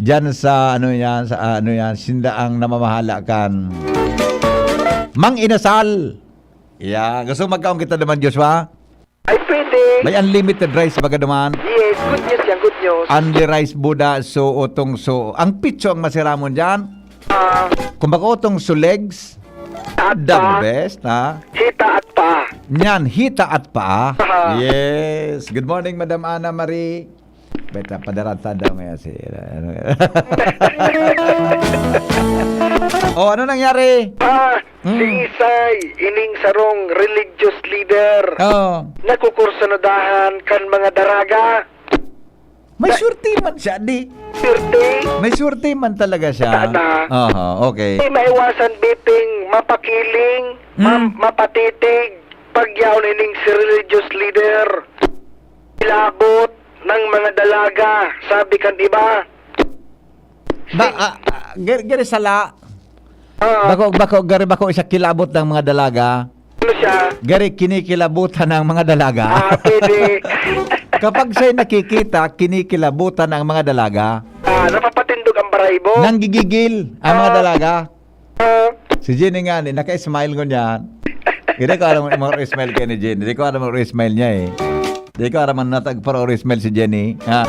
Diyan sa ano yan, sa ano yan, sinda ang namamahala kan Mang Inasal. Yeah, gusto magkaon kita naman, Joshua? Ay, pwede. May unlimited rice baga naman. Yes, good news yan, good news. Only rice buda, so utong so. Ang pitso ang masiramon dyan. Ah. Kung baka utong so legs, At the pa. Best, ha? Hita at pa. Nyan, hita at pa. Aha. Yes. Good morning, Madam Ana Marie. Beta, padaratan daw ngayon si, oh, ano nangyari? Ah, Mm. Si Isay, ining sarong religious leader. Oo. Nakukursunadahan kan mga daraga. May Na- swerte man siya, di? Swerte? May swerte man talaga siya. Sana. Aha, okay. Di maiwasan, Biping, mapakiling, ma-, Mm. mapatitig, pagyaon ining si religious leader. Kilabot ng mga dalaga, sabi kan iba. Ba, Si- ah, ah, gari, gari sala. Ah. Bako, bako, gari bako siya kilabot ng mga dalaga. Ano siya? Gari kinikilabutan ng mga dalaga. Ah, pwede. Kapag siya'y nakikita, kinikilabutan ang mga dalaga. Ah, napapatindog ang barahibo. Nanggigigil ang mga Ah. dalaga. Ah. Si Jenny nga ni, naka-smile ngunyan. Hindi ko alam ang mga smile kay ni Jenny. Hindi ko alam ang smile niya eh. Hindi ko alam ang natag para smile si Jenny. Ha?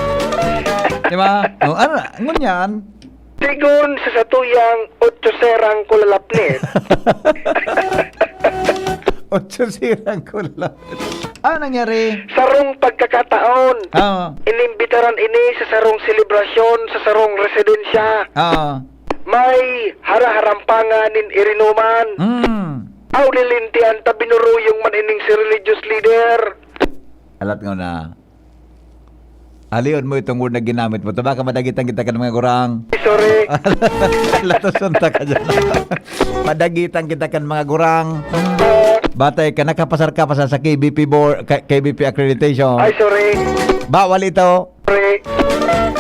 Di ba? O, ano, ngunyan, Sigon sa satuyang otso serang kulalapnit. Otso serang kulalapnit. Ah, nangyari? Sarong pagkakataon, Ah, inimbitaran ini sa sarong selebrasyon sa sarong residensya. ah. May haraharampangan nin irinuman. Mm. Aw, lilintian ta binuruyong man ining si religious leader. Alat nga na. Alion mo itong word na ginamit mo. Tabaka madagitan kita kan mga gurang. Sorry. Latoson ta ka dyan. Madagitan kita kan mga gurang. Batay ka, nakapasar ka pa sa, sa K B P board, K- K B P accreditation. Ay, sorry. Bawal ito. Sorry.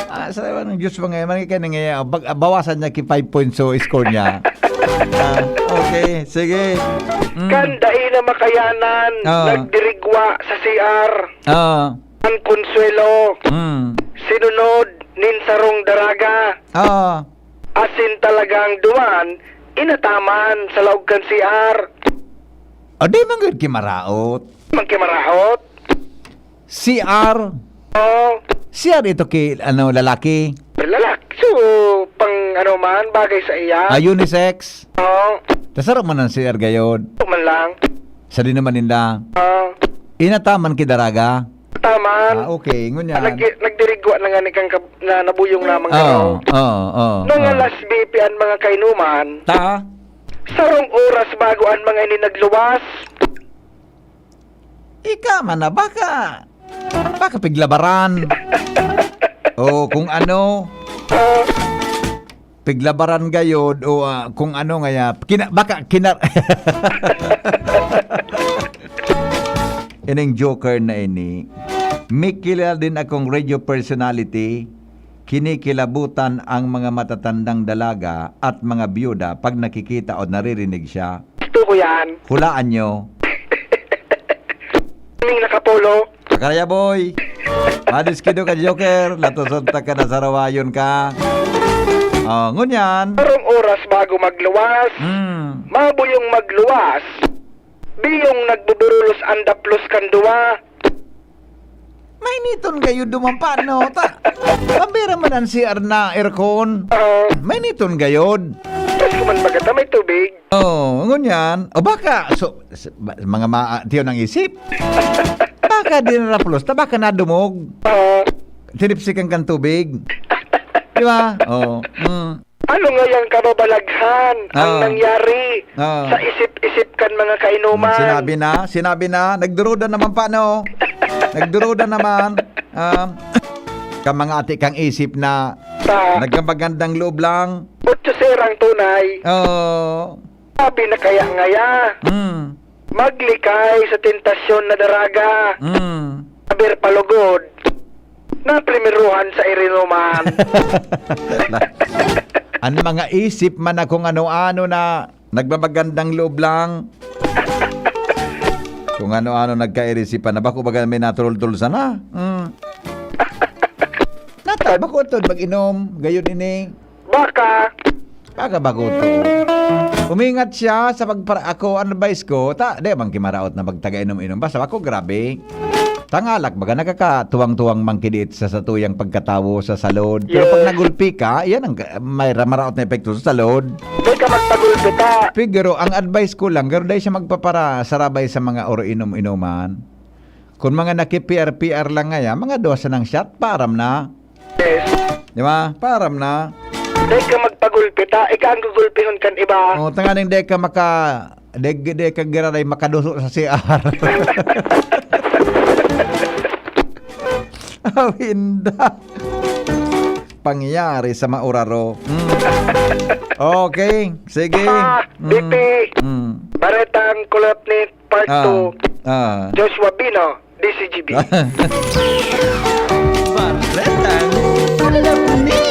Ah, sa ng Diyos mo ngayon, man kayo nangyayari, bag- bawasan niya ki five points so score niya. Ah, okay, sige. Mm. Kan dai na makayanan, Ah. nagdirigwa sa C R. Ah. An Consuelo, Mm. sinunod nin sarong daraga. Ah. Asin talagang duman, inataman sa laog kan C R. O, di man gud kimaraot. Mang kimaraot? C R? Oo. C R ito ki, ano, lalaki? Lalaki. So, pang ano man, bagay sa iya. Ah, unisex? Oo. Tasaro man ang C R gayod. Ito man lang. Sa di naman ninda. Oo. Inataman ki daraga? Taman. Ah, okay. Ngunyan. Nag- nagdirigwa na nga ni kang kab- na nabuyong lamang Oo, garo. Oo, oo. Mga oo. Last B P an mga kainuman. Ta? Sarong oras bago an mga ini nagluwas. Ika man na, baka, baka piglabaran. O kung ano. Ah. Piglabaran gayod o, ah, kung ano ngaya, kina-, baka kina-, ining joker na ini, may kilala din akong radio personality, kinikilabutan ang mga matatandang dalaga at mga byuda pag nakikita o naririnig siya. Gusto ko yan. Hulaan nyo. Ning nakapolo. Pakaraya, boy. Madiskido ka, Joker. Latoson ta ka na sarawayon ka. Oh, ngunyan. Parang oras bago magluwas. Hmm. Mabuyong magluwas. Biyong nagbuburulos ang daplos kan duwa. Mainiton kayo duman pa, no? Ta, pambira man ang C R na aircon. Oo. Mainiton gayod. Tapos kuman baga ta may tubig. Oh, ngunyan. O baka, so, s- ba- mga ma- tiyo ng isip. Baka di naraplos, ta baka nadumog. Oo. Tinipsikan kang tubig. Di ba? Oh. Mm. Ano nga yang kababalaghan ang Ah. nangyari Ah. sa isip-isip kan mga kainuman? Sinabi na, sinabi na, nagduruda naman pa, no? Nagduruda naman. Ah, ka mga ati kang isip na Sa nagkamagandang loob lang. Otso serang tunay. Oo. Sabi na kaya ngaya, Mm. maglikay sa tentasyon na daraga. Mm. Aber palugod, naprimiruhan sa irinuman. An mga isip man na kung ano-ano na nagmamagandang loob lang. Kung ano-ano nagkairisipan na bako baga may naturultol sana. Mm. Nata, bako to mag-inom, gayon ini. Baka. Baka bako to. Umingat siya sa pagpara-, ako, ang advice ko, ta, di man kimaraot na magtaga inom-inom. Basta ako, grabe. Tangalak, baga nakakatuwang-tuwang mangkidiit sa satuyang pagkatawo sa salod. Pero pag Yes. nagulpi ka, yan ang ka- may ra- maraot na epekto sa salod. Di ka magpagulpi ta. Pero ang advice ko lang, garo dai siya magpapara sarabay sa mga oro inom-inuman. Kung mga naki-P R P R lang ngaya, mga duwa sanang shot, param na. Yes. Di ba? Param na. Di ka magpagulpi ta, ika ang gugulpihon kan iba. Oh, tanganing di ka maka, di, di ka giraray makaduso sa C R. Awinda. Pangyari sa mauraro. Mm. Okay, sige. Ah, Mm. B P. Mm. Baretang Kulot ni Part Ah, two. Ah. Joshua Bino, D C G B. Barretang Kulot ni.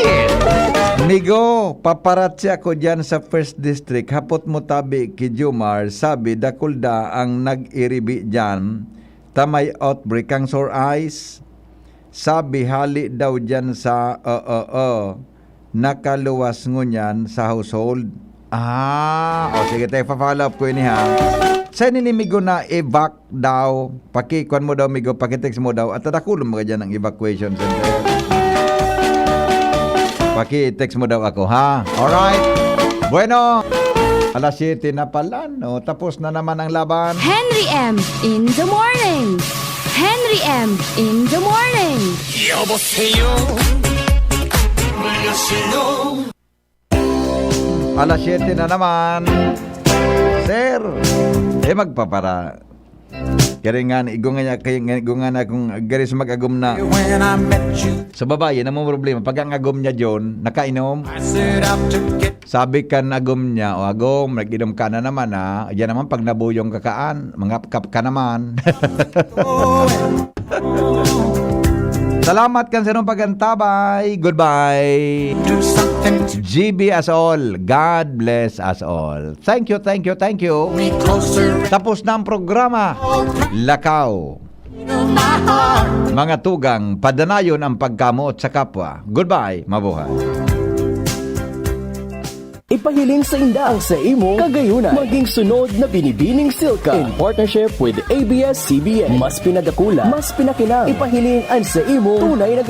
Migo, paparatsi ako dyan sa First District. Hapot mo tabi ki Jomar, sabi, dakul da ang nag-iribi dyan. Ta may outbreak kang sore eyes. Sabi, hali daw dyan sa, uh, uh, uh, nakaluwas ngunyan sa household. Ah, o sige, tayo, pa-follow up ko ini, ha. Sa ninimigo na evac daw, pakikuan mo daw, migo, pakitext mo daw, at tadakulon mo ka dyan ang evacuation center. Pakitext mo daw ako, ha? Alright? Bueno. Alas siyete na pala, no? Tapos na naman ang laban. Henry M in the morning. Henry M in the morning. 여보세요. 안녕하세요. Alas siyete na naman. Sir, eh magpapara. Kaya nga, igo nga niya, kaya nga, igo nga na kung garis mag-agom na. When I met you, Sa babae, namang problema. Pag ang agom niya, John, nakainom, I set out to get sabi kan agom niya, "O agom, nag-inom ka na naman, ha? Yan naman, pag nabuyong ka kaan, mangapkap ka naman." Salamat kan sarong pagantabay. Goodbye. Do something to G B us all. God bless us all. Thank you, thank you, thank you. Me closer. Tapos na ang programa. Lakaw. My heart. Mga tugang, padanayon ang pagkamoot sa kapwa. Goodbye, mabuhay. Ipahiling sa inda ang sa imo kagayunan. Maging sunod na Binibining Silka in partnership with A B S C B N. Mas pinadakula, mas pinakinang. Ipahiling ang sa imo tunay na